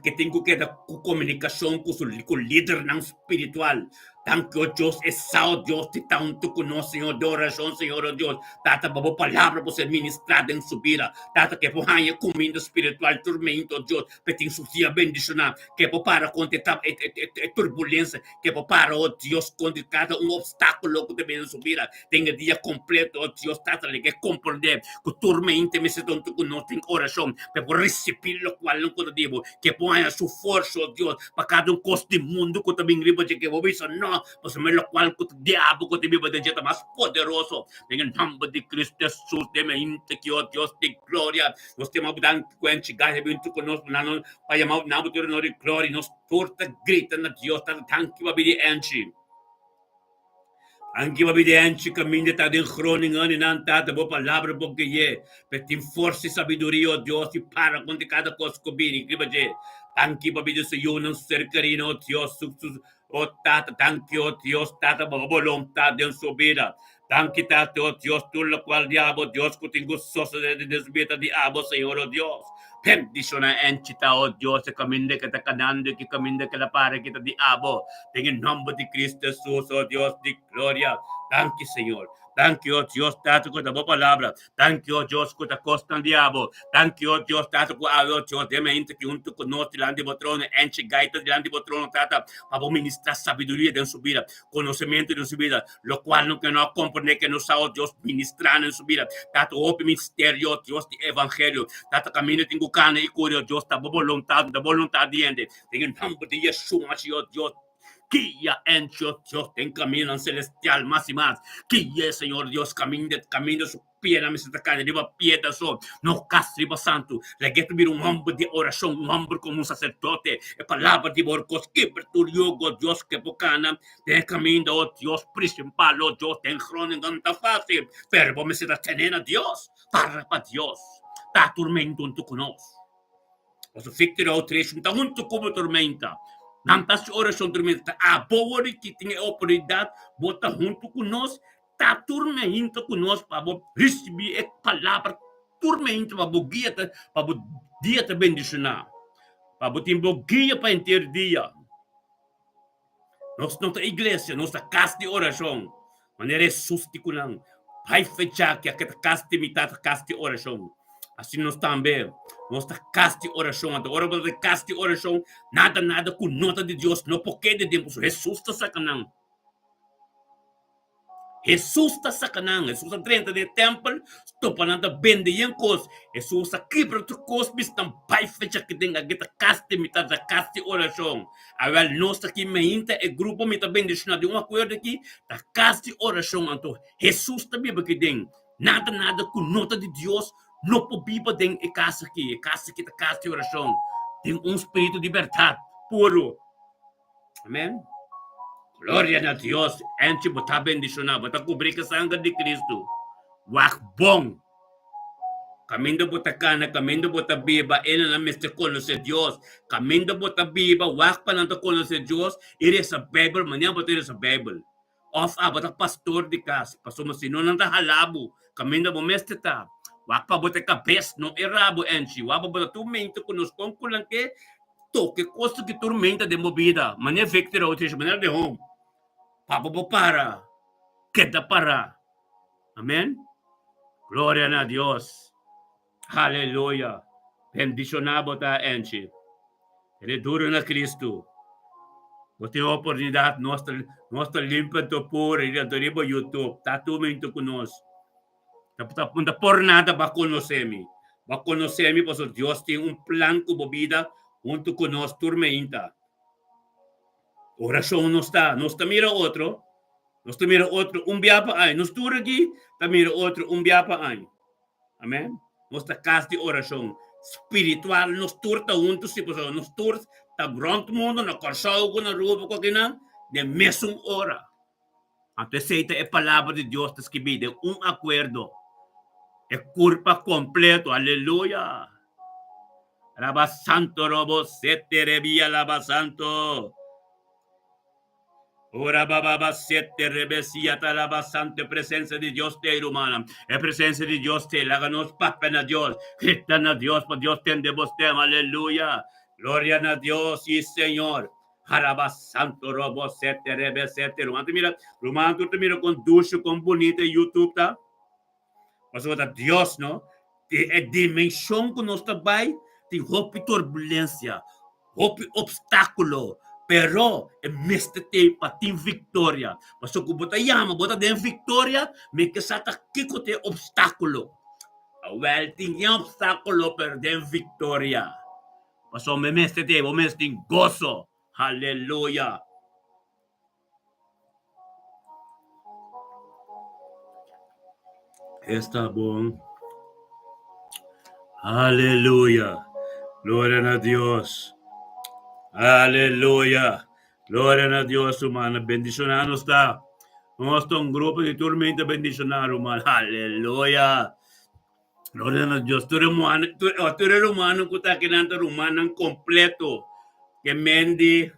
ke tin ku keda ku komunikashon ku su ku lidernan spiritual. Danki, o Dios, e sa, o Dios, di tantu ku nos, Señor, den orashon, Señor, o Dios, Tata, pa bo palabra por ser ministrá den su bida. Tata, ke por haña kuminda spiritual tur meinta, o Dios, pa e tin su dia bendishoná. Ke por para kontra e e e turbulensia, ke por para, o Dios, kontra kada un opstákulo ku ta bini den su bida. Den e dia kompleto, o Dios Tata, lege komprondé ku tur mente mester ta huntu ku nos den orashon pa e por risibí lokual nan ku ta di bo, ke por haña su forsa, o Dios, pa kada un kos di mundu ku ta bin riba dje, ke bo bisa no, pasobra lokual ku ta di abo ku ta biba den dje ta mas poderoso. Den e nòmber di Kristu Hesus, den mente ki, o Dios di gloria, nos ta yama bo danki ku e nchiga e bin huntu ku nos, pa yama bo nòmber tur honor i gloria, nos tur ta grita na Dios Tata, danki pa bini enchi. Anki pa bidenchi kaminda ta den Groningen i nan tata bo palabra bo gui'é p'e tin forsa i sabiduria o Dios i para kontra kada kos ku bini riba dje. Danki pa bida su yunan su ser kerino o Dios su su o tata danki o Dios tata pa bo boluntat den su bida. Danki tata o Dios tur lokual di abo Dios ku tin ku sosode den su bida ta di abo Señor o Dios. Bendiciona enchi ta, oh Dios, e caminda ke ta canando y ki caminda ke la para ki ta di abo. Den e nomber di Cristo Jesus, oh Dios di gloria. Danki, Señor. Danki, oh Dios, Tata, cu ta bo palabra. Danki, oh Dios, cu ta cosnan di abo. Danki, oh Dios, Tata, cu awe, oh Dios, den mente ki hunto cu nos dilanti bo trono, enchi gaita dilanti bo trono, Tata, pa bo ministra sabiduria den su bida, conocemento den su bida, locual no ke no a comprende, ke no sa, oh Dios, ministra den su bida. Tata, hopi misterio, oh Dios, di evangelio. Tata, caminda tin cu cana y curi, oh Dios, ta bo boluntad, ta boluntad di hende. Den e nomber di Yeshua Mashiach, oh Dios, guia enchi, oh Dios, den caminonan celestial mas y mas. Guia, Señor Dios, caminda, caminda su Piedra mester ta kai riba piedra so, no kas riba santu. Lag'é ta bira un hòmber di orashon, un hòmber komo un saserdote. E palabra di bo kos kibra tur yugo, Dios ke bo kana den e kaminda, o Dios prinsipal, o Dios den Groningen ta fásil, pero bo mester ta tene na Dios, para pa Dios. Ta turmento huntu ku nos. Pasobra Victory Outreach ta huntu ku bo tormenta. Nan ta hasi orashon tormenta. Abo wòrdu ki tin e oportunidat, bo ta huntu ku nos, ta turmenta ku nos pa bo risibí e palabra turmenta pa bo guia ta pa bo dia ta bendishoná, pa bo tin bo guia pa henter dia. Nos no ta iglesia, nos ta kas di orashon. Manera Hesus di ku nan, Bai fecha ki akita kas di mi Tata kas di orashon. Asina nos tambe, nos ta kas di orashon. Anto ora bo ta den kas di orashon, nada nada ku no ta di Dios no por keda den, pasobra Hesus ta saka nan. Hesus ta saka nan. Hesus a drenta den e tèmpel, stopa nan ta bende yen kos. Hesus a kibra tur kos, bisa nan, Bai fecha aki den aki ta kas di mi Tata, kas di orashon. Awèl, nos ta aki meinta e grupo mi ta bendishoná den un akuerdo aki, ta kas di orashon. Anto Hesus ta biba aki den. Nada, nada ku no ta di Dios. no por biba den e kas aki. E kas aki ta kas di orashon den un spiritu di bèrdat puru. Amen. Gloria na Dios. Enchi bo ta bendishoná, bo ta kubrí ku e sanger di Kristu. Wak bon. Kaminda bo ta kana, kaminda bo ta biba, enanan mester konosé Dios. Kaminda bo ta biba, wak pa nan ta konosé Dios i resa Beibel manera bo ta resa Beibel. Òf abo ta pastor di kas, pasobra si no nan ta hala bo kaminda bo mester ta. Wak pa bo ta e kabes, no e rabo, enchi. Wak pa bo ta tur mente ku nos kon ku nan ke toke kos ki tur mente den bo bida, manera Victor Outreach, manera de home. Pa bo bo para, keda para. Amen. Gloria na Dios. Aleluya. Bendishoná bo ta, Angie. Tene duro na Cristo. Bo tin oportunidad, nos ta, nos ta limpia anto puro i anto riba YouTube. Ta tumento ku nos. Ta, ta, ta por nada ba konosé mi. Ba konosé mi pasobra Dios tin un plan ku bo bida huntu ku nos tur meinta. Orashon nos ta, nos ta mira otro. Nos ta mira otro un bia pa aña. Nos tur aki ta mira otro un bia pa aña. Amen. Nos ta kas di orashon spiritual. Nos tur ta huntu si pasobra nos tur ta rònt mundu, na Kòrsou ku na Aruba ku akinan, den mesun ora. Anto esei ta e palabra di Dios ta skibí den un akuerdo. E kurpa kompleto. Aleluya! Alaba santo robo sete rebia alaba santo. Ora bababa sete rebesia ta alaba santo e presencia di Dios te rumannan. E presencia di Dios te laga nos papia na Dios, grita na Dios pa Dios tende bo stem. Aleluya. Gloria na Dios y Señor. Alaba santo robo sete rebe sete. Ruman ta mira, ruman tur ta mira con dushu, con bunita YouTube ta. Pasobra ta Dios, no? E dimension ku nos ta bai tin hopi turbulensia, hopi obstákulo, pero e mester t'ei pa tin viktoria. Pasobra ku bo ta yama bo ta den viktoria, mi ke sa ta kiko ta e obstákulo. Awèl, tin e obstákulo pero den viktoria. Pasobra mi mester t'ei, bo mester tin goso. Haleluya! Esta bon. Aleluya. Gloria na Dios. Aleluya. Gloria na Dios, hermano. Bendicionado está. Nos ta un grupo di tur mente bendicionado, hermano. Aleluya. Gloria na Dios. Tur hermano, tur, oh, tur hermano ku ta aki nan ta rumannan completo. Ke mendi.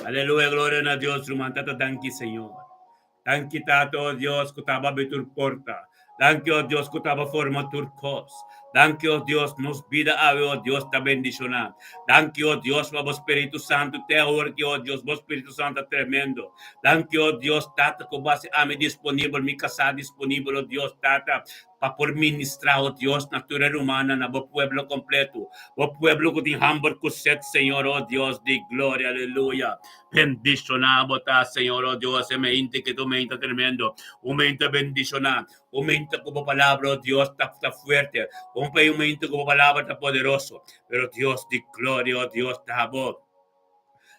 Aleluya, gloria na Dios, ruman. Tata, danki, Señor. Danki, Tata, oh Dios, ku taba abri tur porta. Danki, oh Dios, ku taba forma tur kos. Danki, oh Dios, nos bida awe, oh Dios, ta bendishoná. Danki, oh Dios, pa bo Spiritu Santu te awor ki, oh Dios, bo Spiritu Santu ta tremendo. Danki, oh Dios, Tata, ku bo hasi ami disponibel, mi kasá disponibel, oh Dios, Tata, pa por ministrá, oh Dios, na tur e rumannan, na bo pueblo kompleto, bo pueblo ku tin hamber ku set, Señor, oh Dios di gloria, aleluya. Bendishoná bo ta, Señor, oh Dios, e mente ke ta un mente tremendo, un mente bendishoná, un mente ku bo palabra, oh Dios, ta ta fuerte, un mente ku bo palabra ta poderoso, pero Dios di gloria, oh Dios, ta bo.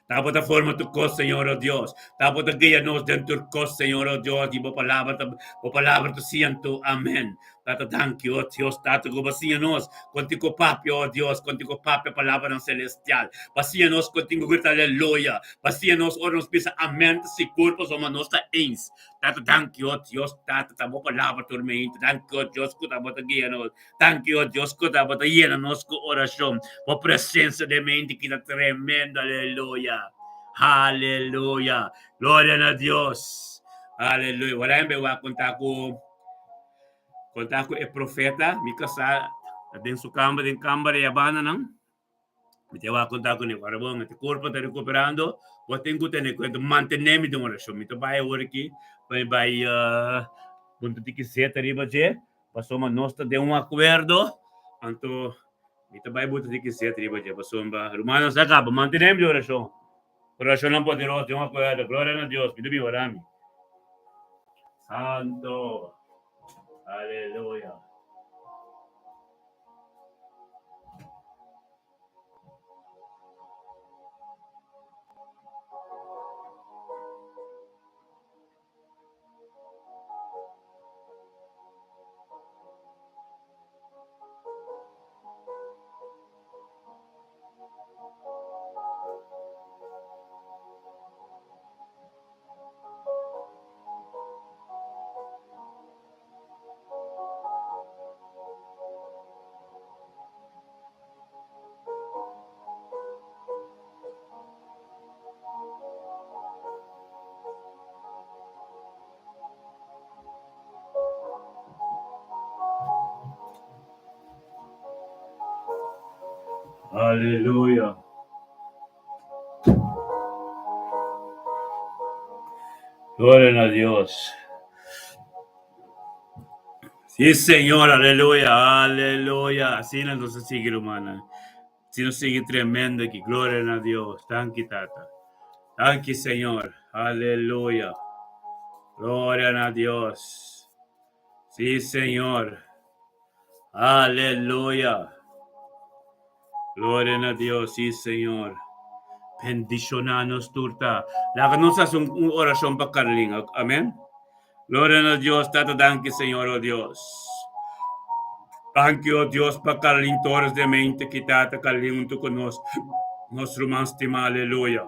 Ta bo ta forma tur kos, Señor, oh Dios. Ta bo ta guia nos den tur kos, Señor, oh Dios. I bo palabra ta, bo palabra ta siento. Amen. Tata, danki, oh Dios, Tata, ku bo siña nos kon tin ku papia, oh Dios, kon tin ku papia palabranan celestial. Bo siña nos kon tin ku grita aleluya. Bo siña nos ora nos bisa amen ta sigur pasobra nos ta eens. Tata, danki, oh Dios, Tata, ta bo palabra tur meinta. Danki, oh Dios, ku ta bo ta guia nos. Danki, oh Dios, ku ta bo ta yena nos ku orashon. Bo presensia den mente ki ta tremendo. Aleluya. Aleluya. Gloria na Dios. Aleluya. Wala hembe wa konta ku konta ku e profeta. Mi kasá ta den su kamber, den kamber e abana nan. Mi te wak konta kuné, ora bo mi kurpa ta rekuperando, bo tin ku tene kuenta, mantené mi den orashon. Mi ta bai awor aki pa mi bai punta tiki zeta riba dje, pasobra nos ta den un akuerdo, anto mi ta bai buta tiki zeta riba dje, pasobra rumannan sa kaba, mantené mi den orashon. Orashonnan poderoso den un akuerdo, gloria na Dios, mi ta bin ora mi. Santo, aleluya. Aleluya. Gloria na Dios. Sí, Señor, aleluya, aleluya. Asina nos a sigui, rumannan. Asina nos sigui tremendo aki. Gloria na Dios. Danki, Tata. Danki, Señor. Aleluya. Gloria na Dios. Sí, Señor. Aleluya. Gloria na Dios, sí, Señor. Bendiciona nos tur ta. Laga nos haci un oracion pa Carlin. Amen. Gloria na Dios, Tata, danki, Señor, oh Dios. Danki, oh Dios, pa Carlin Torres de mente ki Tata Carlin hunto cu nos, nos ruman stima, aleluya.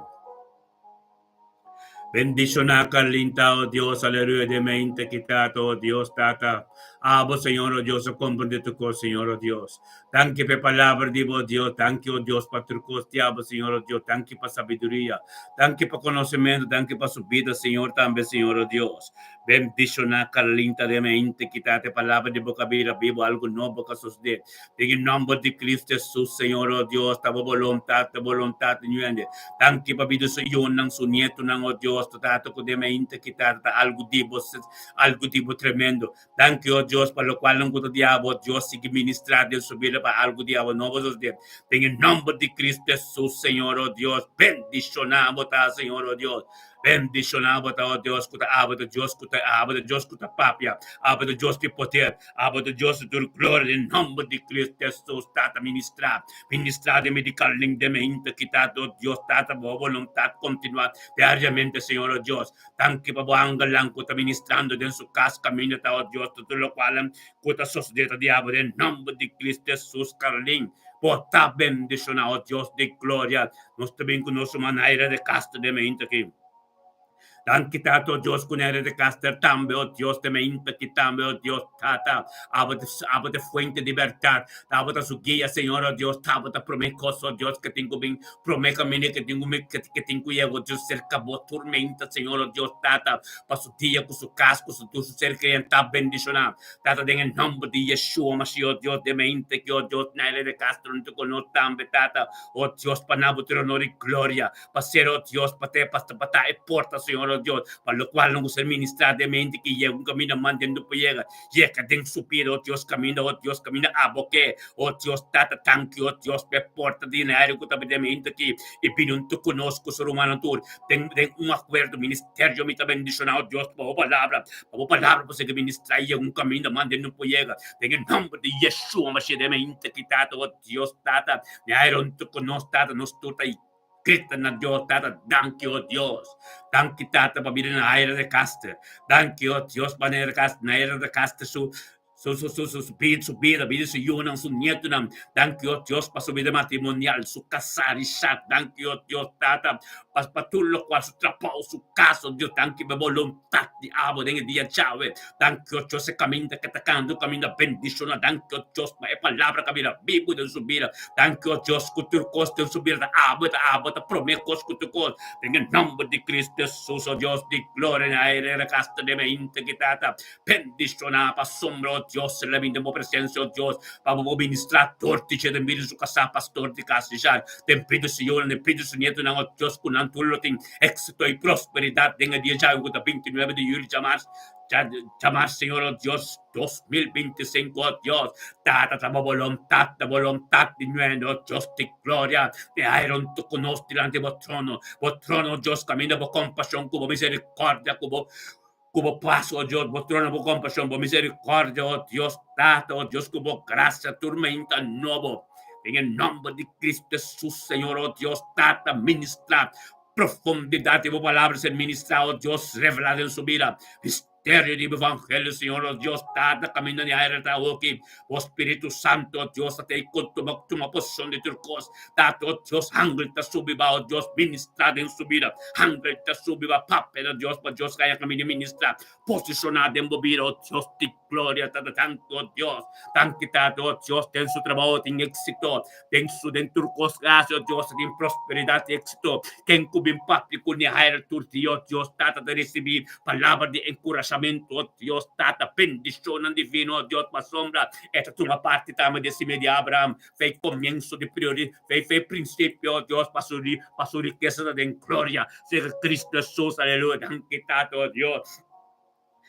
Bendiciona Carlin ta, oh Dios, aleluya, de mente ki Tata, oh Dios, Tata. Abo, Señor, oh Dios, a comprende tur cos, Señor, oh Dios. Danki pa e palabra di bo, Dios. Danki, oh Dios, pa tur cos di abo, Señor, oh Dios. Danki pa sabiduria. Danki pa conocimento. Danki pa su bida, Señor, tambe, Señor, oh Dios. Bendiciona Carlinta de mente ki Tata e palabra di bo kabira bibo algo nobo ka sosode. Den e nomber di Cristo Jesus, Señor, oh Dios, ta bo boluntad, ta boluntad ñuende. Danki pa bida su yunan, su nietonan, oh Dios, ta Tata ku den mente ki Tata ta algo di bo, algo di bo tremendo. Danki, oh Dios, pa lokualnan ku ta di abo, oh Dios, sigui ministra den su bida pa algo di abo nobo sosode. Den e nomber di Cristo Jesus, Señor, oh Dios, bendiciona bo ta, Señor, oh Dios. Bendishoná bo ta, o Dios ku ta abo ta Dios ku ta abo ta Dios ku ta papia, abo ta Dios di poder, abo ta Dios di tur gloria den nomber di Cristo Jesus Tata ministrá, ministrá den mi di kalin den mi hinta kita o Dios Tata bo boluntat kontinuá diariamente Señor o Dios danki pa bo angelnan ku ta ministrando den su kas kaminda ta o Dios ta tur lokual ku ta sosodé ta di abo den nomber di Cristo Jesus Carlin bo ta bendishoná o Dios di gloria Nos ta bin ku nos ruman Naira de Castro den mainta aki. Danki Tata, o Dios, ku Naira de Castro tambe, o Dios, den mainta aki tambe, o Dios, Tata, abo ta, abo ta fuente di bèrdat, abo ta su guia, Señor, o Dios, abo ta promé kos, o Dios, ke tin ku bin, promé kaminda ke tin ku ke tin ku yega, o Dios, serka bo tur mainta, Señor, o Dios, Tata, pa su dia ku su kas, ku su tur su ser kriente ta bendishoná. Tata, den e nòmber di Yeshua Mashiach, o Dios, den mainta aki, o Dios, Naira de Castro huntu ku nos tambe, Tata, Oh Dios, pa nan bo tin honor i gloria, pa ser, oh Dios, pa ta, pa ta e porta, Señor, oh Dios, pa locual nan ku ser ministrá den mente ki yega un kaminda manden no por yega, yega den su bida, oh Dios, kaminda, oh Dios, kaminda abo ke, oh Dios, Tata, tanki, oh Dios, pa e porta di aire ku ta den mente aki, i bini huntu ku nos, ku su rumannan tur, den, den un akuerdo, ministerio, mi ta bendishoná, oh Dios, pa bo palabra, pa bo palabra por sigui ministrá i yega un kaminda manden no por yega, den e nòmber di Yeshua Mashiach, den mente ki, Tata, oh. Dios Tata, mi a huntu ku nos Tata, nos tur ta grita na Dios Tata, danki o Dios, danki Tata pa bira na aire de kaster, danki o Dios pa na aire de kaster su su su su su bida, su bida, bida su yunan, su nietunan, danki o Dios pa su bida matrimonial, su kasá Richard, danki o Dios Tata pa pa tur lokual su trabou, su kas, o Dios, danki pa e boluntat di abo den e dia djawe. Danki o Dios e kaminda ke ta kanda un kaminda bendishoná. Danki o Dios pa e palabra ka bira bibu den su bida. Danki o Dios ku tur kos den su bida ta abo, ta abo ta promé kos ku tur kos. Den e nòmber di Cristo Hesus o Dios di gloria na aire rekasta den e henter ki tata bendishoná pa sombra o Dios la bin den bo presensia o Dios pa bo por ministrá dor di dje den bida di su kasá pastor di kas Richard den bida su yunan den bida su nietonan o Dios ku nan tur lo tin éksito i prosperidat den e dia djawe ku ta 29 di yuli djamars Djamar Señor, oh Dios, 2025, oh Dios, Tata ta bo boluntat, ta boluntat di nuendo, oh Dios di gloria, te hairon tu ku nos dilanti bo trono, bo trono, oh Dios, kaminda bo kompashon ku bo miserikordia, ku bo ku bo pas, oh Dios, bo trono, bo kompashon, bo miserikordia, oh Dios, Tata, oh Dios, ku bo grasia tur mainta nobo, den e nòmber di Cristo Jesus, Señor, oh Dios, Tata, ministra Profundidad di bo palabra ser ministrá, oh Dios, revelá den su bida. Misterio di bo evangelio, Señor, oh Dios, Tata, caminda di aire ta awoki. Bo Spiritu Santo, oh Dios, ta tei con tuma, tuma posicion di tur cos. Tata, oh Dios, angel ta subi ba, oh Dios, ministrá den su bida. Angel ta subi ba, papia na Dios, pa Dios haya caminda ministrá. Posicioná den bo bida, oh Dios di. gloria, Tata, danki, oh Dios. Danki, Tata, oh Dios, den su trabou tin éksito, den su den tur kos ku hasi, oh Dios, tin prosperidat i éksito. Ken ku bin papia ku Nehaira tur dia, oh Dios, Tata, ta risibí palabra di enkurashamentu, oh Dios, Tata, bendishonnan divino, oh Dios, pasobra e ta tuma parti tambe di e simia di Abraham. Fe komienso di priori, fe fe prinsipio, oh Dios, pa su pa su rikesa ta den gloria. Serka Kristu Hesus, aleluya. Danki Tata, oh Dios.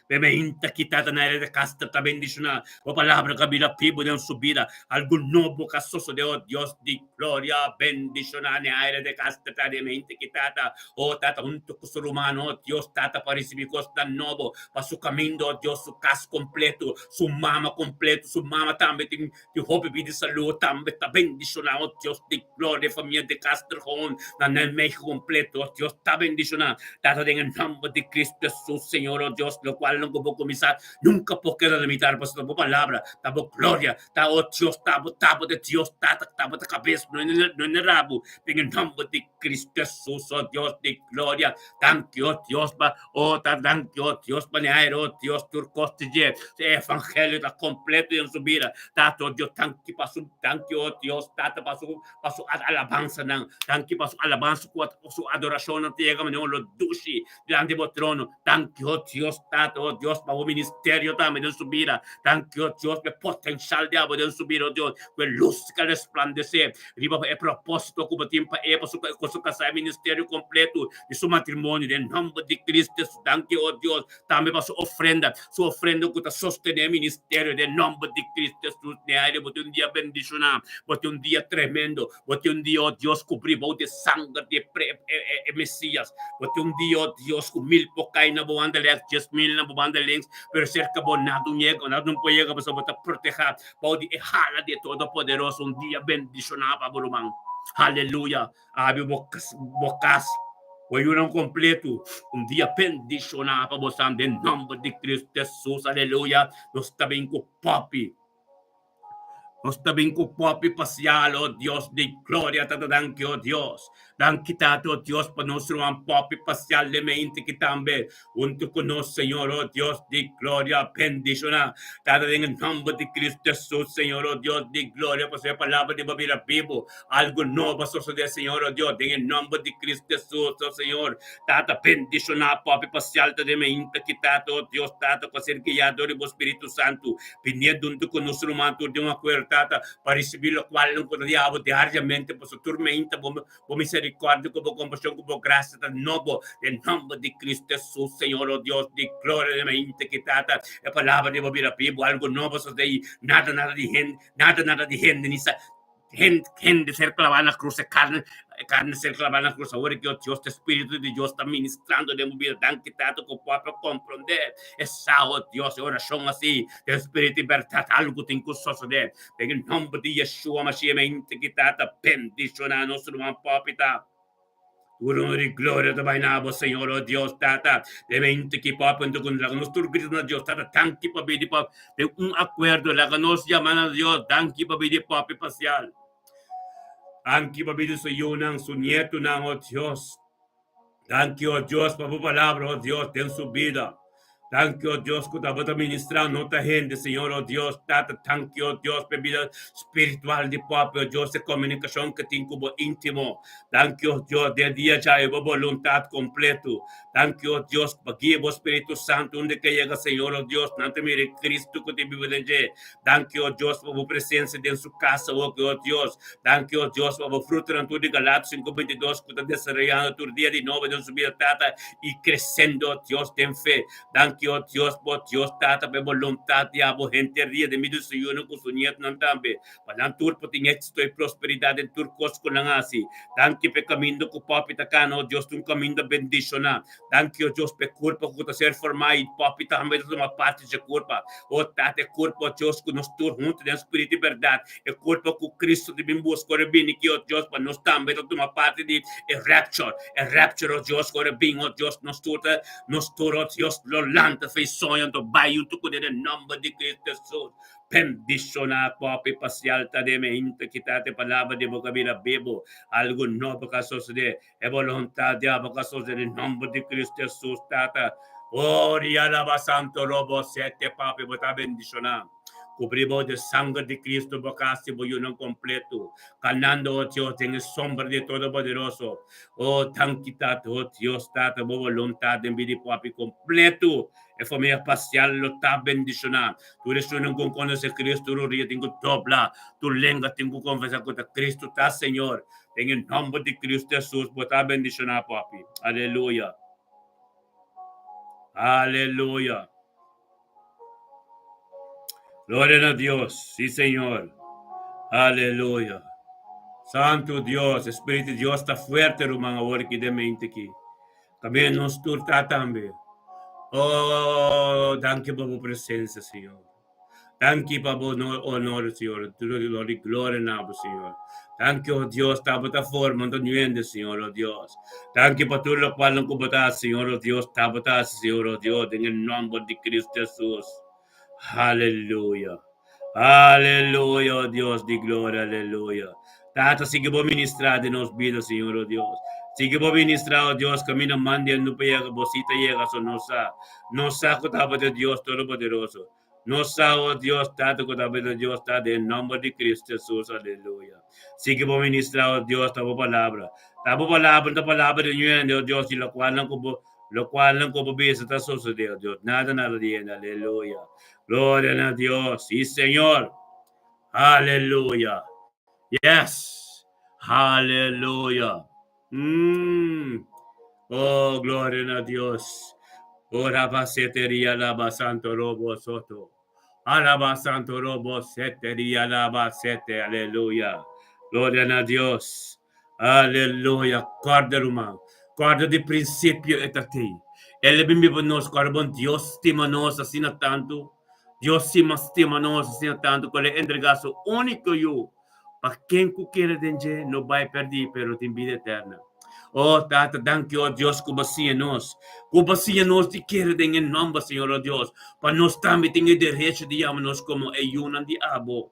Bebe hinta ki Tata na ere de kasta ta bendishoná. Bo palabra ka bira pibo den su bida. Algu nobo ka sosodé, oh Dios di gloria. Bendishoná ne aire de kasta ta den hinta ki Tata, oh Tata, hunto ku su ruman, oh Dios, Tata, pa risibí kosnan nobo pa su kaminda, oh Dios, su kas kompleto, su mama kompleto, su mama tambe tin Di hopi bida salud tambe ta bendiciona, oh Dios di gloria, famia de Castrejón na Nijmegen completo, oh Dios ta bendiciona. Tata den e nomber di Cristo Jesus, Señor, oh Dios, locual no bo cuminsa nunca por keda na mitar, pasobra ta bo palabra, ta bo gloria, ta oh Dios, ta bo, ta bo de Dios, Tata, ta bo ta cabes, no no e rabo, den e nomber di Cristo Jesus, oh Dios di gloria. Danki, oh Dios, pa Oh, ta danki, oh Dios, pa aire, oh Dios, tur kos di dje. E evangelio ta kompleto den su bida. Tata, oh Dios, danki pa su, danki, oh Dios, Tata, pa su, pa su alabansanan. Danki pa su alabansa ku su adorashonnan ta yega manera un lo dushi dilanti bo trono. Danki, oh Dios, Tata, oh Dios, pa bo ministerio tambe den su bida. Danki, oh Dios, pa e potenshal di abo den su bida, oh Dios, ku e lus ka resplandesé riba e propósito ku bo tin pa e, pa su, ku su kasá, e ministerio kompleto di su matrimonio den nomber di Cristo Jesús. Danki, oh Dios, tambe pa su ofrenda, su ofrenda ku ta sostené e ministerio den nomber di Cristo Jesús. Neaire, bo tin un dia bendishoná, bo tin un dia tremendo, bo tin un dia, oh Dios, kubrí bou di e sanger di e pre, e, e, e Mesías. Bo tin un dia, oh Dios, ku mil por kai na bo banda lèks, 10,000 na bo banda links, pero serka bo nada un yega, nada un por yega, pasobra bo ta protehá bou di e hala di e Todopoderoso. Un dia bendishoná pa bo ruman. Haleluya. Abi bo bo kas, bo yunan kompletu, un dia bendishoná pa bosan den nòmber di Kristu Hesus. Aleluya! Nos ta bin ku popi. Nos ta bin ku popi pasial, o Dios di gloria. Tata, danki, o Dios. Danki, Tata, o Dios, pa nos ruman popi pasial den mente ki tambe huntu ku nos, Señor, o Dios di gloria. Bendishoná, Tata, den e nòmber di Kristu Hesus, Señor, o Dios di gloria, pasobra e palabra di bo bira bibu. Algo nobo a sosodé, Señor, oh Dios, den e nomber di Cristo Jesús, oh Señor. Tata, bendishoná Papi Pasial ta den mainta ki, Tata, oh Dios, Tata, ku a ser guiá dor di bo Spiritu Santu, binié duntu ku nos ruman tur den un akuerdo, Tata, pa risibí lokualnan ku ta di abo diariamente, pasobra tur mainta bo bo miserikòrdia ku bo kompashon ku bo grasia ta nobo, den nomber di Cristo Jesús, Señor, oh Dios di gloria, den mainta ki, Tata, e palabra di bo bira bibu, algo nobo a sosodé i nada, nada di hende, nada, nada di hende ni sa. Hende ser clavá na cruz, e carne, e carne ser clavá na cruz. Awor ki Dios, e Spiritu di Dios ta ministrando den bo bida. Danki Tata ku por por comprende e sa, oh Dios, e oracion asi, den Spiritu i berdad, algo tin ku sosode. Den e nomber di Yeshua Mashiach, mente ki Tata bendiciona nos ruman Poppy ta. Tur honor i gloria ta bai na bo, Señor, o Dios, Tata. Den mente ki papia anto ku laga nos tur grita na Dios, Tata, danki pa bidi pa den un akuerdo, laga nos yama na Dios, danki pa bidi papia pasial. Danki pa bidi su yunan, su nietunan, o Dios. Danki, o Dios, pa bo palabra, o Dios, den su bida. Danki, o Dios, ku tabata ministrá no ta hende, Señor, o Dios, Tata, danki, o Dios, p'e bida spiritual di papia, o Dios, e komunikashon ke tin ku bo íntimo. Danki, o Dios, den dia djawe bo boluntat kompletu. Danki, o Dios, pa guia bo Spiritu Santu unda ke yega, Señor, o Dios, nan ta mira e Kristu ku ta biba den dje. Danki, o Dios, pa bo presensia den su kas awoki, o Dios. Danki, o Dios, pa bo frutonan tur di Galatos 5:22 ku ta desaroyando tur dia di nobo den su bida, Tata, i kresendo, o Dios, den fe. Danki, o Dios, bo Dios, Tata, pa e boluntat di abo henter dia den medio di su yunan ku su nietunan tambe, pa nan tur por tin éksito i prosperidat den tur kos ku nan hasi. Danki pa e kaminda ku Papi ta kana, o Dios, ta un kaminda bendishoná. Danki, o Dios, pa e kurpa ku ta ser formá i Papi tambe ta tuma parti dje kurpa. O Tata, e kurpa, o Dios, ku nos tur huntu den spiritu i bèrdat, e kurpa ku Kristu ta bin buska ora e bini aki, o Dios, pa nos tambe ta tuma parti di e rapture, e rapture, o Dios, ku ora e bin, o Dios, nos tur ta, nos tur, o Dios, lo lanta fe i soño, anto bai huntu kuné den nòmber di Kristu Hesus. Bendishoná Papi Pasial ta den e hinta kita te palabra di bo kabida bibu. Algu nobo ka sosodé. E boluntat di abo ka sosodé den nòmber di Kristu Hesus, Tata. Oh, rialaba santo robo sete papi bo ta bendishoná. Kubrí bo de sanger di Cristo bo kas i bo yunan kompleto, kanando, oh Dios, den e sombra di e Todopoderoso. Oh, danki Tata, oh Dios Tata, bo boluntat den bida di papi kompleto. E famia parsial lo ta bendishoná. Tur esunnan ku konosé Cristo rodia tin ku dobla, tur lenga tin ku konfesá ku ta Cristo ta Señor. Den e nòmber di Cristo Hesus bo ta bendishoná, papi. Aleluya. Aleluya. Gloria na Dios. Sí, Señor. Aleluya. Santo Dios, Espíritu di Dios ta fuerte, ruman, awor aki den mente aki. Tambe nos tur ta tambe. Oh, danki pa bo presencia, Señor. Danki pa bo honor, Señor. Gloria y gloria na bo, Señor. Danki, oh Dios, ta bo ta forma ta nuende, Señor, oh Dios. Danki pa tur locual nan ku bo ta hasi, Señor, oh Dios, ta bo ta hasi, Señor, oh Dios, den e nomber di Cristo Jesus. Aleluya. Aleluya, oh Dios di gloria, aleluya. Tata, sigui bo ministra den nos bida, Señor, oh Dios. Sigui bo ministra, oh Dios, camina mande no pa yega, bo cita yega, so nos sa. Nos sa cu tabata Dios Todopoderoso. Nos sa, oh Dios, Tata, cu tabata Dios, Tata, den nomber di Cristo Jesus, aleluya. Sigui bo ministra, oh Dios, ta bo palabra. Ta bo palabra, ta palabra di ñuende, oh Dios, y locualnan cu bo, locualnan cu bo bisa ta sosode, oh Dios. Nada, nada di hende, aleluya. Gloria na Dios. Sí, Señor. Aleluya. Yes. Aleluya. Mm. Oh, gloria na Dios. Ora baseteria laba santo robo soto. Alaba santo robo seteria laba sete. Aleluya. Gloria na Dios. Aleluya. Corda, ruman. Corda di principio etati. El bin biba nos, corda bon Dios stima nos asina tanto. Dios stima stima nos asina tanto ku el a entregá su úniko Yu pa ken ku kere den dje no bai pèrdí pero tin bida eterna. Oh Tata, danki oh Dios ku bo a siña nos, ku bo a siña nos di kere den e nòmber Señor oh Dios, pa nos tambe tin e derecho di yama nos komo e yunan di abo.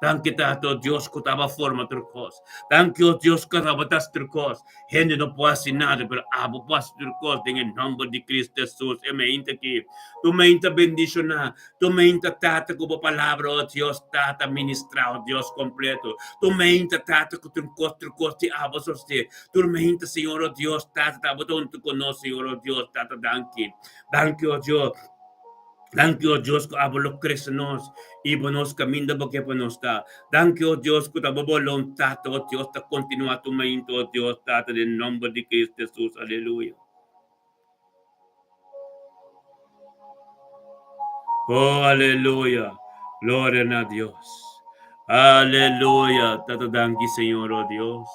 Danki Tata oh Dios ku tabata forma tur kos. Danki oh Dios ku tabata hasi tur kos. Hende no por hasi nada, pero abo por hasi tur kos den e nòmber di Cristo Hesus. E meinta aki, tu meinta bendishoná, tu meinta Tata ku bo palabra, oh Dios, Tata ministrá, oh Dios kompleto. Tu meinta Tata ku tur kos, tur kos di abo sosté. Tur meinta Señor, oh Dios, Tata ta abo ta huntu ku nos, Señor, oh Dios, Tata danki. Danki, oh Dios. Danki, o Dios, ku abo lo krese nos i bo nos kaminda bo ke pa nos ta. Danki, o Dios, ku ta bo boluntat, o Dios, ta kontinuá tuma into, o Dios, Tata, den nomber di Cristo Jesus. Aleluya. Oh, aleluya. Gloria na Dios. Aleluya. Tata, danki, Señor, o Dios.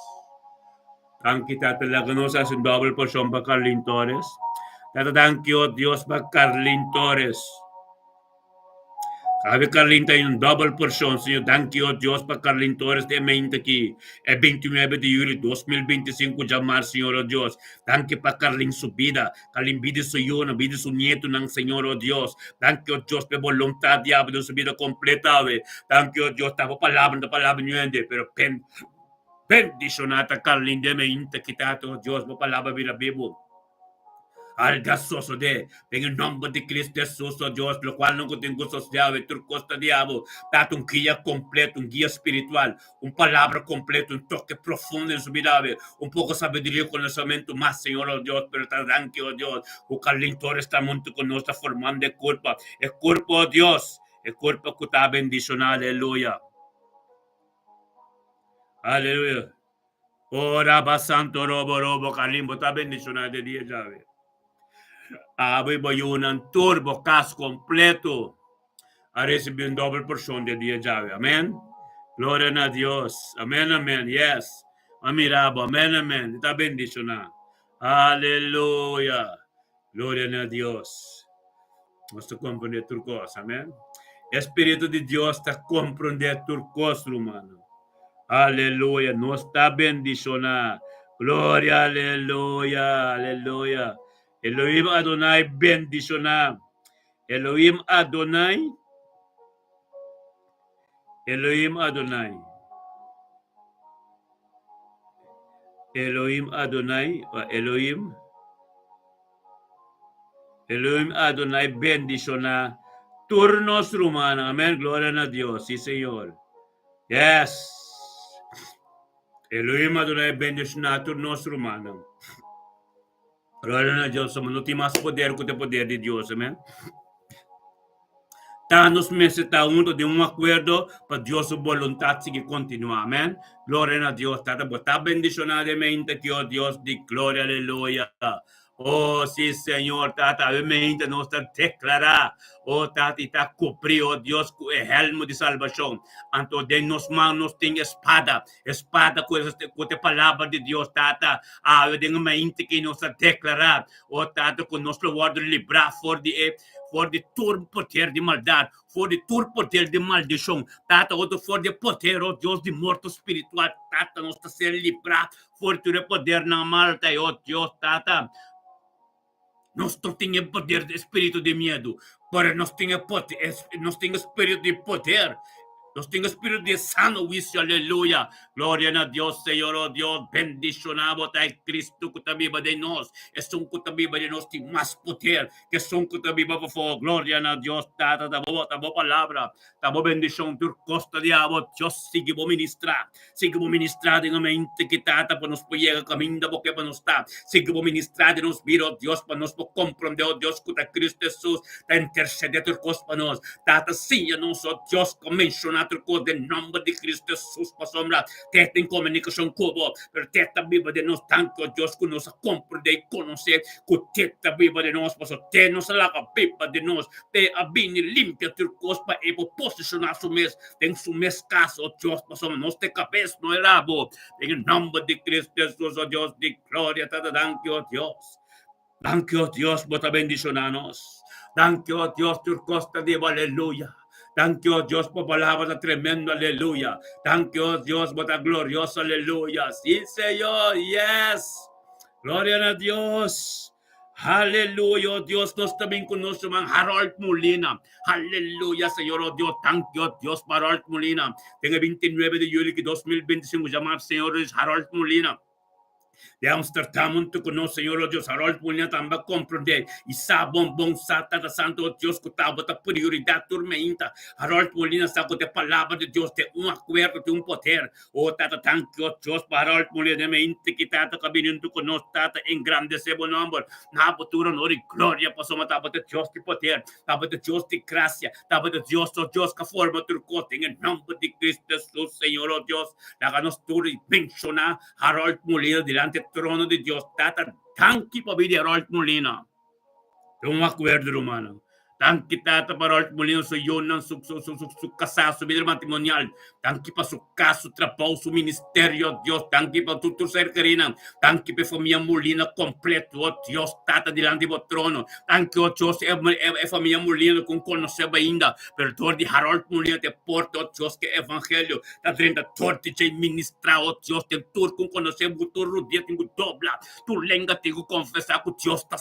Danki Tata, laga nos hasi un dobbel porshon pa Carlin Torres. Tata, danki o Dios pa Carlin Torres. Awe Carlin ta un dobbel porshon, Señor. Danki o Dios pa Carlin Torres den mente aki. E 29 di juli 2025 djamar, Señor o Dios. Danki pa Carlin su bida. Carlin bida su yunan, bida su nietonan, Señor o Dios. Danki o Dios pa e boluntat di abo den su bida kompleto awe. Danki o Dios, ta bo palabra, ta palabra nuende, pero pen. Bendishoná ta Carlin den e inta kita to Dios bo palabra bira bibu. Alga sosodé den e nomber di Cristo Jesus, o Dios, locual nan cu tin cu sosodé awe tur cos ta di abo. Tata un guia completo, un guia spiritual, un palabra completo, un toke profundo den su bida awe, un poco sabiduria y conocemento mas, Señor, o Dios, pero ta danki, o Dios, cu Carlin Torres ta hunto cu nos ta formando e curpa, e curpa, o Dios, e curpa cu ta bendiciona, aleluya. Aleluya. Ora ba santo robo robo kalimbo ta bendiciona de dia djawe. Abo y bo yunan tur bo cas completo a recibi un doble porcion de dia djawe. Amen. Gloria na Dios. Amen, amen. Yes. A mira bo. Amen, amen. Ta bendiciona. Aleluya. Gloria na Dios. Nos ta comprende tur cos. Amen. Espíritu di Dios ta comprende tur cos, rumano. Aleluya. Nos ta bendiciona. Gloria, aleluya, aleluya. Elohim Adonai bendiciona. Elohim Adonai. Elohim Adonai. Elohim Adonai, Elohim. Elohim Adonai bendishoná tur nos rumannan. Amèn. Gloria na Dios. Sí, Señor. Yes. Elohim Adonai bendishoná tur nos rumannan. Gloria na Dios. No tin mas poder ku e poder di Dios. Amèn. Ta nos mester ta hunto den un akuerdo pa Dios su boluntat sigui kontinuá. Amèn. Gloria na Dios. Tata, bo ta bendishoná den mente ki, o Dios di gloria. Aleluya. Oh, sí, Señor, Tata, awe mente nos ta deklará, oh, Tata, i ta kubrí, oh Dios, ku e hèlmu di salbashon. Anto den nos man nos tin e spada, e spada ku ku ta e palabra di Dios, Tata. Awe den e mente ki nos ta deklará, oh, Tata, ku nos lo wòrdu librá for di e for di tur poder di maldat, for di tur poder di maldishon, Tata, otro for di e poder, oh Dios, di morto spiritual, Tata, nos ta ser librá for di tur e podernan mal, ta, oh Dios, Tata. Nos no tin e poder di spiritu di miedu, pero nos tin e poder, nos tin e spiritu di poder. Nos tin e spiritu di sano huisio, aleluya. Gloria na Dios, Señor, oh Dios, bendishoná bo ta e Cristo ku ta biba den nos. Esun ku ta biba den nos tin mas poder ku esun ku ta biba pafó. Gloria na Dios, Tata, ta bo, ta bo palabra, ta bo bendishon tur kos ta di abo. Dios, sigui bo ministrá. Sigui bo ministrá den e mente ki Tata pa nos por yega kaminda bo ke pa nos ta. Sigui bo ministrá den nos bida, o Dios, pa nos por komprondé, o Dios, ku ta Kristu Hesus ta intersedé tur kos pa nos. Tata, siña nos, o Dios, kon menshoná tur kos den nòmber di Kristu Hesus, pasobra te tin komunikashon ku bo, pero te ta biba den nos. Danki, o Dios, ku nos a komprondé i konosé ku te ta biba den nos, pasobra te nos a laga biba den nos. Te a bini limpia tur kos pa e por posishoná su mes den su mes kas, o Dios, pasobra nos ta e kabes, no e rabo. Den e nòmber di Kristu Hesus, o Dios di gloria, Tata, danki, o Dios. Danki, o Dios, bo ta bendishoná nos. Danki, o Dios, tur kos ta di bo, aleluya. Danki, o Dios, bo palabra ta tremendo, aleluya. Danki, o Dios, bo ta glorioso, aleluya. Sí, Señor, yes. Gloria na Dios. Aleluya, oh Dios, nos ta bin ku nos ruman Harold Molina. Aleluya, Señor, oh Dios, danki, oh Dios, pa Harold Molina. Den e 29 di juli ki 2025 yama Señor Dios Harold Molina. De Amsterdam huntu ku nos, Señor, oh Dios, Harold Molina tambe a komprondé i sa bon bon sa Tata Santu, oh Dios, ku tabata prioridat tur meinta. Harold Molina sa ku te palabra di Dios te un akuerdo, te un poder. O Tata, danki, o Dios, pa Harold Molina den mente ki Tata ku a bini huntu ku nos, Tata, engrandesé bo nòmber. Na bo tur honor i gloria, pasobra tabata Dios di poder, tabata Dios di grasia, tabata Dios, o Dios, ku a forma tur kos den e nòmber di Cristo Hesus, Señor, o Dios. Laga nos tur menshoná Harold Molina dilanti e trono di Dios. Tata, danki pa bida di Harold Molina. Ta un akuerdo, rumannan. Danki Tata pa Harold Molina, su yunan, su, su, su, su, su kasá, su bida matrimonial. Danki pa su kas, su trabou, su ministerio, Dios. Danki pa tur tur ser kerinan. Danki pa e famia Molina kompleto, oh Dios, Tata, dilanti bo trono. Danki, oh Dios, e, e, e famia Molina ku konosé bo ainda, pero dor di Harold Molina te porta, oh Dios, ke evangelio ta drenta dor di dje ministrá, oh Dios, den tur ku konosé bo, tur rudia tin ku dobla. Tur lenga tin ku konfesá ku Dios ta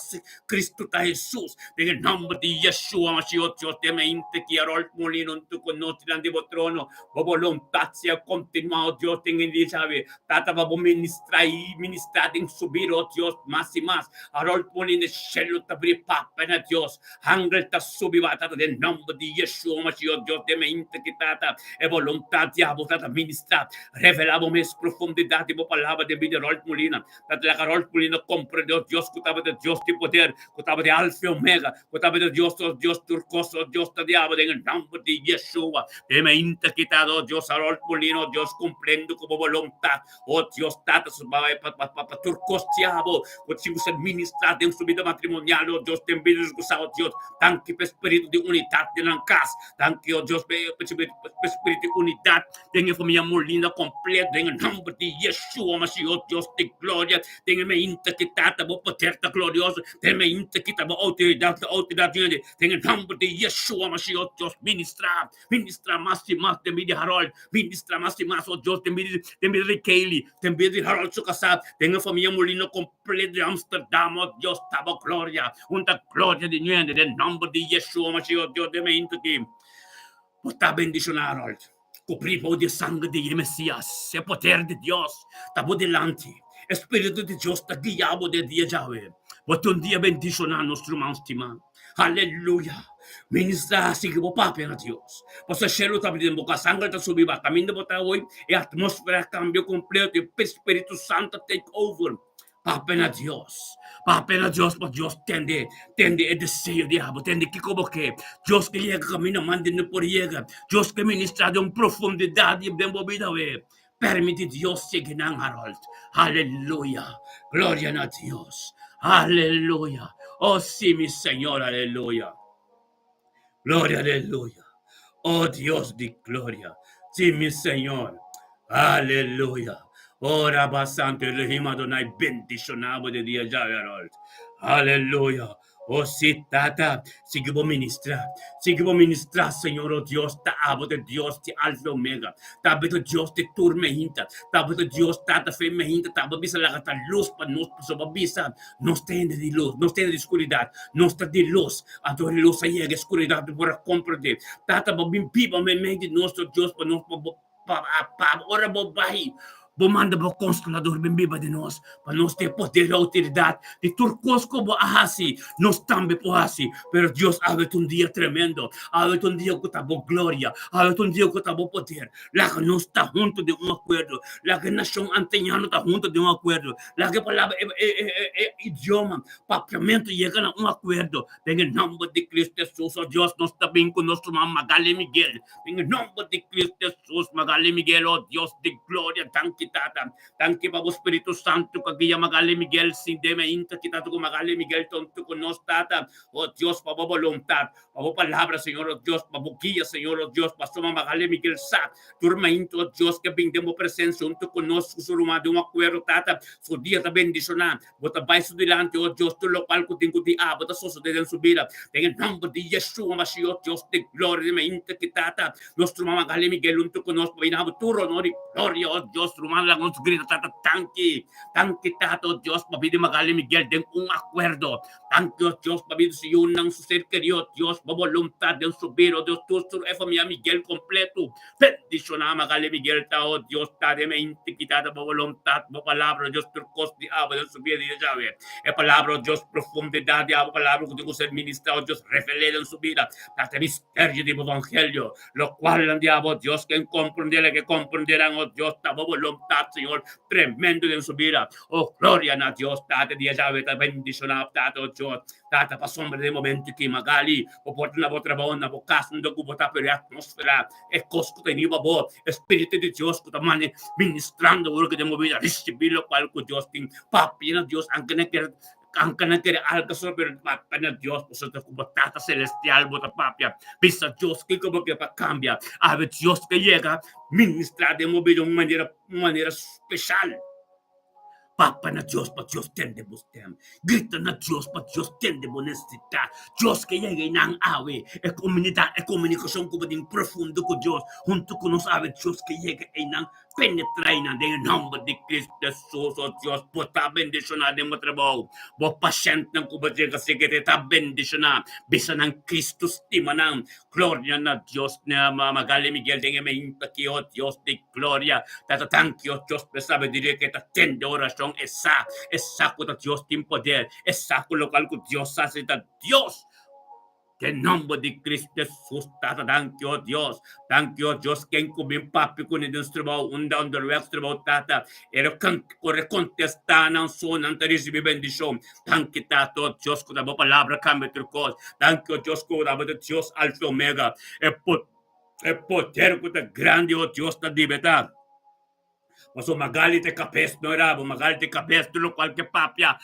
Kristu ta Hesus. Den e nòmber di Yeshua Mashiach, Dios den mente ki Harold Molina huntu ku nos dilanti bo trono, bo boluntat sea kontinuá, o Dios, den e dia djawe. Tata, pa bo ministrá i ministrá den su bida, o Dios, mas i mas. Harold Molina, e shelu ta bri papia na Dios. Angel ta subi ba, Tata, den nòmber di Yeshua Mashiach, Dios den mente ki Tata, e boluntat di abo, Tata, ministrá. Revelá bo mes profundidat di bo palabra den bida di Harold Molina. Ta laga Harold Molina komprendé, o Dios, ku tabata Dios di poder, ku tabata e Alfa i Omega, ku tabata Dios, o Dios, tur kos, o Dios, ta di abo den e nòmber di Yeshua. Den e inta kitado, o Dios, Harold Molina, o Dios, kumpliendo ku bo boluntat, o Dios, Tata, su pa, pa, pa, pa, pa tur kos di abo, ku tin ku ser ministrá den su bida matrimonial, o Dios, den bida di su kusá, o Dios. Danki pa e spiritu di unidat den nan kas. Danki, o Dios, pa e, pa e spiritu di unidat. Den e famia Molina completo den e nomber di Yeshua Mashiach Dios di gloria den e meinta ki Tata bo poder ta glorioso den e meinta ki ta bo autoridad ta autoridad grandi den e nomber di Yeshua Mashiach Dios ministra ministra mas y mas den bida di Harold ministra mas y mas oh Dios den bida den bida di Kaylee den bida di Harold su casa den e famia Molina completo di Amsterdam oh Dios ta bo gloria un ta gloria di nuende den nomber di Yeshua Mashiach Dios den e meinta ki Bo ta bendishoná, Harold, ku pribou di e sanger di e Mesias. E poder di Dios ta bo dilanti. E Spiritu di Dios ta guia bo den dia djawe. Bo ta un dia bendishoná nos ruman stimá. Aleluya! Ministrá sigui bo papia na Dios. Pasobra shelu ta bini den bo kas, angel ta subi ba. Kaminda bo ta awor, e atmósfera a kambia kompleto, e Spiritu Santu a take over. Papia na Dios. Papia na Dios pa Dios tende, tende e deseo di abo, tende kiko bo ke. Dios ke yega kaminda mande no por yega. Dios ke ministrá den un profundidat den bo bida awe. Permiti Dios sigui nan, Harold. Aleluya! Gloria na Dios. Aleluya! Oh, sí, mi Señor, aleluya. Gloria, aleluya. Oh, Dios di gloria. Sí, mi Señor. Aleluya. Oh, Rabba Santo Elohim Adonai, bendicionabo de dia djawe, Harold. Aleluya. Oh sí, Tata, sigui bo ministrá. Sigui bo ministrá, Señor, oh Dios, ta abo ta Dios di Alfa i Omega. Ta abo ta Dios di tur mehinta. Ta abo ta Dios, Tata, fe mehinta. Ta abo bisa laga ta lus pa nos, pasobra bo bisa, nos ta hende di lus, nos ta hende di skuridat, nos ta di lus. Anto e lus a yega, e skuridat no por a komprendé. Tata, bo bin biba meimei di nos, oh Dios, pa nos pa bo. Pa pa ora bo bai, bo manda bo Consolador bin biba den nos, pa nos tin poder i outoridat di tur kos ku bo a hasi, nos tambe por hasi. Pero Dios, awe ta un dia tremendo, awe ta un dia ku ta bo gloria, awe ta un dia ku ta bo poder. Laga nos ta huntu den un akuerdo, laga e nashon anteñano ta huntu den un akuerdo, laga e palabra, e e e e idioma papiamentu yega na un akuerdo den e nòmber di Cristo Hesus. O Dios, nos ta bin ku nos ruman Magali Miguel. Den e nomber di Cristo Jesus, Magali Miguel, oh Dios di gloria, danki Tata, danki pa bo Spiritu Santu ku a guia Magali Miguel, sin deme inta ki tata ku Magali Miguel ta huntu ku nos, Tata, oh Dios, pa bo boluntat, pa bo palabra, Señor, oh Dios, pa bo guia, Señor, oh Dios, pasobra Magali Miguel sa tur mainta, oh Dios, ke bin den bo presensia huntu ku nos, ku su ruman den un akuerdo, Tata, su dia ta bendishoná. Bo ta bai su dilanti, o Dios, tur lokual ku tin ku di abo ta sosodé den su bida. Den e nòmber di Yeshua Mashiach, o Dios di gloria, di mainta ki Tata, nos ruman Magali Miguel huntu ku nos, pa bini abo tur honor i gloria, o Dios. Ruman, laga nos grita, Tata, danki! Danki, Tata, o Dios, pa bida di Magali Miguel den un akuerdo. Danki, o Dios, pa bida di su yunan, su ser kerí, o Dios, bo boluntat den su bida, o Dios, tur su e famia Miguel kompleto. Bendishoná Magali Miguel ta, o Dios, ta den e intikidat di bo boluntat, bo palabra, o Dios, tur kos di abo den su bida di Yahweh. E palabra, o Dios, profundidat di abo palabra ku tin ku ser ministrá, o Dios, revel'é den su bida. Ta e misterio di bo evangelio, lokual nan di abo, o Dios, ken komprendé leke komprenderán, o Dios, ta bo boluntat, Señor, tremendo den su bida. O gloria na Dios, Tata di Yahweh ta bendishoná, Tata, o Dios. Tata, pasobra den momento ki Magali, bo por ta na bo trabou, na bo kas, unda ku bo ta, pero e atmósfera, e kos ku ta riba bo, e Spiritu di Dios ku ta mane ministrando awor ku den bo bida, risibí lokual ku Dios tin. Papia na Dios, anke nan kere, anke nan kere alga so, pero papia na Dios, pasobra ta ku bo Tata Selestial bo ta papia. Bisa Dios kiko bo ke pa kambia. Awe Dios ke yega ministrá den bo bida un manera, un manera speshal. Papia na Dios pa Dios tende bo stem. Grita na Dios pa Dios tende bo nesesidat. Dios ke yega einan awe. E komunidat, e komunikashon ku bo tin profundo ku Dios huntu ku nos awe, Dios ke yega einan, penetra einan den e nòmber di Cristo Hesus. O Dios, bo ta bendishoná den bo trabou. Bo pashèntnan ku bo yega sigui te ta bendishoná. Bisa nan Cristo stima nan. Gloria na Dios, na Magali Miguel den e meinta aki, oh Dios di gloria. Tata danki, oh Dios, pa e sabiduria ke ta tende orashon. E sa, e sa ku ta Dios tin poder. E sa ku lokual ku Dios hasi ta Dios. Den nomber di Cristo Jesus, Tata danki, oh Dios. Danki, oh Dios, ken ku bin papia kuné den su trabou, unda onderweg su trabou, Tata, e lo kore kontestá nan so, nan ta risibí bendishon. Danki, Tata, oh Dios, ku ta bo palabra kambia tur kos. Danki, oh Dios, ku bo ta Dios Alfa i Omega. E e poder ku ta grandi, oh Dios, ta di beta. Pasobra Magali ta e kabes, no e rabo. Magali ta e kabes, tur lokual ke papia,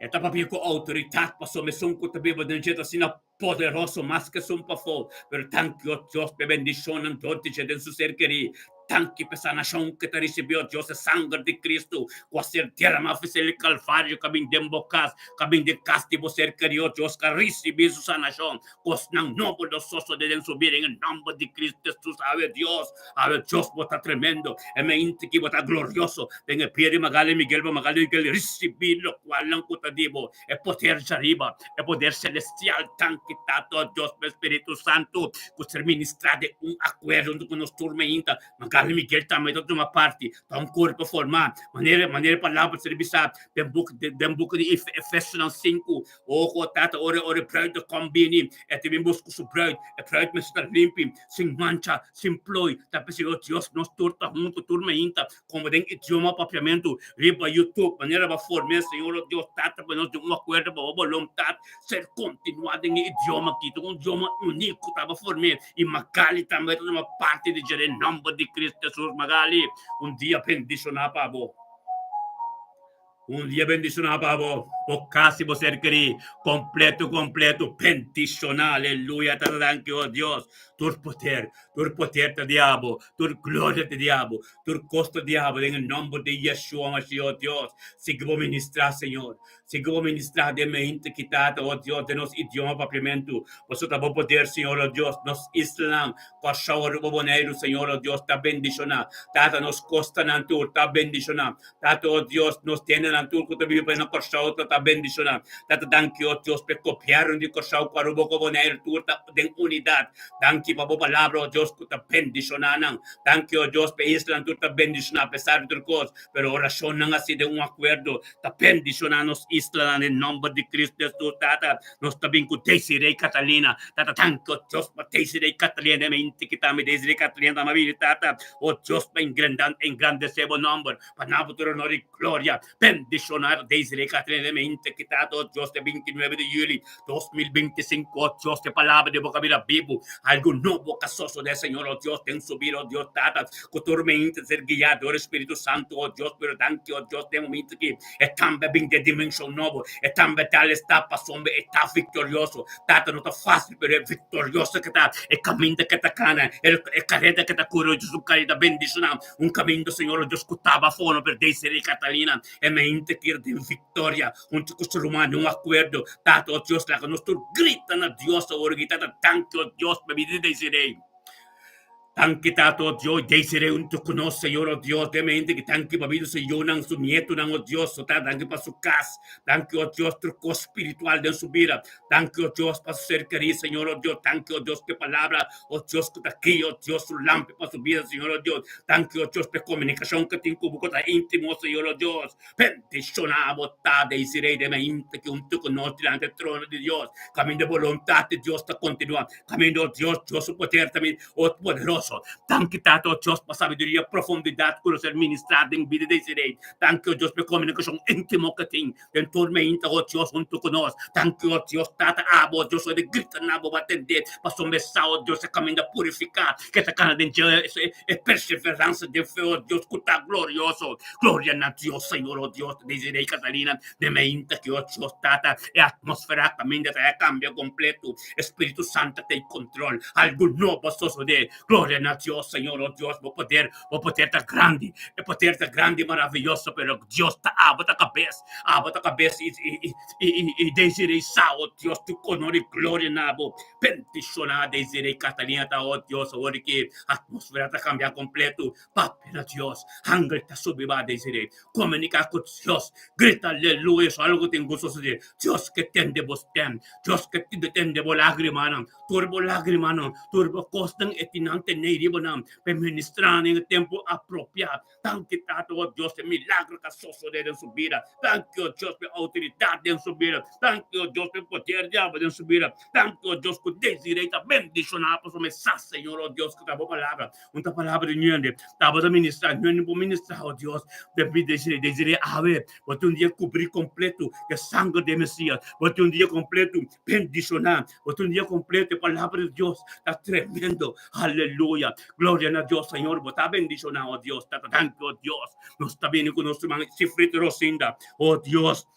e ta papia ku outoridat, pasobra esun ku ta biba den dje ta asina poderoso mas ke esun pafó. Pero danki, oh Dios, pa e bendishonnan dor di dje den su ser kerí. Danki pa e sanashon ku ta risibí, oh Dios, e sanger di Kristu ku a ser deramá ofresé li Kalvario ku a bin den bo kas, ku a bin den kas di bo ser kerí, oh Dios, ku a risibí su sanashon. Kosnan nobo lo sosodé den su bida en e nòmber di Kristu Hesus. Awe Dios, awe Dios, bo ta tremendo. E mente ki bo ta glorioso den e pia di Magali Miguel, pa Magali Miguel risibí lokualnan ku ta di bo, e poder djariba, e poder selestial. Danki Tata, oh Dios, pa e Spiritu Santu ku ser ministrá den un akuerdo huntu ku nos tur mainta. Magali. Magali Miguel tambe ta tuma parti, ta un kurpo formá, manera manera e palabra ser bisá den buki den buki di Efesonan sinku, Oho, Tata, ora ora e bruid ta kom bini, e ta bin buska su bruid, e bruid mester ta limpi, sin mancha, sin plooi, ta p'esei, oh Dios, nos tur ta huntu, tur mainta, komo den idioma papiamentu, riba YouTube, manera bo a form'é, Señor, oh Dios, Tata, pa nos den un akuerdo pa bo boluntat ser kontinuá den e idioma aki, ta un idioma úniko ta bo form'é, i Magali tambe ta tuma parti di dje den nòmber di Cristo Jesus. Magali, un dia bendishoná pa bo. Un dia bendishoná pa bo, bo kas i bo ser kerí, kompleto kompleto bendishoná, aleluya, tata danki o Dios, tur poder, tur poder ta di abo, tur gloria ta di abo, tur kos ta di abo den e nòmber di Yeshua Mashiach, o Dios, sigui bo ministrá Señor, sigui bo ministrá den mente ki tata, o Dios, den nos idioma papiamentu, pasobra ta bo poder Señor, o Dios, nos islanan, Kòrsou, Aruba, Boneiru, Señor, o Dios, ta bendishoná, tata, nos kostanan tur ta bendishoná. Tata, o Dios, nos tiendanan tur ku ta biba na Kòrsou ta ta bendishoná. Tata, danki, o Dios, pa e gobièrnu di Kòrsou ku Aruba ku Boneiru tur ta den unidat. Danki pa bo palabra, o Dios, ku ta bendishoná nan. Danki, o Dios, pa e islanan tur ta bendishoná apesar di tur kos. Pero orashonnan hasi den un akuerdo ta bendishoná nos islanan den nòmber di Kristu Hesus. Tata, nos ta bin ku Desiree Catalina. Tata, danki, o Dios, pa Desiree Catalina den mente ki tambe Desiree Catalina ta bini, Tata. O Dios, pa engrandesé bo nòmber, pa na bo tur honor i gloria. Bendishoná Desiree Katrina mente ki ta, o Dios, e 29 di yüli 2025. O Dios, e palabra di bo ka bira bibu, algu nobo ka sosodé, Señor, o Dios, den su bida, o Dios, Tata, ku tur mente ser guiá dor e Spiritu Santu, o Dios, pero danki, o Dios, den momento ki e tambe bin den dimenshon nobo, e tambe dal esta pasobra e ta viktorioso. Tata, no ta fásil, pero e viktorioso ke ta, e kaminda ke ta kana, e kareda ke ta kore, o Dios, un kareda bendishoná, un kaminda, Señor, o Dios, ku taba fono, pero Desiree Catalina, e mente kere den viktoria, huntu ku su ruman den un akuerdo. Tata, o Dios, laga nos tur grita na Dios awor aki, Tata, danki, o Dios, pa bida di Desiree. Danki Tata, o Dios, Desiree huntu ku nos, Señor, o Dios, den mente ki danki pa bida su yunan, su nietonan, o Dios, o Tata, danki pa su kas, danki, o Dios, tur kos spiritual den su bida, danki, o Dios, pa su ser kerí, Señor, o Dios, danki, o Dios, pa e palabra, o Dios, ku ta guia, o Dios, su lampi pa su bida, Señor, o Dios, danki, o Dios, pa e komunikashon ku tin ku bo ku ta íntimo, Señor, o Dios. Bendishoná bo ta, Desiree, den mente ki huntu ku nos dilanti e trono di Dios, kaminda e boluntat di Dios ta kontinuá. Kaminda, o Dios, Dios su poder ta bini, o poderoso. Danki, Tata, o Dios, pa sabiduria, profundidat ku nos ser ministrá den bida di Desiree. Danki, o Dios, pa e komunikashon íntimo ku tin den tur meinta, o Dios, huntu ku nos. Danki, o Dios, Tata, abo, o Dios, ora di grita na bo, bo a tendé, pasobra e sa, o Dios, e kaminda purifiká ke ta kana den dje, e perseveransa den fe, o Dios, ku ta glorioso. Gloria na Dios, Señor, o Dios, Desiree Catalina, den meinta ki, o Dios, Tata, e atmósfera kaminda ta a kambia kompleto. Espíritu Santo ta in control. Algo nobo a sosodé. Gloria na Dios, Señor, oh Dios, bo poder, bo poder ta grandi. E poder ta grandi i maraviyoso, pero Dios ta abo ta kabes, abo ta kabes i, i, i, i, i, i Desiree sa, oh Dios, tur honor i gloria na bo. Bendiciona Desiree Catalina ta, oh Dios, awor ki atmósfera ta kambia kompleto. Papia na Dios, angel ta subi ba Desiree. Komuniká ku Dios, grita aleluya, so algu tin ku sosodé. Dios ke tende bo stem, Dios ke tende bo lágrimanan, tur bo lágrimanan, tur bo kosnan e tin nan tene riba nan pa e ministrá nan e tempu apropiá. Danki Tata, o Dios, e milagro ka sosodé den su bida. Danki, o Dios, pa e outoridat den su bida. Danki, o Dios, pa e poder di abo den su bida. Danki, o Dios, ku Desiree ta bendishoná pasobra e sa, Señor, o Dios, ku ta bo palabra. Un ta palabra di ñuende. Tabata ministrá, ñuende por ministrá, o Dios, den bida Desiree. Desiree awe, bo tin un dia kubrí kompleto ku e sanger di e Mesías. Bo tin un dia kompleto bendishoná. Bo tin un dia kompleto, e palabra di Dios ta tremendo. Aleluya. Gloria na Dios, Señor. Bo ta bendishoná, o Dios. Tata, danki, o Dios. Nos ta bini ku nos ruman Sifrit Rosinda, o Dios.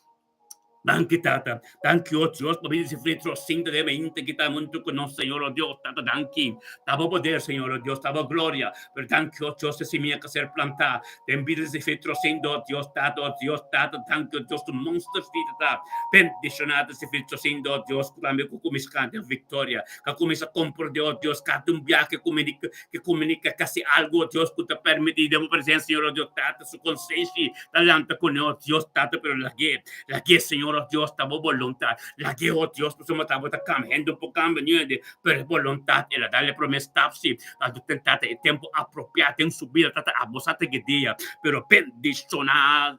Danki, Tata. Danki, o Dios, pa bini Sifrit Rosinda den mente ki ta huntu ku nos, Señor, o Dios. Tata, danki. Ta bo poder, Señor, o Dios. Ta bo gloria. Pero danki, o Dios, e simia ka ser plantá den bida di Sifrit Rosinda, o Dios, Tata, o Dios, Tata, danki, o Dios, tu monster vida ta bendishoná ta Sifrit Rosinda, o Dios, ku tambe ku kuminsá kanta den viktoria, ka kuminsá komprondé, o Dios, kada un biaha ke kuminika, ke kuminika kasi algu, o Dios, ku ta permití den bo presensia, Señor, o Dios, Tata, su konsenshi ta lanta kuné, o Dios, Tata, pero lag'é, lag'é, Señor. Señor, oh Dios, ta bo boluntat. Lag'é, oh Dios, pasobra ta bo ta kambia. Hende por kambia niun hende, pero e boluntat, el a dal e promé stap, sí. Anto ten Tata e tempu apropiá den su bida, Tata, abo sa ta ki dia, pero bendishoná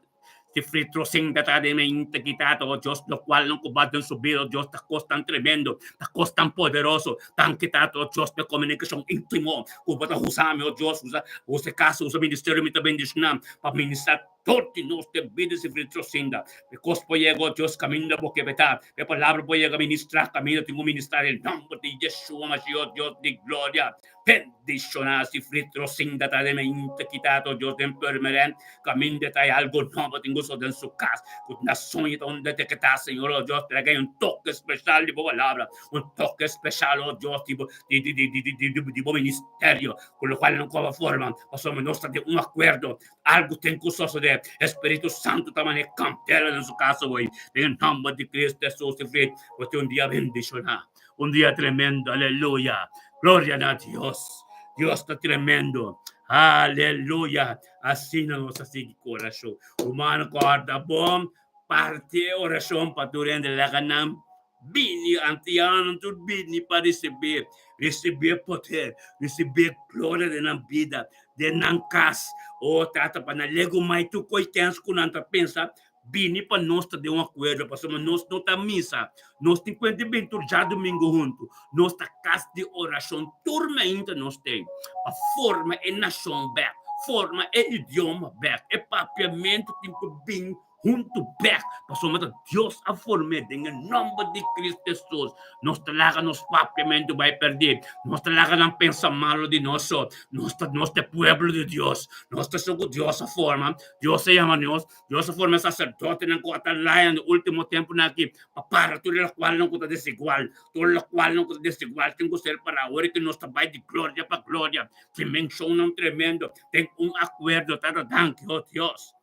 si fritro sin ta den mente ki Tata, oh Dios, lokual nan ku bat den su bida, oh Dios, ta kos tan tremendo, ta kos tan poderoso, Danki Tata, oh Dios, pa e komunikashon íntimo ku bo ta usa mi, oh Dios, usa usa e kas, usa ministerio, mi ta bendishoná pa ministrá tur di nos den bida si fritro sinda. E kos por yega, oh Dios, kaminda bo ke betá. E palabra por yega ministrá kaminda tin ku ministrá den nòmber di Yeshua Mashiach, oh Dios di gloria. Bendishoná si fritro sinda ta den mente ki Tata, oh Dios, den Purmerend kaminda ta e algo nobo tin ku sosodé den su kas, ku na soño ta unda te ke ta, Señor, oh Dios, trega un toke speshal di bo palabra, un toke speshal, oh Dios, di bo di di di di di di bo ministerio, ku lokual nan koba forma, pasobra nos ta den un akuerdo. Algu ten ku sosodé. E Spiritu Santu ta manera kandela den su kas awor. Den e nòmber di Kristu Hesus di Frit, bo tin un dia bendishoná, un dia tremendo. Aleluya! Gloria na Dios! Dios ta tremendo. Aleluya! Asina nos ta sigui ku orashon. Rumannan, kòrda bon, parti e orashon pa tur hende. Laga nan Bini, antianonan tur bini pa risibí, risibí e poder, risibí e gloria den nan bida, den nan kas. O Tata, pa nan legu mai tur kos kens ku nan ta pensa, bini pa nos ta den un akuerdo, pasobra nos no ta misa. Nos tin kuenta di bini tur djadumingu huntu. Nos ta kas di orashon tur meinta nos ten pa forma e nashon bèk, forma e idioma bèk. E papiamentu tin ku bin huntu bek, pasobra ta Dios a form'é. Den e nòmber di Cristo Hesus, nos ta laga nos papiamentu bai pèrdí, nos ta laga nan pensa malu di nos so. Nos ta nos ta e pueblo di Dios, nos ta esun ku Dios a forma, Dios a yama nos, Dios a forma e saserdotenan ku a ta laya na e último tempunan aki pa para tur e lokualnan ku ta desigual, tur lokualnan ku ta desigual tin ku ser pará. Ora ku nos ta bai di gloria pa gloria, dimenshonnan tremendo, den un akuerdo, Tata, danki, oh Dios.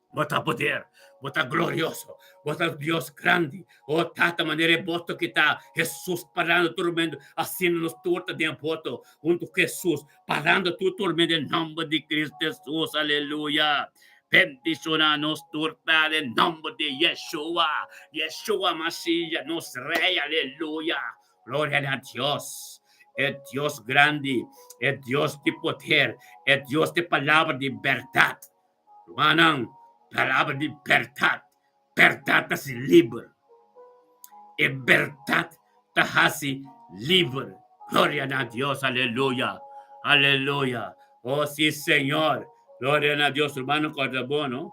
Bo ta poder, bo ta glorioso, bo ta Dios grandi. O Tata, manera e boto ki ta Hesus parando tur tormento, asina nos tur ta den boto huntu ku Hesus, parando tur tormento den nomber di Cristo Hesus. Aleluya. Bendiciona nos tur ta den nomber di Yeshua, Yeshua Mashiach, nos Rey. Aleluya. Gloria na Dios, e Dios grandi, e Dios di poder, e Dios di palabra di berdad. Rumannan, palabra di bèrdat, bèrdat ta hasi liber. E bèrdat ta hasi liber. Gloria na Dios, aleluya, aleluya. Oh, si, Señor. Gloria na Dios, rumannan, kòrda bon, no?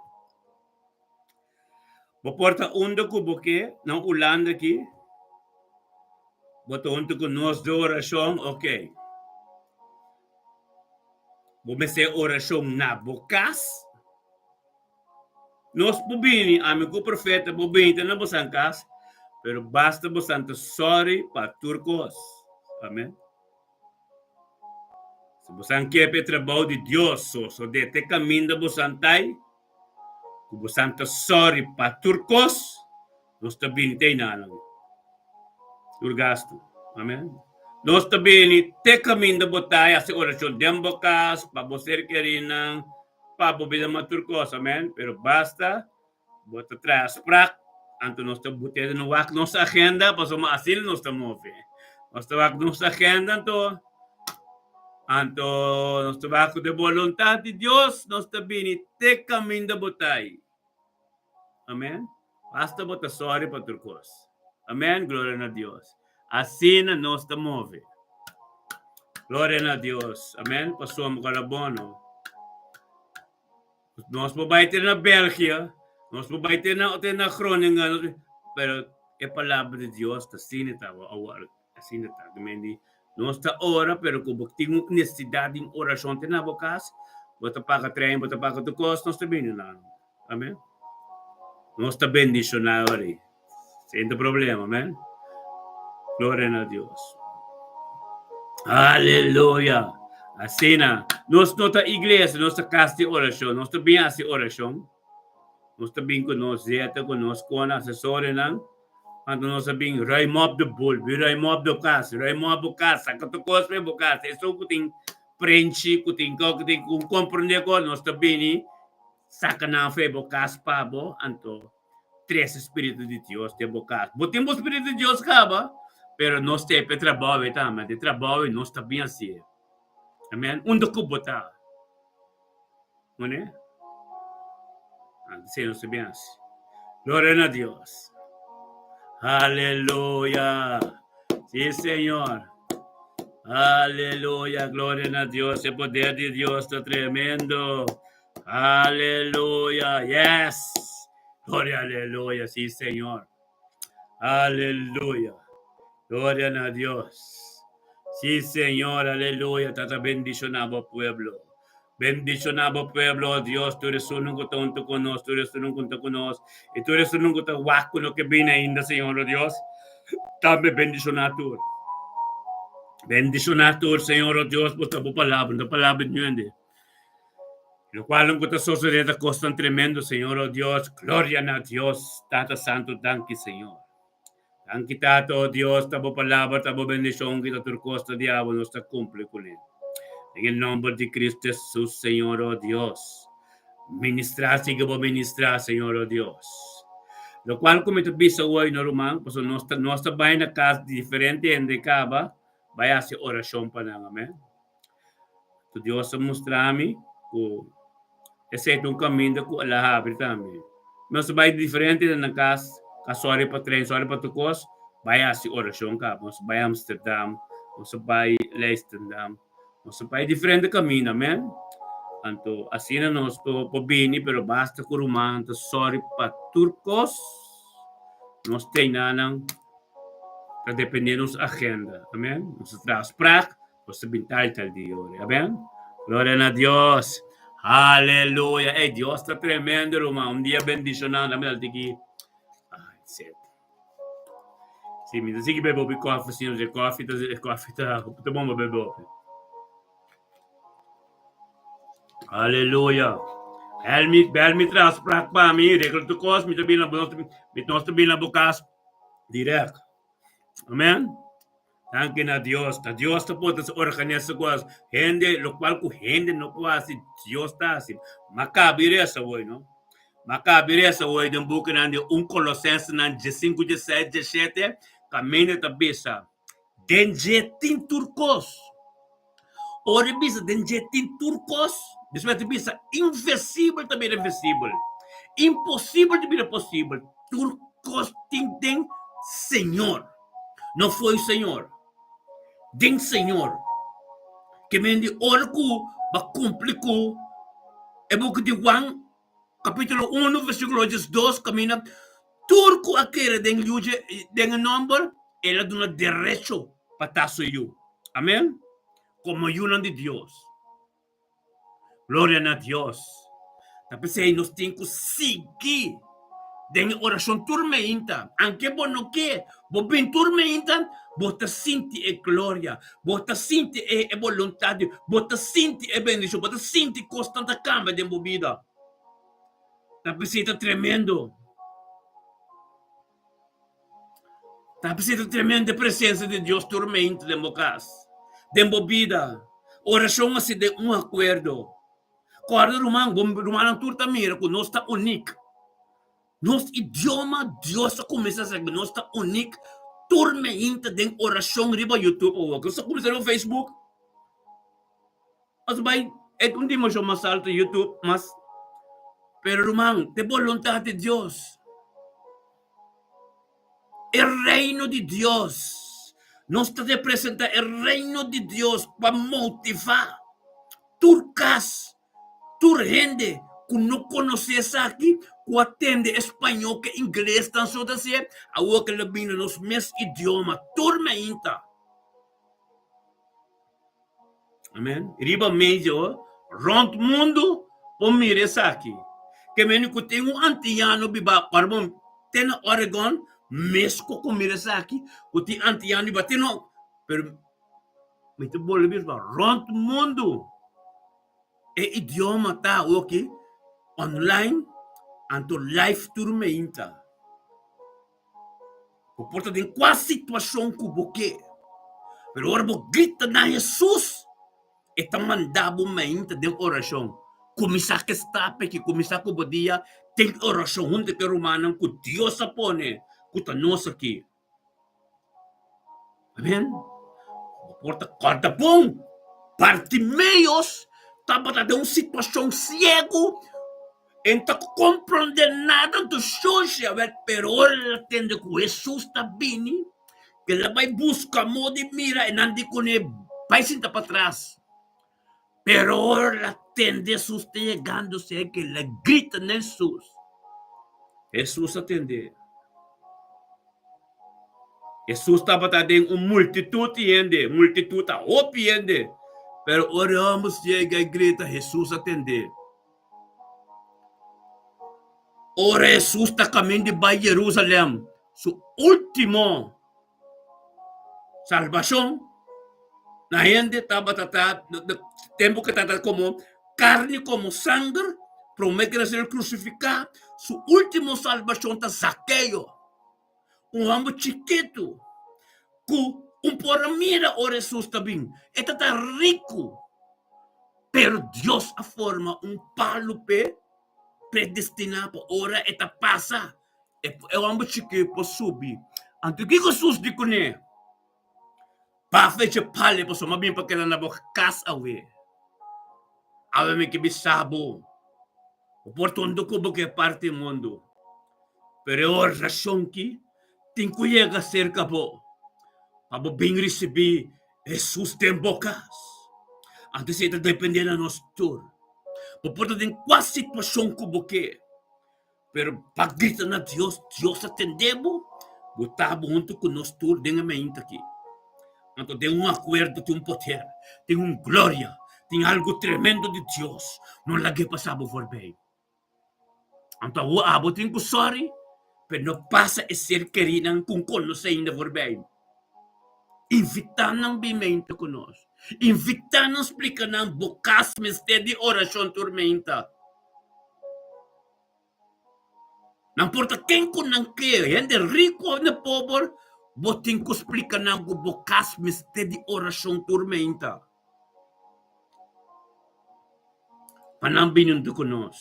Bo por ta unda ku bo ke na Hulanda aki. Bo ta huntu ku nos den orashon, ok. Bo mester orashon na bo kas. Nos por bini, ami ku profeta por bini te na bosan kas, pero basta bosan ta sorry pa tur kos. Amen. Si bosan ke pa e trabou di Dios sosode te kaminda bosan tai, ku bosan ta sorry pa tur kos, Nos ta bini te einan. Tur gastu. Amen. Nos ta bini te kaminda bo ta i hasi orashon den bo kas, pa bo ser kerinan, pa bo bida mas tur kos. Amen. Pero basta bo ta traha sprak, anto nos ta but'e den wak nos agenda, pasobra asina nos ta move. Nos ta wak nos agenda, anto anto nos ta wak ku den boluntat di Dios nos ta bini te kaminda bo ta i. Amen. Basta bo ta sorry pa tur kos. Amen. Gloria na Dios. Asina nos ta move. Gloria na Dios. Amen. Pasobra ku ora bon no. Nos por bai te na Belgia, nos por bai te na te na Groningen, pero e palabra di Dios ta asina ta awor, asina ta. Nos ta ora, pero ku bo tin un nesesidat di un orashon te na bo kas, bo ta paga trein, bo ta paga tur kos, nos ta bini nan. Amen. Nos ta bendishoná ora ei. Sin ta problema, amen. Gloria na Dios. Aleluya. Asina, nos no ta iglesia, nos ta kas di orashon. Nos ta bin hasi orashon. Nos ta bin ku nos zeta, ku nos kona, asesorionan. Anto nos a bin ruim op de boel, bin ruim op de kas, ruim op bo kas, saka tur kos for bo kas. Esun ku tin prenchi, ku tin ku tin ku komprende kos, nos ta bini saka nan for bo kas pa bo. Anto. Trese Spiritu di Dios den bo kas. Bo tin bo Spiritu di Dios kaba, pero nos ta e trabou ei tambe. E trabou ei nos ta bin hasié. Amen. Unda ku bo ta? Mane? Antes nos ta bin hasi. Gloria na Dios. Aleluya. Sí, Señor. Aleluya. Gloria na Dios. E poder di Dios ta tremendo. Aleluya. Yes. Gloria, aleluya. Sí, Señor. Aleluya. Gloria na Dios. Sí, Señor. Aleluya. Tata bendiciona bo pueblo. Bendiciona bo pueblo, oh Dios. Tur esun ku ta huntu ku nos, tur esun ku ta ku nos, i tur esun ku ta wak ku no ke bini ainda, Señor, oh Dios. Tambe bendiciona tur. Bendiciona tur, Señor, oh Dios, bo ta bo palabra, no palabra di hende. Locual cu ta sosode ta cosnan tremendo, Señor, oh Dios. Gloria na Dios, Tata Santo, danki, Señor. Danki, Tata, oh Dios, ta bo palabra, ta bo bendicion, kita tur cos ta di abo, nos ta cumpli cune. Den e nomber di Cristo Jesus, Señor, oh Dios. Ministra, sigui bo ministra, Señor, oh Dios. Locual cu mi ta bisa hoy, no ruman, pasobra nos ta, nos ta bay na cas di diferente hende caba, bay haci oracion pa nan, amen. Tu Dios a mustra mi ku esei ta un kaminda ku el a habri tambe. Nos a bai diferente na nan kas, ka sòri pa tren, sòri pa tur kos, bai hasi orashon kaba. Nos a bai Amsterdam, nos a bai Leidschendam, nos a bai diferente kaminda, amen. Anto asina nos por por bini, pero basta ku rumannan ta sòri pa tur kos, nos treinanan ta depende nos agenda, amen. Nos a traha afsprak. Nos ta bin tal tal dia ora. Amen. Gloria na Dios. Aleluya. Ey, Dios ta tremendo, ruman. Un dia bendicionado. Dame dal tiki. Ay, set. Si, mi ta sigui bebe hopi koffie, señor. E koffie ta, e koffie ta, ta bon pa bebe hopi. Aleluya. Bel mi, bel mi tras prak pa mi, regla tu kos, mi ta bin na, mi nos ta bin na bo kas direct. Amen. Danki na Dios. Ta Dios ta por ta organisa cosas. Hende, locual cu hende no por haci, Dios ta haci. Ma cabi reza hoy, no? Ma cabi reza hoy den bukinan di 1 Colosensenan 15, 16, 17, caminda ta bisa, Den dje tin tur cos. Ora e bisa den dje tin tur kos, despues ta bisa invisibel ta bira visibel, imposibel ta bira posibel, tur kos tin den Señor, no fo'i Señor, den Señor. Ke men di ora ku bo a kumpli ku e buki di Juan Capítulo 1, versículo 12, camina, Tur cu a kere den Yu den e nomber, el a duna derecho pa ta su yu. Amen. Como yunan di Dios. Gloria na Dios. Ta p'esei nos tin cu sigui den e oracion tur meinta. Anke bo no ke, bo bin tur meinta, bo ta sinti e gloria, bo ta sinti e e boluntad di, bo ta sinti e bendicion, bo ta sinti cosnan ta cambia den bo bida. Ta p'esei ta tremendo. Ta p'esei ta tremendo e presencia di Dios tur meinta den bo cas, den bo bida. Oracion a si den un acuerdo. Corda ruman, bo rumannan tur ta mira cu nos ta unic. Nos idioma Dios a cuminsa sa nos ta unic tur meinta den oracion riba YouTube awor. Nos a cuminsa riba Facebook. Nos bay e un dimension mas alto YouTube mas pero ruman ta e boluntad di Dios. E reino di Dios. Nos ta representa e reino di Dios pa motiva tur cas Tur hende ku no konosé esaki, ku a tende e spañó ku e ingles tan so ta sié, awor ke lo bini na nos mes idioma tur meinta. Amen. Riba medio rònt mundu por mira esaki. Ke meni ku tin un antiano biba ora te na Oregon mes ku ku mira esaki, ku tin antiano biba te na, pero mi ta bolbe bisa rònt mundu. E idioma ta awoki online anto live tur meinta. Bo por ta den kua situashon ku bo ke, pero ora bo grita na Hesus, e ta manda bo meinta den orashon. Kuminsá ku e stap aki, kuminsá ku bo dia den orashon huntu ku e rumannan ku Dios a pone ku ta nos aki. Amen. Bo por ta kòrda bon, Bartimeos tabata den un situashon siegu, e no ta komprondé nada, anto shosha wèl, pero ora el a tende ku Hesus ta bini, el a bai buska moda di mira, e nan di kuné, Bai sinta patras. Pero ora el a tende Hesus ta yegando serka, el a grita na Hesus. Hesus a tend'é. Hesus tabata den un multitut di hende, multitut ta hopi hende. Pero ora e hòmber siega i grita, Hesus a tend'é. Ora Hesus ta kaminda di bai Jerusalèm, su último Salbashon na hende tabata ta tempu ku tabata komo karni komo sanger promé ku el a ser krusifiká. Su último salbashon ta Zakeo, un hòmber chikitu ku un por a mira ora Hesus ta bin. E tabata riku, pero Dios a forma un palu p'e predestiná pa ora e ta pasa E hòmber chikí por subi. Anto kiko Hesus di kuné? Ba fecha pale pasobra mi a bini pa keda na bo kas awe. Awe mi ke bisa bo, bo por tonto ku bo ke parti mundu, pero e orashon ki tin ku yega serka bo pa bo bin risibí Hesus den bo kas. Anto esei ta dependé na nos tur. Bo por ta den kua situashon ku bo ke. Pero pa grita na Dios, Dios a tende bo, bo ta bo huntu ku nos tur den e mainta aki. Anto den un akuerdo tin un poder, tin un gloria, tin algu tremendo di Dios. No lag'é pasa bo forbei. Anto awor abo tin ku sòri pa no pasa e ser kerinan ku konosé ainda forbei. Invitá nan bin mainta ku nos. Invitá nan splika nan bo kas mester di orashon tur mainta. Nan por ta ken ku nan ke, hende riku òf hende pober, bo tin ku splika nan ku bo kas mester di orashon tur meinta pa nan bini huntu ku nos.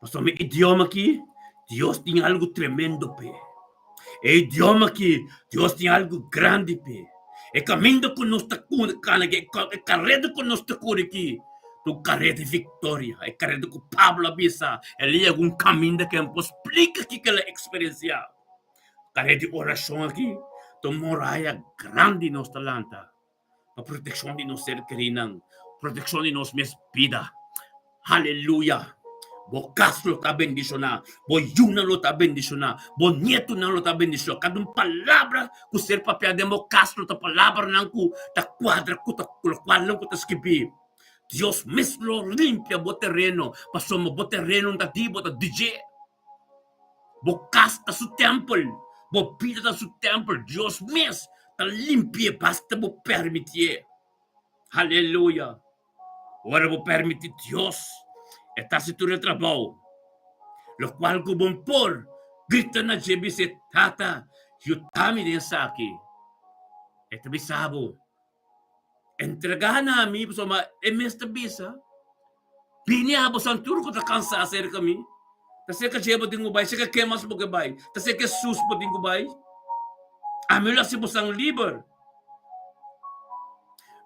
Pasobra e idioma aki, Dios tin algu tremendo p'e. E idioma aki, Dios tin algu grandi p'e. E kaminda ku nos ta kana aki, e kareda ku nos ta kuri aki, ta un kareda di viktoria. E kareda ku Pablo a bisa, el a yega un kaminda ku e no por splika kiko el a eksperensiá. Kareda di orashon aki ta un muraya grandi nos ta lanta. pa protekshon di nos ser kerinan, protekshon di nos mes bida. Haleluya! Bo kas lo ta bendishoná, bo yunan lo ta bendishoná, bo nietunan lo ta bendishoná. Kada un palabra ku ser papiá den bo kas lo ta palabranan ku ta kuadra ku ta lokualnan ku ta skibí. Dios mes lo limpia bo tereno, pasobra bo tereno no ta di bo, ta di dje. Bo kas ta su tèmpel, bo bida ta su tèmpel. Dios mes ta limpi'é basta bo pèrmitié. Aleluya! Ora bo pèrmití Dios, e ta hasi tur e trabou. Lokual ku bo por grita na dje bis'é, Tata, yuda mi den esaki. E ta bisa bo, Entregá na mi, pasobra e mes ta bisa, Bini abo san tur ku ta kansá serka mi. Ta serka dje bo tin ku bai, serka ken mas bo ke bai? Ta serka Hesus bo tin ku bai. Ami lo hasi bo san liber.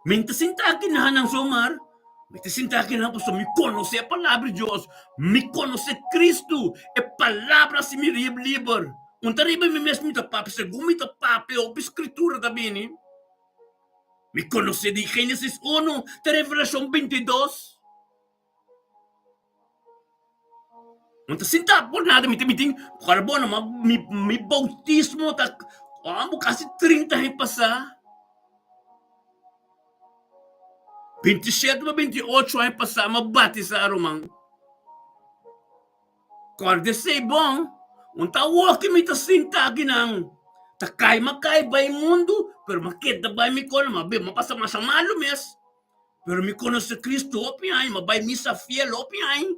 Mi no ta sinta aki na nan somar, mi ta sinta aki nan pasobra mi konosé e Palabra di Dios, mi konosé Kristu, e Palabra hasi mi liber. Un ta riba mi mes mi ta papia, segun mi ta papia hopi Skritura ta bini. Mi konosé di Génesis uno te Revelashon bintidos. No ta sinta por nada, mi ta mi tin ora bo no mi mi boutismo ta amo kasi trinta aña pasá. Bintishete pa binti ocho aña pasá mi a batisá ruman. Kòrda esei bon, un ta awor ki mi ta sinta akinan, ta kai mi a kai bai mundu, pero mi a keda bai mi kono, mi a bin, mi a pasa masha malu mes, pero mi konosé Cristo hopi aña, mi a bai misa fiel hopi aña,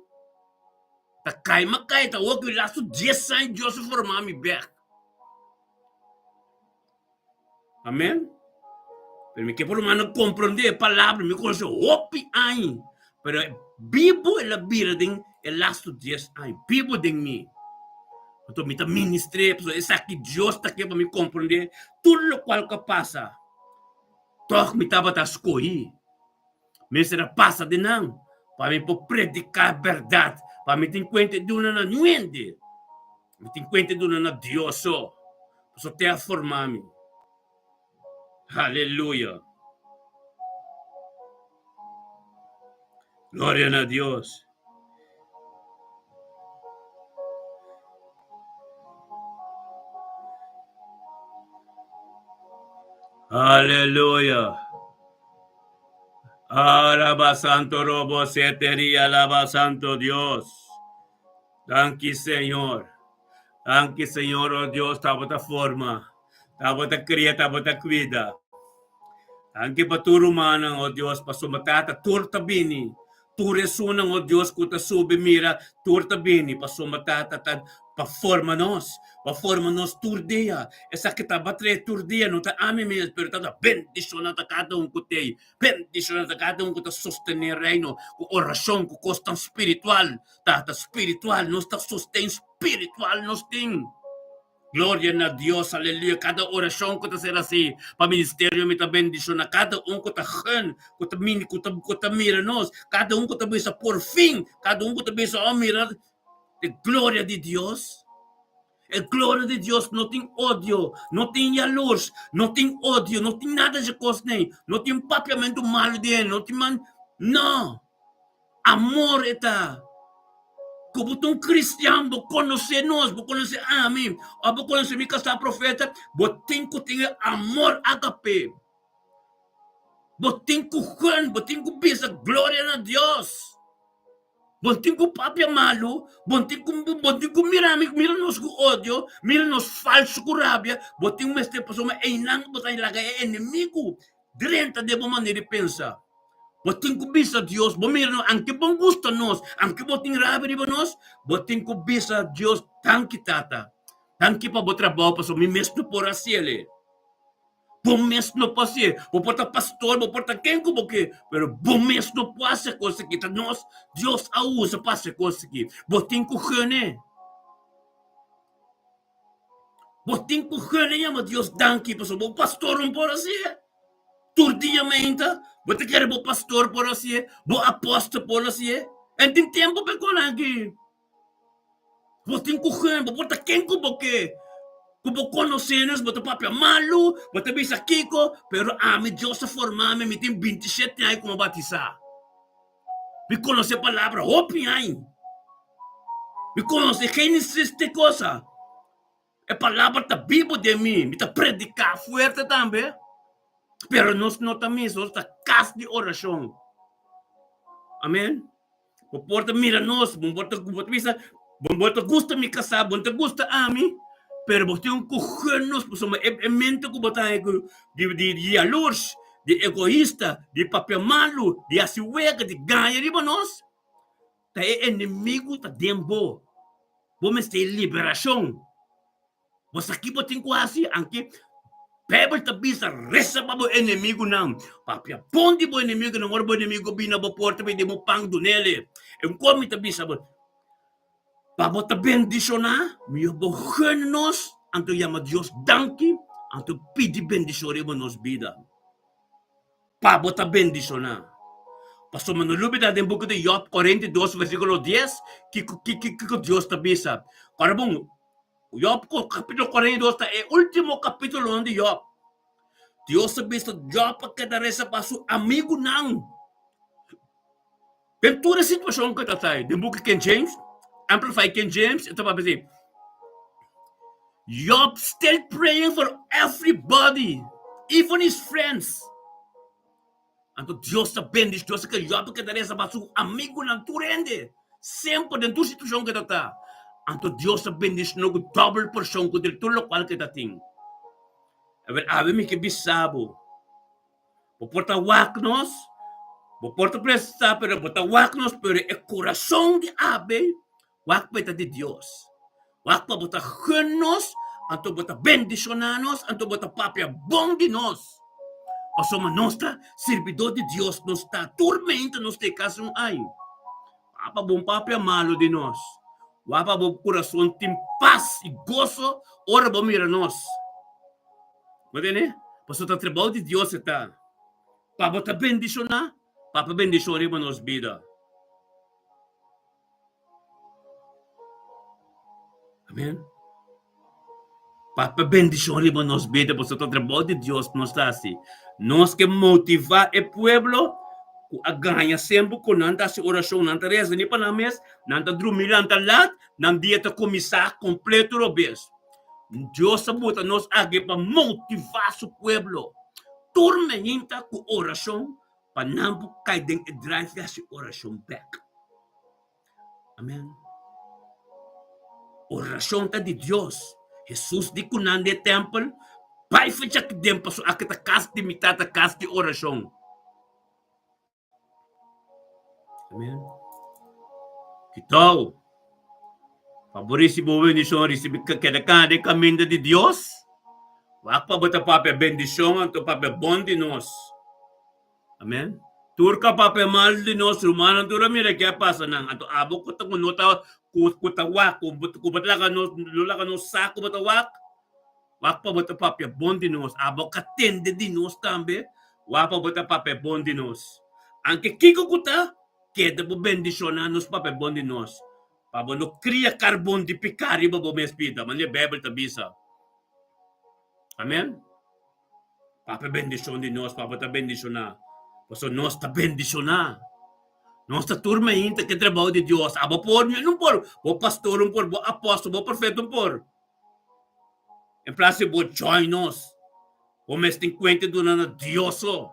ta kai mi a kai, ta awor ki lastu dies aña Dios a forma mi bèk. Amen. Pero mi ke por lo menos comprende e palabra, mi conoce hopi aña, pero. Bibu el a bira den e lastu dies aña, bibu den mi. Anto mi ta ministr'é, pasobra esaki Dios ta ke pa mi komprondé tur lokual ku a pasa. Tòg mi tabata skohí. Mester a pasa den nan pa mi por prediká bèrdat, pa mi tin kuenta di duna na niun hende. Mi tin kuenta di duna na Dios so, pasobra te a forma mi. Aleluya! Gloria na Dios. Aleluya. Alaba Santo Robo Seteria, alaba Santo Dios. Danki Señor. Danki Señor, oh Dios, tabata forma, tabata cria, tabata cuida. Danki pa tur rumannan, oh Dios, pasobra Tata tur ta bini. Tur esunnan, oh Dios, ku ta subi mira, tur ta bini, pasobra Tata ta pa forma nos, pa forma nos tur dia. Esaki tabata trae tur dia, no ta ami mes, pero Tata bendiciona ta kada un ku t'ei. Bendiciona ta kada un ku ta sostene Reino ku oracion, ku kosnan spiritual. Tata spiritual, nos ta sosten spiritual nos tin. Gloria na Dios, aleluya. Kada orashon ku ta ser hasi pa ministerio mi ta bendishona kada un ku ta gun, ku ta mini, ku ta ku ta mira nos, kada un ku ta bisa por fin, kada un ku ta bisa oh mira e gloria di Dios. E gloria di Dios no tin odio, no tin yalurs, no tin odio, no tin nada di kos nei, no tin papiamentu malu di hende, no tin man, no. Amor e ta. Ku bo ta un kristian, bo konosé nos, bo konosé ami, òf bo konosé mi kasá profeta, bo tin ku tin e amor agape. Bo tin ku gun, bo tin ku bisa gloria na Dios. Bo tin ku papia malu, bo tin ku bo tin ku mira mi, mira nos ku odio, mira nos falsu ku rabia, bo tin mester pasobra einan bo ta laga e enemigu Drenta den bo manera di pensa. Bo tin ku bisa Dios, bo mira nos, anke bo gusta nos, anke bo tin rabia riba nos, bo tin ku bisa Dios, Danki Tata, danki pa bo trabou, pasobra mi mes no por hasi el. Bo mes no por hasi. Bo por ta pastor, bo por ta ken ku bo ke, pero bo mes no por hasi e kos aki. Ta nos Dios a usa pa hasi e kos aki. Bo tin ku gene. Bo tin ku gana yama Dios danki pasobra bo pastor no por hasié. Tur dia meinta bo ta kere bo pastor por hasié, bo apòstel por hasié. En tin tempu pa e kos aki. Bo tin ku gana, bo por ta ken ku bo ke, ku bo konosé nos, bo ta papia malu, bo ta bisa kiko, pero ami Dios a forma mi, mi tin 27 aña ku mi a batisá. Mi konosé palabra hopi aña. Mi konosé Génesis te cosa. E palabra ta bibo den mi. Mi ta prediká fuerte tambe. Pero nos no ta misa, nos ta kas di orashon. Amen. Bo por ta mira nos, bo por ta, bo ta bisa, bo bo ta gusta mi kasá, bo no ta gusta ami, pero bo tin ku gun nos pasobra e, e mente ku bo ta haña ku di, di, di yalurs, di egoista, di papia malu, di hasi wega, di gaña riba nos, ta e enemigu ta den bo. Bo mester liberashon. Bo sa ki bo tin ku hasi? Anke Beibel ta bisa, resa pa bo enemigunan. Papia bon di bo enemigunan. Ora bo enemigu bini na bo porta pidi bo pan, dun'el. E un kos mi ta bisa bo, pa bo ta bendishoná, mihó bo gun nos, anto yama Dios danki, anto pidi bendishon riba nos bida. Pa bo ta bendishoná. Pasobra no lubidá den buki di Yòb 42 versíkulo 10 kiko kiko Dios ta bisa. Ora bon, Yòb kapítulo 42 ta e último kapítulonan di Yòb. Dios ta bisa Yòb pa keda resa pa su amigunan. Den tur e situashon ku e ta ta den buki King James, Amplified King James, e ta papia así, Job still praying for everybody, even his friends. Anto Dios ta bendish, Dios ta ke Job keda resa pa su amigunan, tur hende, semper den tur situashon ku e ta ta. Anto Dios ta bendish'no ku dòbel porshon ku tur lokual ku e ta tin. Awor, awe mi ke bisa bo, Bo por ta wak nos, bo por ta presta, pero bo ta wak nos, pero e kurason di Abel wak pa e ta di Dios. Wak pa bo ta gun nos, anto bo ta bendishoná nos, anto bo ta papia bon di nos. Pasobra nos ta sirbidó di Dios, nos ta tur meinta nos ta e kas un ai. Wak pa bo papia malu di nos. Wak pa bo kurason tin pas i goso ora bo mira nos. Bo tende? Pasobra ta trabou di Dios e ta. Pa bo ta bendishoná, pa pa bendishon riba nos bida. Amen. Papia bendishon riba nos bida, pasobra ta trabou di Dios nos ta hasi. Nos ke motivá e pueblo ku a gaña semper ku nan ta hasi orashon, nan ta resa ni pa nan mes, nan ta drumi lanta lat, nan dia ta kuminsá kompleto robes. Dios a buta nos aki pa motivá su pueblo. Tur meinta ku orashon pa nan por kai den e drive di hasi orashon bèk. Amen. Orashon ta di Dios. Hesus di ku nan den e tèmpel, Bai fecha aki den pasobra aki ta kas di mi Tata, kas di orashon. Amen. Kitou pa bo risibi bo bendishon, risibi keda kana den kaminda di Dios. Wak pa bo ta papia bendishon anto papia bon di nos. Amen. Tur ka papia mal di nos rumannan tur a mira ke a pasa nan. Anto abo ku ta ku no ta ku ku ta wak ku ku bo ta laga nos lo laga nos sa ku bo ta wak, wak pa bo ta papia bon di nos. Abo ka tende di nos tambe, wak pa bo ta papia bon di nos. Anke kiko ku ta, keda bo bendishoná nos papia bon di nos. Pa bo no kria karbon di piká riba bo mes bida, manera Beibel ta bisa. Amen. Papia bendishon di nos, Papa ta bendishoná. Pasobra nos ta bendishoná. Nos ta tur mainta ke trabou di Dios. Abo por, mi no por. Bo pastor un por, bo apòstel, bo profeta un por. En plas di bo join nos, bo mes tin kuenta duna na Dios so.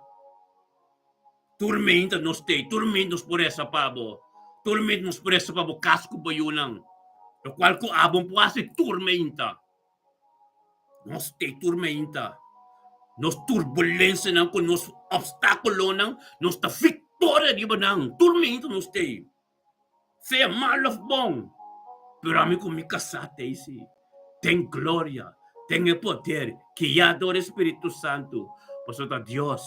Tur mainta nos tei, tur mainta nos por resa pa bo. Tur mainta nos por resa pa bo kas ku bo yunan. Lokual ku abo por hasi tur mainta. Nos te turmenta, nos turbulensianan ku nos opstákulonan, nos ta viktoria riba nan. Turmenta nos te, sea mal òf bon. Pero ami ku mi kasá te si, den gloria, den e poder, guiá dor e Spiritu Santu, pasobra ta Dios.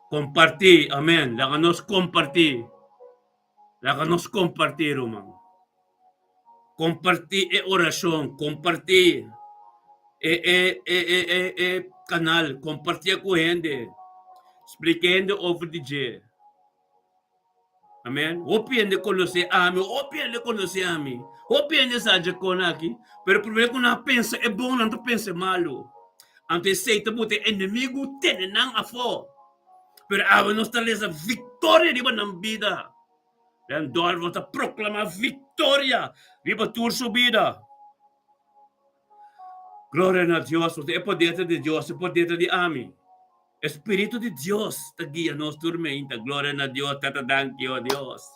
Kompartí, amèn. Laga nos kompartí. Laga nos kompartí, ruman. Kompartí e orashon, kompartí e e e e e e kanal, kompartié ku hende. Splika hende over di dje. Amen. Hopi hende konosé ami, hopi hende konosé ami. Hopi hende sa dje kon aki, pero promé ku nan pensa e bon, nan ta pensa e malu. Anto esei ta buta e enemigu tene nan afó. Pero awe nos ta lesa viktoria riba nan bida. Randolfo ta proklamá viktoria riba tur su bida. Gloria na Dios, pasobra e poder ta di Dios, e poder ta di ami. E Spiritu di Dios ta guia nos tur meinta. Gloria na Dios, Tata, danki, o Dios.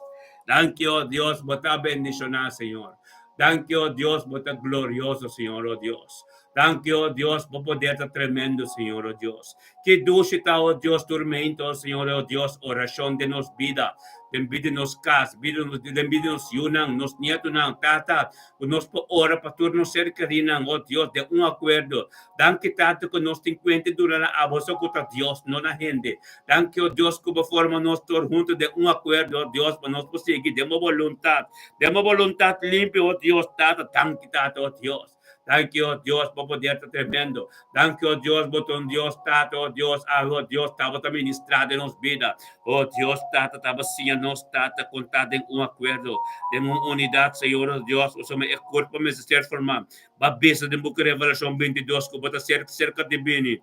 Danki, o Dios, bo ta bendishoná, Señor. Danki, o Dios, bo ta glorioso, Señor, o Dios. Danki, o Dios, bo poder ta tremendo, Señor, o Dios. Ki dushi ta, o Dios, tur meinta, o Señor, o Dios, orashon den nos bida, den bida di nos kas, bida den bida di nos yunan, nos nietunan, Tata, ku nos por ora pa tur nos ser kerinan, o Dios, den un akuerdo. Danki, Tata, ku nos tin kuenta duna na abo so ku ta Dios, no na hende. Danki, o Dios, ku bo forma nos tur huntu den un akuerdo, o Dios, pa nos por sigui den bo boluntat, den bo boluntat limpi, o Dios, Tata. Danki, Tata, o Dios. Danki, o Dios, bo poder ta tremendo. Danki, o Dios, bo ta un Dios, Tata, o Dios, awe, o Dios, tabata ministrá den nos bida. O Dios, Tata, taba siña nos, Tata, kon ta den un akuerdo, den un unidat, Señor, o Dios, pasobra e kurpo mester ser formá. Bo a bisa den buki Revelashon 22 ku bo ta serka di bini.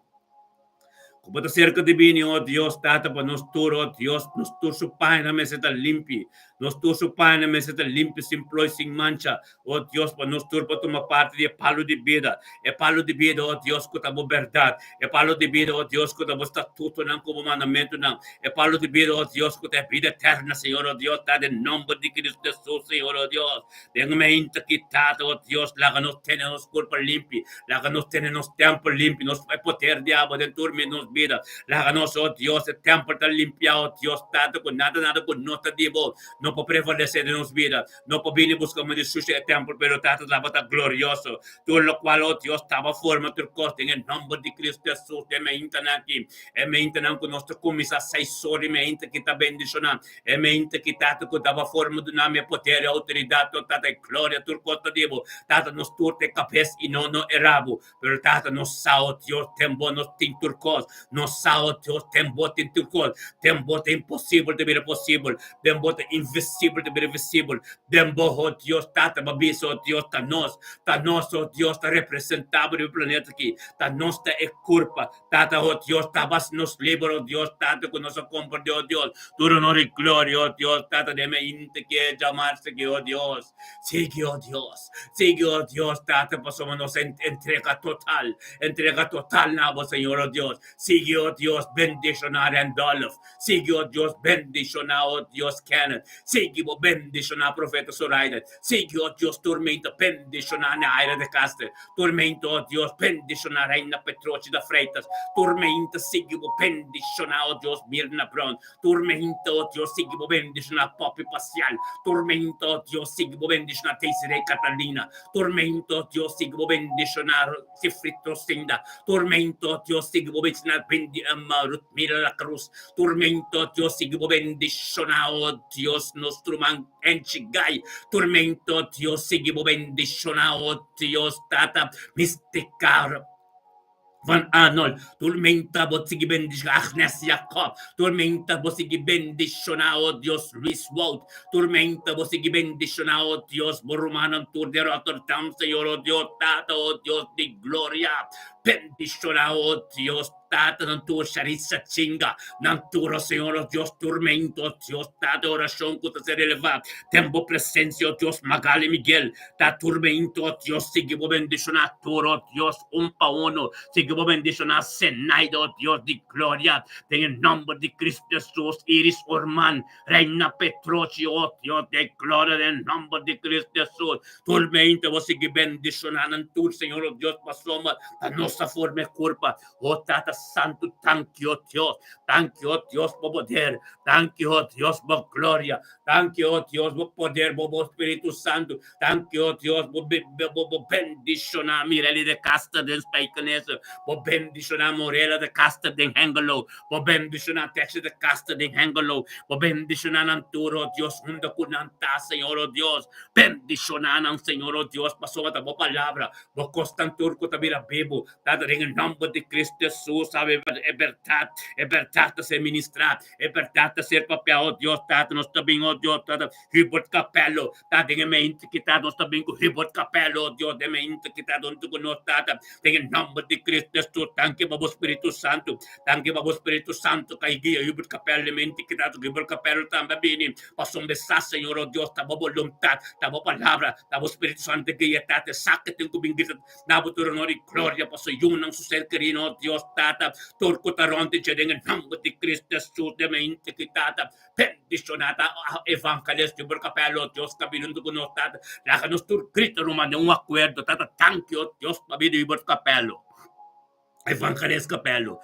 Ku bo ta serka di bini, o Dios, Tata, pa nos tur, o Dios, nos tur su pañanan mester ta limpi. Nos tur su pañanan mester ta limpi, sin ploi, sin mancha, o Dios, pa nos tur por tuma parti di e palu di bida. E palu di bida, o Dios, ku ta bo bèrdat. E palu di bida, o Dios, ku ta bo statutonan ku bo mandamentunan. E palu di bida, o Dios, ku ta e bida eterna, Señor, o Dios, ta den nòmber di Cristo Hesus, Señor, o Dios. Den meinta ki Tata, o Dios, laga nos tene nos kurpa limpi, laga nos tene nos tèmpel limpi, nos e poder di abo den tur nos bida. Laga nos, o Dios, e tèmpel ta limpiá, o Dios, Tata, ku nada, nada ku no ta di bo, no. no por prevalesé den nos bida, no por bini buska mandi susha e tèmpel, pero Tata tabata glorioso. Tur lokual, o Dios, taba forma tur kos den e nòmber di Kristu Hesus den meintanan aki, e meintanan ku nos ta kuminsá seis or di meinta ki ta bendishoná, e meinta ki Tata ku taba forma duna mi e poder i outoridat, o Tata, e gloria tur kos ta di bo. Tata, nos tur ta e kabes i no no e rabu. Pero Tata, nos sa, o Dios, den bo nos tin tur kos. Nos sa, o Dios, den bo tin tur kos. Den bo ta imposibel ta bira posibel. Den bo ta invisibel ta bira visibel. Den bo, o Dios, Tata, bo a bisa, o Dios, ta nos, ta nos, o Dios, ta representá bo riba e planeta aki. Ta nos ta e kurpa. Tata, o Dios, ta bas nos liber, o Dios, Tata, ku nos a komprendé, o Dios. Tur honor i gloria, o Dios, Tata, den mainta ke djamarse aki, o Dios. Sigui, o Dios, sigui, o Dios, Tata, pasobra nos a entrega total, entrega total na bo, Señor, o Dios. Sigui, o Dios, bendishoná Randolph. Sigui, o Dios, bendishoná, o Dios, Kenneth. Sigui bo bendishoná Profeta Zoraida. Sigui, o Dios, Tormenta, bendishoná Neaira de Castro. Tormenta, o Dios, bendishoná Reina Petrochi da Freitas. Tormenta, sigui bo bendishoná, o Dios, Mirna Brown. Tormenta, oh Dios, sigui bo bendishoná Poppy Pasial. Tormenta, oh Dios, sigui bo bendishoná Desiree Catalina. Tormenta, oh Dios, sigui bo bendishoná Sifrit Rosinda. Tormenta, oh Dios, sigui bo bendishoná Ruthmila La Cruz. Tormenta, oh Dios, sigui bo bendishoná, oh Dios, nos ruman Angie Guy. Tormenta, oh Dios, sigui bo bendishoná, oh Dios, Tata Mystica. Van Arnold, Tormenta bo sigui bendishoná Agnes Jacob, Tormenta bo sigui bendishoná, oh Dios, Luis Wout, Tormenta bo sigui bendishoná, oh Dios, bo rumannan tur den Rotterdam, Señor, oh Dios, Tata, oh Dios di gloria, bendishoná, oh Dios, Tata, nan tur Sharitza Chinga, nan tur, oh Señor, oh Dios, Tormenta, oh Dios, Tata, orashon ku ta ser elevá den bo presensia, oh Dios, Magali Miguel, Ta turmento, oh Dios, sigui bo bendishoná tur, oh Dios, un pa uno. Sigui bo bendishoná Zenaida, oh Dios di gloria, den e nòmber di Cristo Jesus. Iris Orman, Reina Petrochi, oh Dios di gloria, den e nòmber di Cristo Jesus. Turmento, bo sigui bendishoná nan tur, Señor, oh Dios, pasobra ta nos a forma e kurpa. Oh Tata Santu, danki, oh Dios. Danki, oh Dios, bo poder. Danki, oh Dios, bo gloria. Danki, oh Dios, bo poder, bo bo Spiritu Santu. Danki, oh Dios, bo bo bo bendishoná Mirelli de Caster den Spijkenisse. Bo bendishoná Morela de Caster den Hengelo. Bo bendishoná Texi de Caster den Hengelo. Bo bendishoná nan tur, oh Dios, unda ku nan ta, Señor, oh Dios. Bendishoná nan, Señor, oh Dios, pasobra ta bo palabra, bo kosnan tur ku ta bira bibu. Tata, den e nòmber di Cristo Jesus, sabe e bèrdat, e bèrdat ta ser ministrá, e bèrdat ta ser papiá, oh Dios, Tata, nos ta bin, oh Dios, Tata, Hubert Capello, ta den e mente ki Tata, nos ta bin ku Hubert Capello, oh Dios, den e mente ki Tata, huntu ku nos, Tata, den e nòmber di Cristo Jesus, danki pa bo Spiritu Santu, danki pa bo Spiritu Santu ka guia Hubert Capello, den e mente ki Tata, Hubert Capello tambe a bini pasobra sa, Señor, oh Dios, ta bo boluntat, ta bo palabra, ta bo Spiritu Santu guia, Tata, esaki tin ku bin grita. Na bo tur honor i gloria pa su yunan, su ser kerido, oh Dios Tata, tur ku ta rònt di dje den e nòmber di Cristo Hesus den mente ki Tata bendishoná ta evangelist Jubel Capello, oh Dios ka bini huntu ku nos Tata, laga nos tur grita ruman den un akuerdo Tata, danki oh Dios pa bida di Jubel Capello. Evangelist Capello.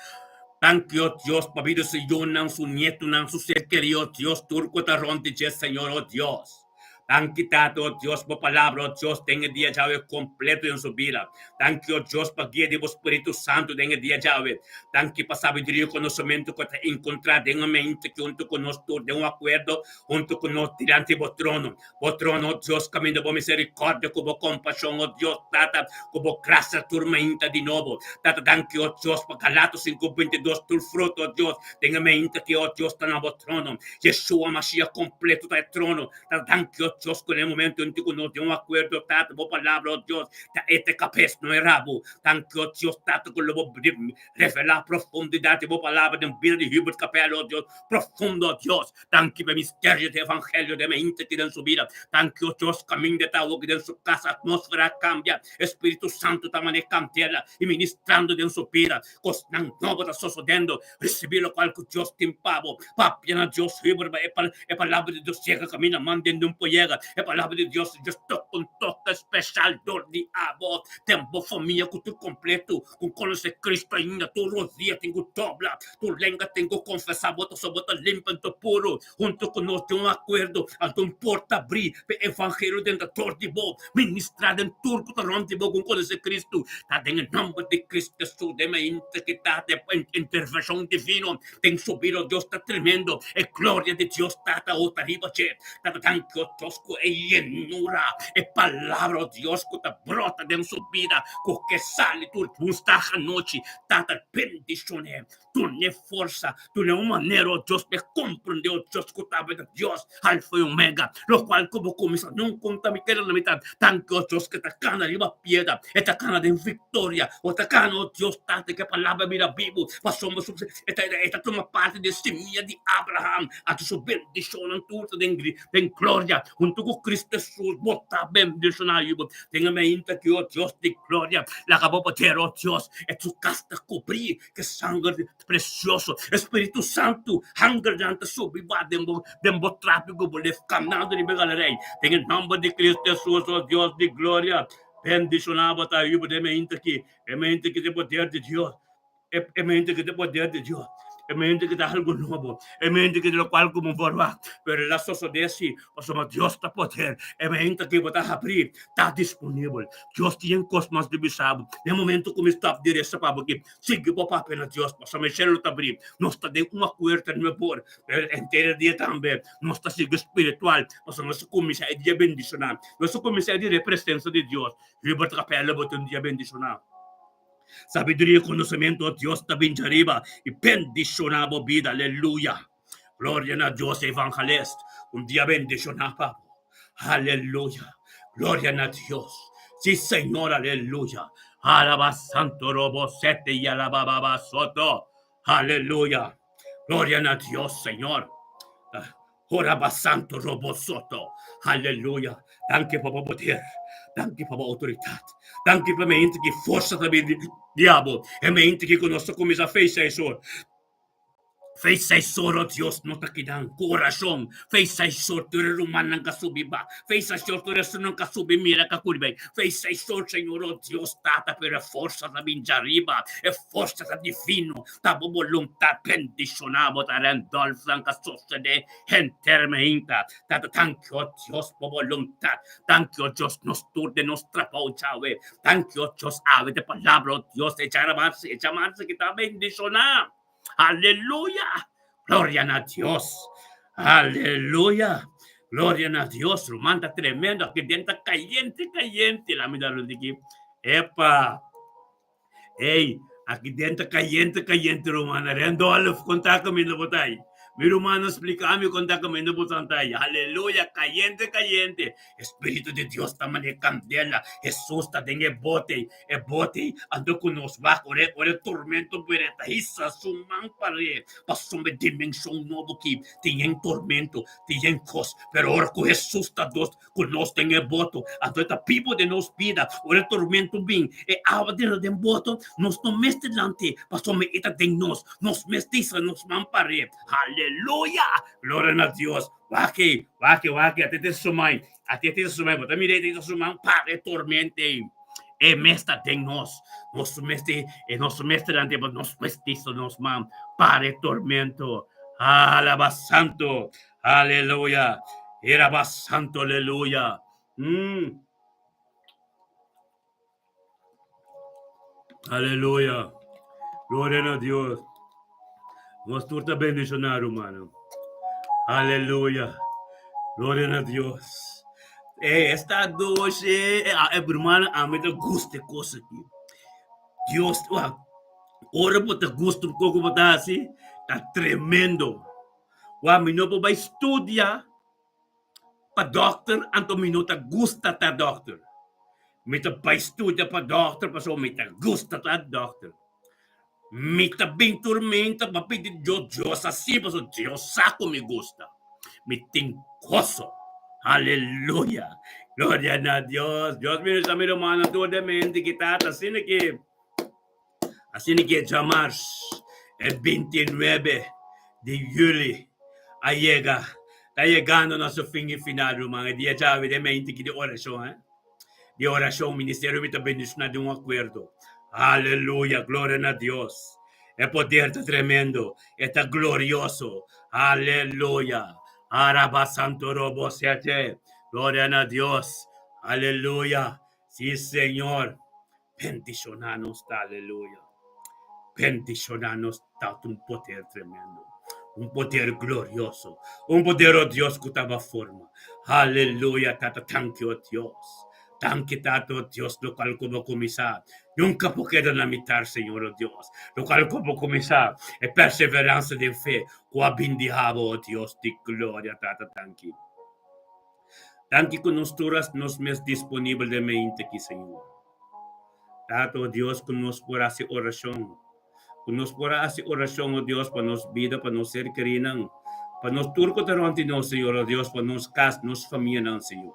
Danki oh Dios pa bida su yunan, su nietonan, su ser kerido, oh Dios, tur ku ta rònt di dje Señor, oh Dios. Danki Tata, oh Dios, bo palabra, oh Dios, den e dia djawe kompleto den su bida. Danki, oh Dios, pa guia di bo Spiritu Santu den e dia djawe. Danki pa sabiduria i konosementu ku ta enkontrá den e mente ki huntu ku nos tur den un akuerdo huntu ku nos dilanti bo trono. Bo trono, oh Dios, kaminda bo miserikòrdia ku bo kompashon, oh Dios, Tata, ku bo grasia tur mainta di nobo. Tata, danki, oh Dios, pa Galatos 5:22 tur fruto, oh Dios, den e mainta ki, oh Dios, ta na bo trono. Yeshua Mashiach kompleto ta e trono. Tata, danki, oh Dios, ku na e momento inti ku nos den un akuerdo, Tata, bo palabra, oh Dios, ta e ta e kabes, no e rabu. Danki, oh Dios, Tata, ku lo bo revelá profundidat di bo palabra den bida di Hubert Capello, oh Dios, profundo, oh Dios. Danki pa e misterio di evangelio den mente ki den su bida. Danki, oh Dios, kaminda ta awo ki den su kas atmósfera a kambia. E Spiritu Santu ta man'e kantela i ministrando den su bida. Kosnan nobo ta sosodendo. Risibí lokual ku Dios tin pa bo. Papia na Dios, Hubert, pa e palabra di Dios yega kaminda man den di un por yega. yega. E palabra di Dios, Dios toka un toke speshal dor di abo den bo famia ku tur kompleto ku konosé Cristo ainda. Tur rodia tin ku dobla, tur lenga tin ku konfesá bo ta so bo ta limpi anto puru. Huntu ku nos den un akuerdo, anto un porta abrí pa e evangelio drenta dor di bo. Ministrá den tur ku ta rònt di bo ku konosé Cristo. Ta den e nòmber di Cristo Hesus den mainta ki ta den intervenshon divino. Den su bida Dios ta tremendo, e gloria di Dios Tata o ta riba dje. Tata danki o Dios ku e yenura, e palabra o Dios ku ta brota den su bida ku ke sali tur dinsdag anochi. Tata bendishon'é, dun'é forsa, dun'é un manera o Dios p'e komprendé o Dios ku tabata Dios Alfa i Omega, lokual ku bo kuminsá nunka un ta mi keda na mitat. Danki o Dios ku e ta kana riba piedra, e ta kana den viktoria, o ta kana o Dios Tata ku e palabra bira bibu pasobra su e ta e ta tuma parti di e simia di Abraham, anto su bendishonnan tur ta den den gloria huntu ku Cristo Hesus. Bo ta bendishoná yu bo den e mainta aki o Dios di gloria. Laga bo poder o Dios e su kas ta kubrí ku e sanger Precioso. Espíritu Santu, hangernan ta subi ba den bo, den bo tráfico, bo lef kanando riba e galerij. Den e nomber di Cristo Jesus, o Dios di gloria, bendiciona bo ta yuba den e mente aki, e mente ki ta e poder di Dios, e, e mente ki ta e poder di Dios, e mente ki ta algo nobo, e mente ki ta locual cu bo por wak, pero el a sosode si, pasobra Dios ta poder, e mente aki bo ta habri, ta disponibel. Dios tin cos mas di bisa bo. Den momento cu mi stop di resa pa bo aki, Sigui bo papia na Dios, pasobra e shelu ta bri. Nos ta den un akuerto den mebor, pero henter e dia tambe nos ta sigui spiritual, pasobra nos a kuminsá e dia bendishoná. Nos a kuminsá e dia den e presensa di Dios. Hubert Capella bo tin un dia bendishoná. Sabiduria i konosementu o Dios ta bin djariba i bendishoná bo bida. Aleluya! Gloria na Dios Evangelist. Un dia bendishoná pa bo. Aleluya. Gloria na Dios. Si Señor, aleluya. Alaba Santo Robo Sete y alaba Baba Soto. Aleluya. Gloria na Dios, Señor. Ora Santo Robo Soto. Aleluya. Danki pa bo poder. Danki pa bo outoridat. Danki pa mente ki forsa ta bin di diabel. E mente ki ku nos ta kuminsá feisa e sor. Fe saisor, oh Dios, no ta kidan ku orashon. Fe saisor, tur e rumannan ka subi ba. Fe saisor, tur esunnan ka subi mira ka kuri bai. Fe saisor, Señor, oh Dios, Tata, pero e forsa ta bin djariba. E forsa ta divino, ta bo boluntat. Bendishoná bo ta Randolphnan ka sosodé henter meinta. Tata, danki, oh Dios, bo boluntat. Danki, oh Dios, nos tur den nos trabou djawe. Danki, oh Dios, awe ta e palabra, oh Dios, e djaramarse, e djamarse ki ta bendishoná. Aleluya! Gloria na Dios! Aleluya! Gloria na Dios! Ruman ta tremendo. Aki den ta cayente, cayente. La mi da lo diki. Epa! Ey, aki den ta cayente, cayente, ruman. Randolph, konta kaminda bo ta ay. Mi ruman a splika mi konta kaminda bo ta ay. Aleluya! Cayente, cayente. Espíritu di Dios ta mane candela. Jesús ta den e bote. E bote anto ku nos wak ora ora e tormento bira e ta hisa su man par'e pasobra e dimenshon nobo ki tin yen tormento, tin yen kos, pero ora ku Hesus ta dos ku nos den e boto anto e ta bibo den nos bida, ora e tormento bin e awa drenta den boto nos no mester lant'e pasobra e ta den nos, nos mester hisa nos man par'e. Aleluya! Gloria na Dios! Wak ei, wak ei, wak ei, ate su man, ate su man, bo ta mira e su man para e tormenta ei. E mes ta den nos. Nos mester, e nos mester ante nos mester hisa nos man para e tormento. Alaba santo, aleluya. Eraba santo, aleluya. Mm. Aleluya. Gloria na Dios. Nos tur ta bendicioná, rumannan. Aleluya. Gloria na Dios. Eh, esta doce, eh, ah, eh, hermano, a mí te gusta e cosa aquí. Dios, wak, ora bo ta gusta un poco bo ta así, ta tremendo. Wak, mi no por bai studia pa dòkter anto mi no ta gusta ta dòkter. Mi ta bai studia pa dòkter pasobra mi ta gusta ta dòkter. Mi ta bin turmenta pa pidi Dios, Dios hasi pasobra Dios sa ku mi gusta. Mi tin goso. Aleluya! Gloria na Dios. Dios ministra mi rumannan tur den mente ki tata asina ki asina ki e djamars e 29 di juli a yega. Ta yegando na su fin i final, ruman. E dia djawe den mente ki di orashon, eh? Di orashon, ministerio mi ta bendishoná den un akuerdo. Aleluya, gloria na Dios. E poder ta tremendo, e ta glorioso. Aleluya. Araba santo robo sete. Gloria na Dios. Aleluya. Sí, Señor. Bendishoná nos ta, aleluya. Bendishoná nos ta un poder tremendo, un poder glorioso, un poder, oh Dios, ku taba forma. Aleluya, Tata, danki, oh Dios. Danki, Tata, oh Dios, lokual ku bo kuminsá, nunka por keda na mitar, Señor, oh Dios. Lokual ku bo kuminsá, e perseveransa den fe ku a bin di abo, oh Dios di gloria, Tata, danki. Danki ku nos tur a nos mes disponibel den mente aki, Señor. Tata, o Dios, ku nos por hasi orashon, ku nos por a hasi orashon, o Dios, pa nos bida, pa nos ser kerinan, pa nos tur ku ta rònt di nos, Señor, o Dios, pa nos kas, nos famianan, Señor.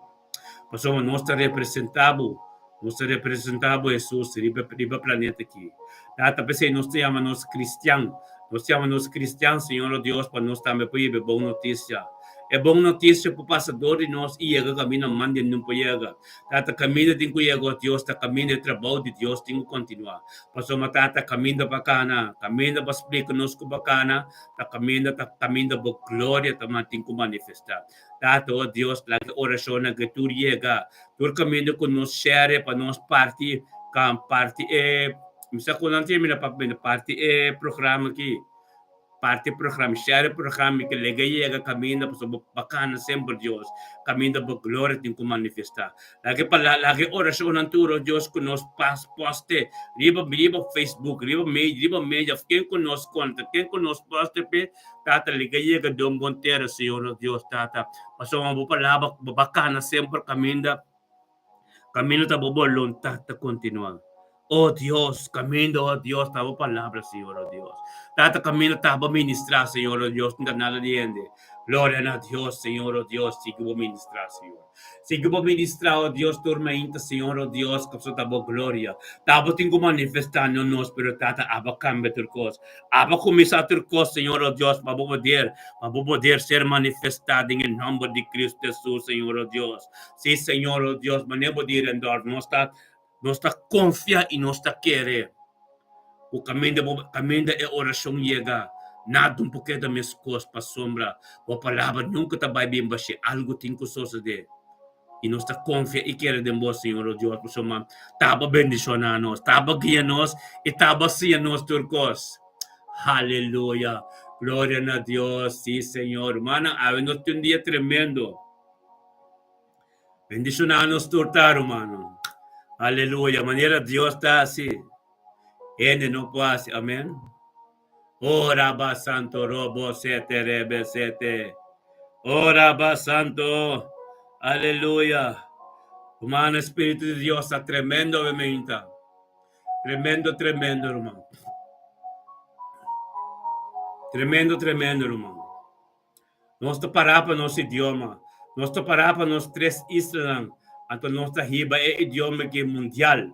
Pasobra nos ta representá Bo, nos ta representá Bo, Hesus, riba riba planeta aki. Tata, p'esei nos ta yama nos kristian, nos ta yama nos kristian, Señor, o Dios, pa nos tambe por hiba e bon notisia. E bon notisia por pasa dor di nos i yega kaminda man di nun por yega. Tata, kaminda tin ku yega, o Dios, ta kaminda e trabou di Dios tin ku kontinuá. Pasobra, Tata, kaminda pa kana, kaminda pa splika nos ku pa kana, ta kaminda ta kaminda Bo gloria ta tin ku manifestá. Tata, o Dios, laga e orashonnan ke tur yega, tur kaminda ku nos share pa nos parti, kan parti e, mi sa ku nan termina papia, parti e programa aki. Parti programa, share programa ke lega yega kaminda pasobra bo bakana semper Dios, kaminda bo gloria tin ku manifestá. Laga e pala, laga e orashonnan tur, oh Dios, ku nos pas poste riba riba Facebook, riba media, riba media of ken ku nos konta, ken ku nos poste p'e, Tata, lega yega den un bon tera, Señor, oh Dios, Tata, pasobra bo palabra bo bakana semper kaminda. Kaminda ta bo boluntat ta kontinuá. O Dios, kaminda, o Dios, ta bo palabra, Señor, o Dios. Tata, kaminda ta bo ministrá, Señor, o Dios, no ta nada di hende. Gloria na Dios, Señor, o Dios, sigui bo ministrá, Señor. Sigui bo ministrá, o Dios, tur mainta, Señor, o Dios, pasobra ta bo gloria. Ta bo tin ku manifestá, no nos, pero Tata, abo kambia tur kos. Abo kuminsá tur kos, Señor, o Dios, pa bo poder, pa bo poder ser manifestá den e nòmber di Cristo Hesus, Señor, o Dios. Sí, Señor, oh Dios, manera bo di Rendorf, nos ta, nos ta confia y nos ta kere cu caminda bo, caminda e oracion yega, nada un por keda mescos pasobra bo palabra nunca ta bay bin bashí, algo tin cu sosode. Y nos ta confia y kere den bo, Señor, oh Dios, pasobra ta bo bendiciona nos, ta bo guia nos y ta bo siña nos tur cos. Aleluya! Gloria na Dios! Sí, Señor. Rumannan, awe nos tin un dia tremendo. Bendishoná nos tur ta, rumannan. Aleluya. Manera Dios ta hasi, hende no por hasi. Amén. Oh, Rabba Santo, Robo, Sete, Rebe, Sete. Oh, Rabba Santo. Aleluya. Rumannan, Spiritu di Dios ta tremendo obviamente. Tremendo, tremendo, ruman. Tremendo, tremendo, ruman. Nos ta pará pa nos idioma. Nos ta pará pa nos tres islanan. Anto nos ta hiba e idioma aki mundial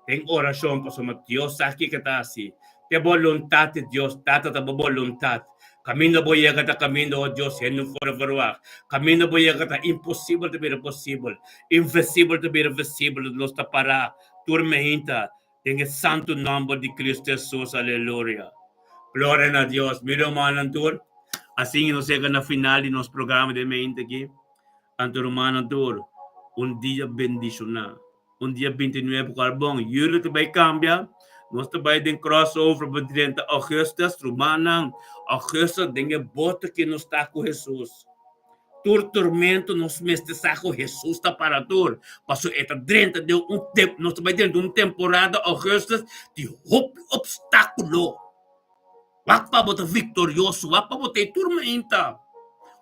den orashon pasobra Dios sa kiko ta hasi. Te boluntat di Dios, Tata, ta bo boluntat. Kaminda bo yega ta kaminda, o Dios, hende no for verwagt. Kaminda bo yega ta imposibel ta bira posibel, invisibel ta bira visibel. Nos ta pará tur meinta den e santu nòmber di Cristo Hesus. Aleluya. Gloria na Dios. Mi rumannan tur, asin nos yega na final di nos programa di mente aki. Anto rumannan tur, un dia bendishoná. Un dia 29 ku bon. Julio ta bai kambia. Nos ta bai den crossover pa drenta Augustus. Rumannan, Augustus den e bote ku nos ta ku Hesus. Tur tormento nos mester sa ku Hesus ta para tur, pasobra e ta drenta den un tem, nos ta bai drenta un temporada Augustus di hopi opstákulo. Wak pa bo ta viktorioso, wak pa bo ta e tur mainta,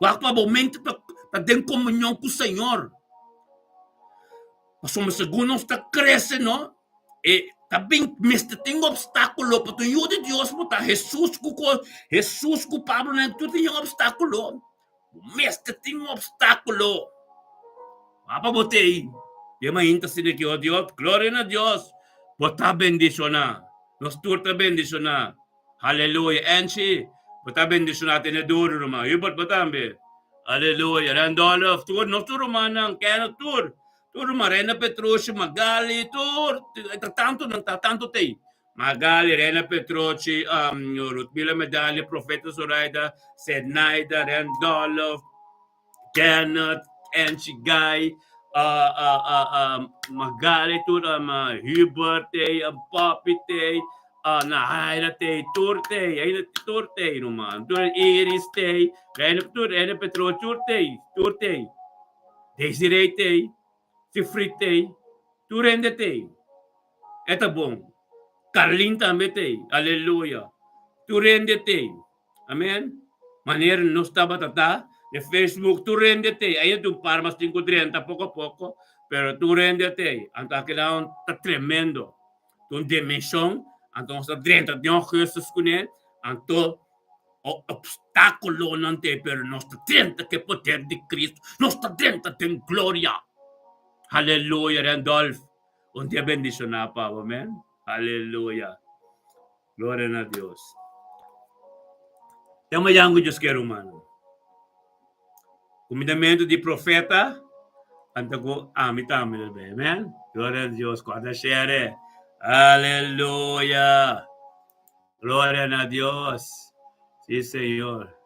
wak pa bo mente ta ta den komunion ku Señor. Pasobra segun nos ta krese no, E ta bin mester tin obstáculo pa tin yu di Dios bo ta Hesus ku ko Hesus ku Pablo nan tur tin obstáculo. Bo mester tin obstáculo. Papa bo tei. E mainta asina ki oh Dios, gloria na Dios. Bo ta bendishoná. Nos tur ta bendishoná. Haleluya. Angie, bo ta bendishoná tene duru ruman. Hubert bo tambe. Aleluya. Randolph, tur nos tur rumannan, Kenneth, tur. Tur ruman, Reina Petrucci, Magali, tur. Ta tantu nan ta, tantu t'ei. Magali, Reina Petrucci, um, Rutmila Medali, Profeta Zoraida, Senaida, Randolph, Kenneth, Angie Guy, uh, uh, uh, um, Magali, tur, um, Hubert t'ei, um, Poppy t'ei, uh, Nahaira t'ei, tur t'ei, ainda tur t'ei, ruman. Tur Iris t'ei, Reina, tur, Reina Petrucci, tur t'ei, tur t'ei. Desiree t'ei, Sifrit t'ei, tur hende t'ei. E ta bon. Carlin tambe t'ei. Aleluya. Tur hende t'ei. Amen. Manera nos tabata ta den Facebook, tur hende t'ei. Ainda tin un par mas tin ku drenta poko a poko, pero tur hende t'ei. Anto akila un ta tremendo. Ta un dimenshon. Anto nos ta drenta den Augustus kuné. Anto obstáculonan t'ei, pero nos ta drenta ku e poder di Cristo. Nos ta drenta den gloria. Aleluya, Randolph. Un dia bendishoná pa bo, amen. Aleluya. Gloria na Dios. Te mañan ku Dios ke, ruman. Kumindamentu di profeta, anta ku ami tambe ta bay, amen. Gloria na Dios. Kòrda shere. Aleluya. Gloria na Dios. Sí, Señor.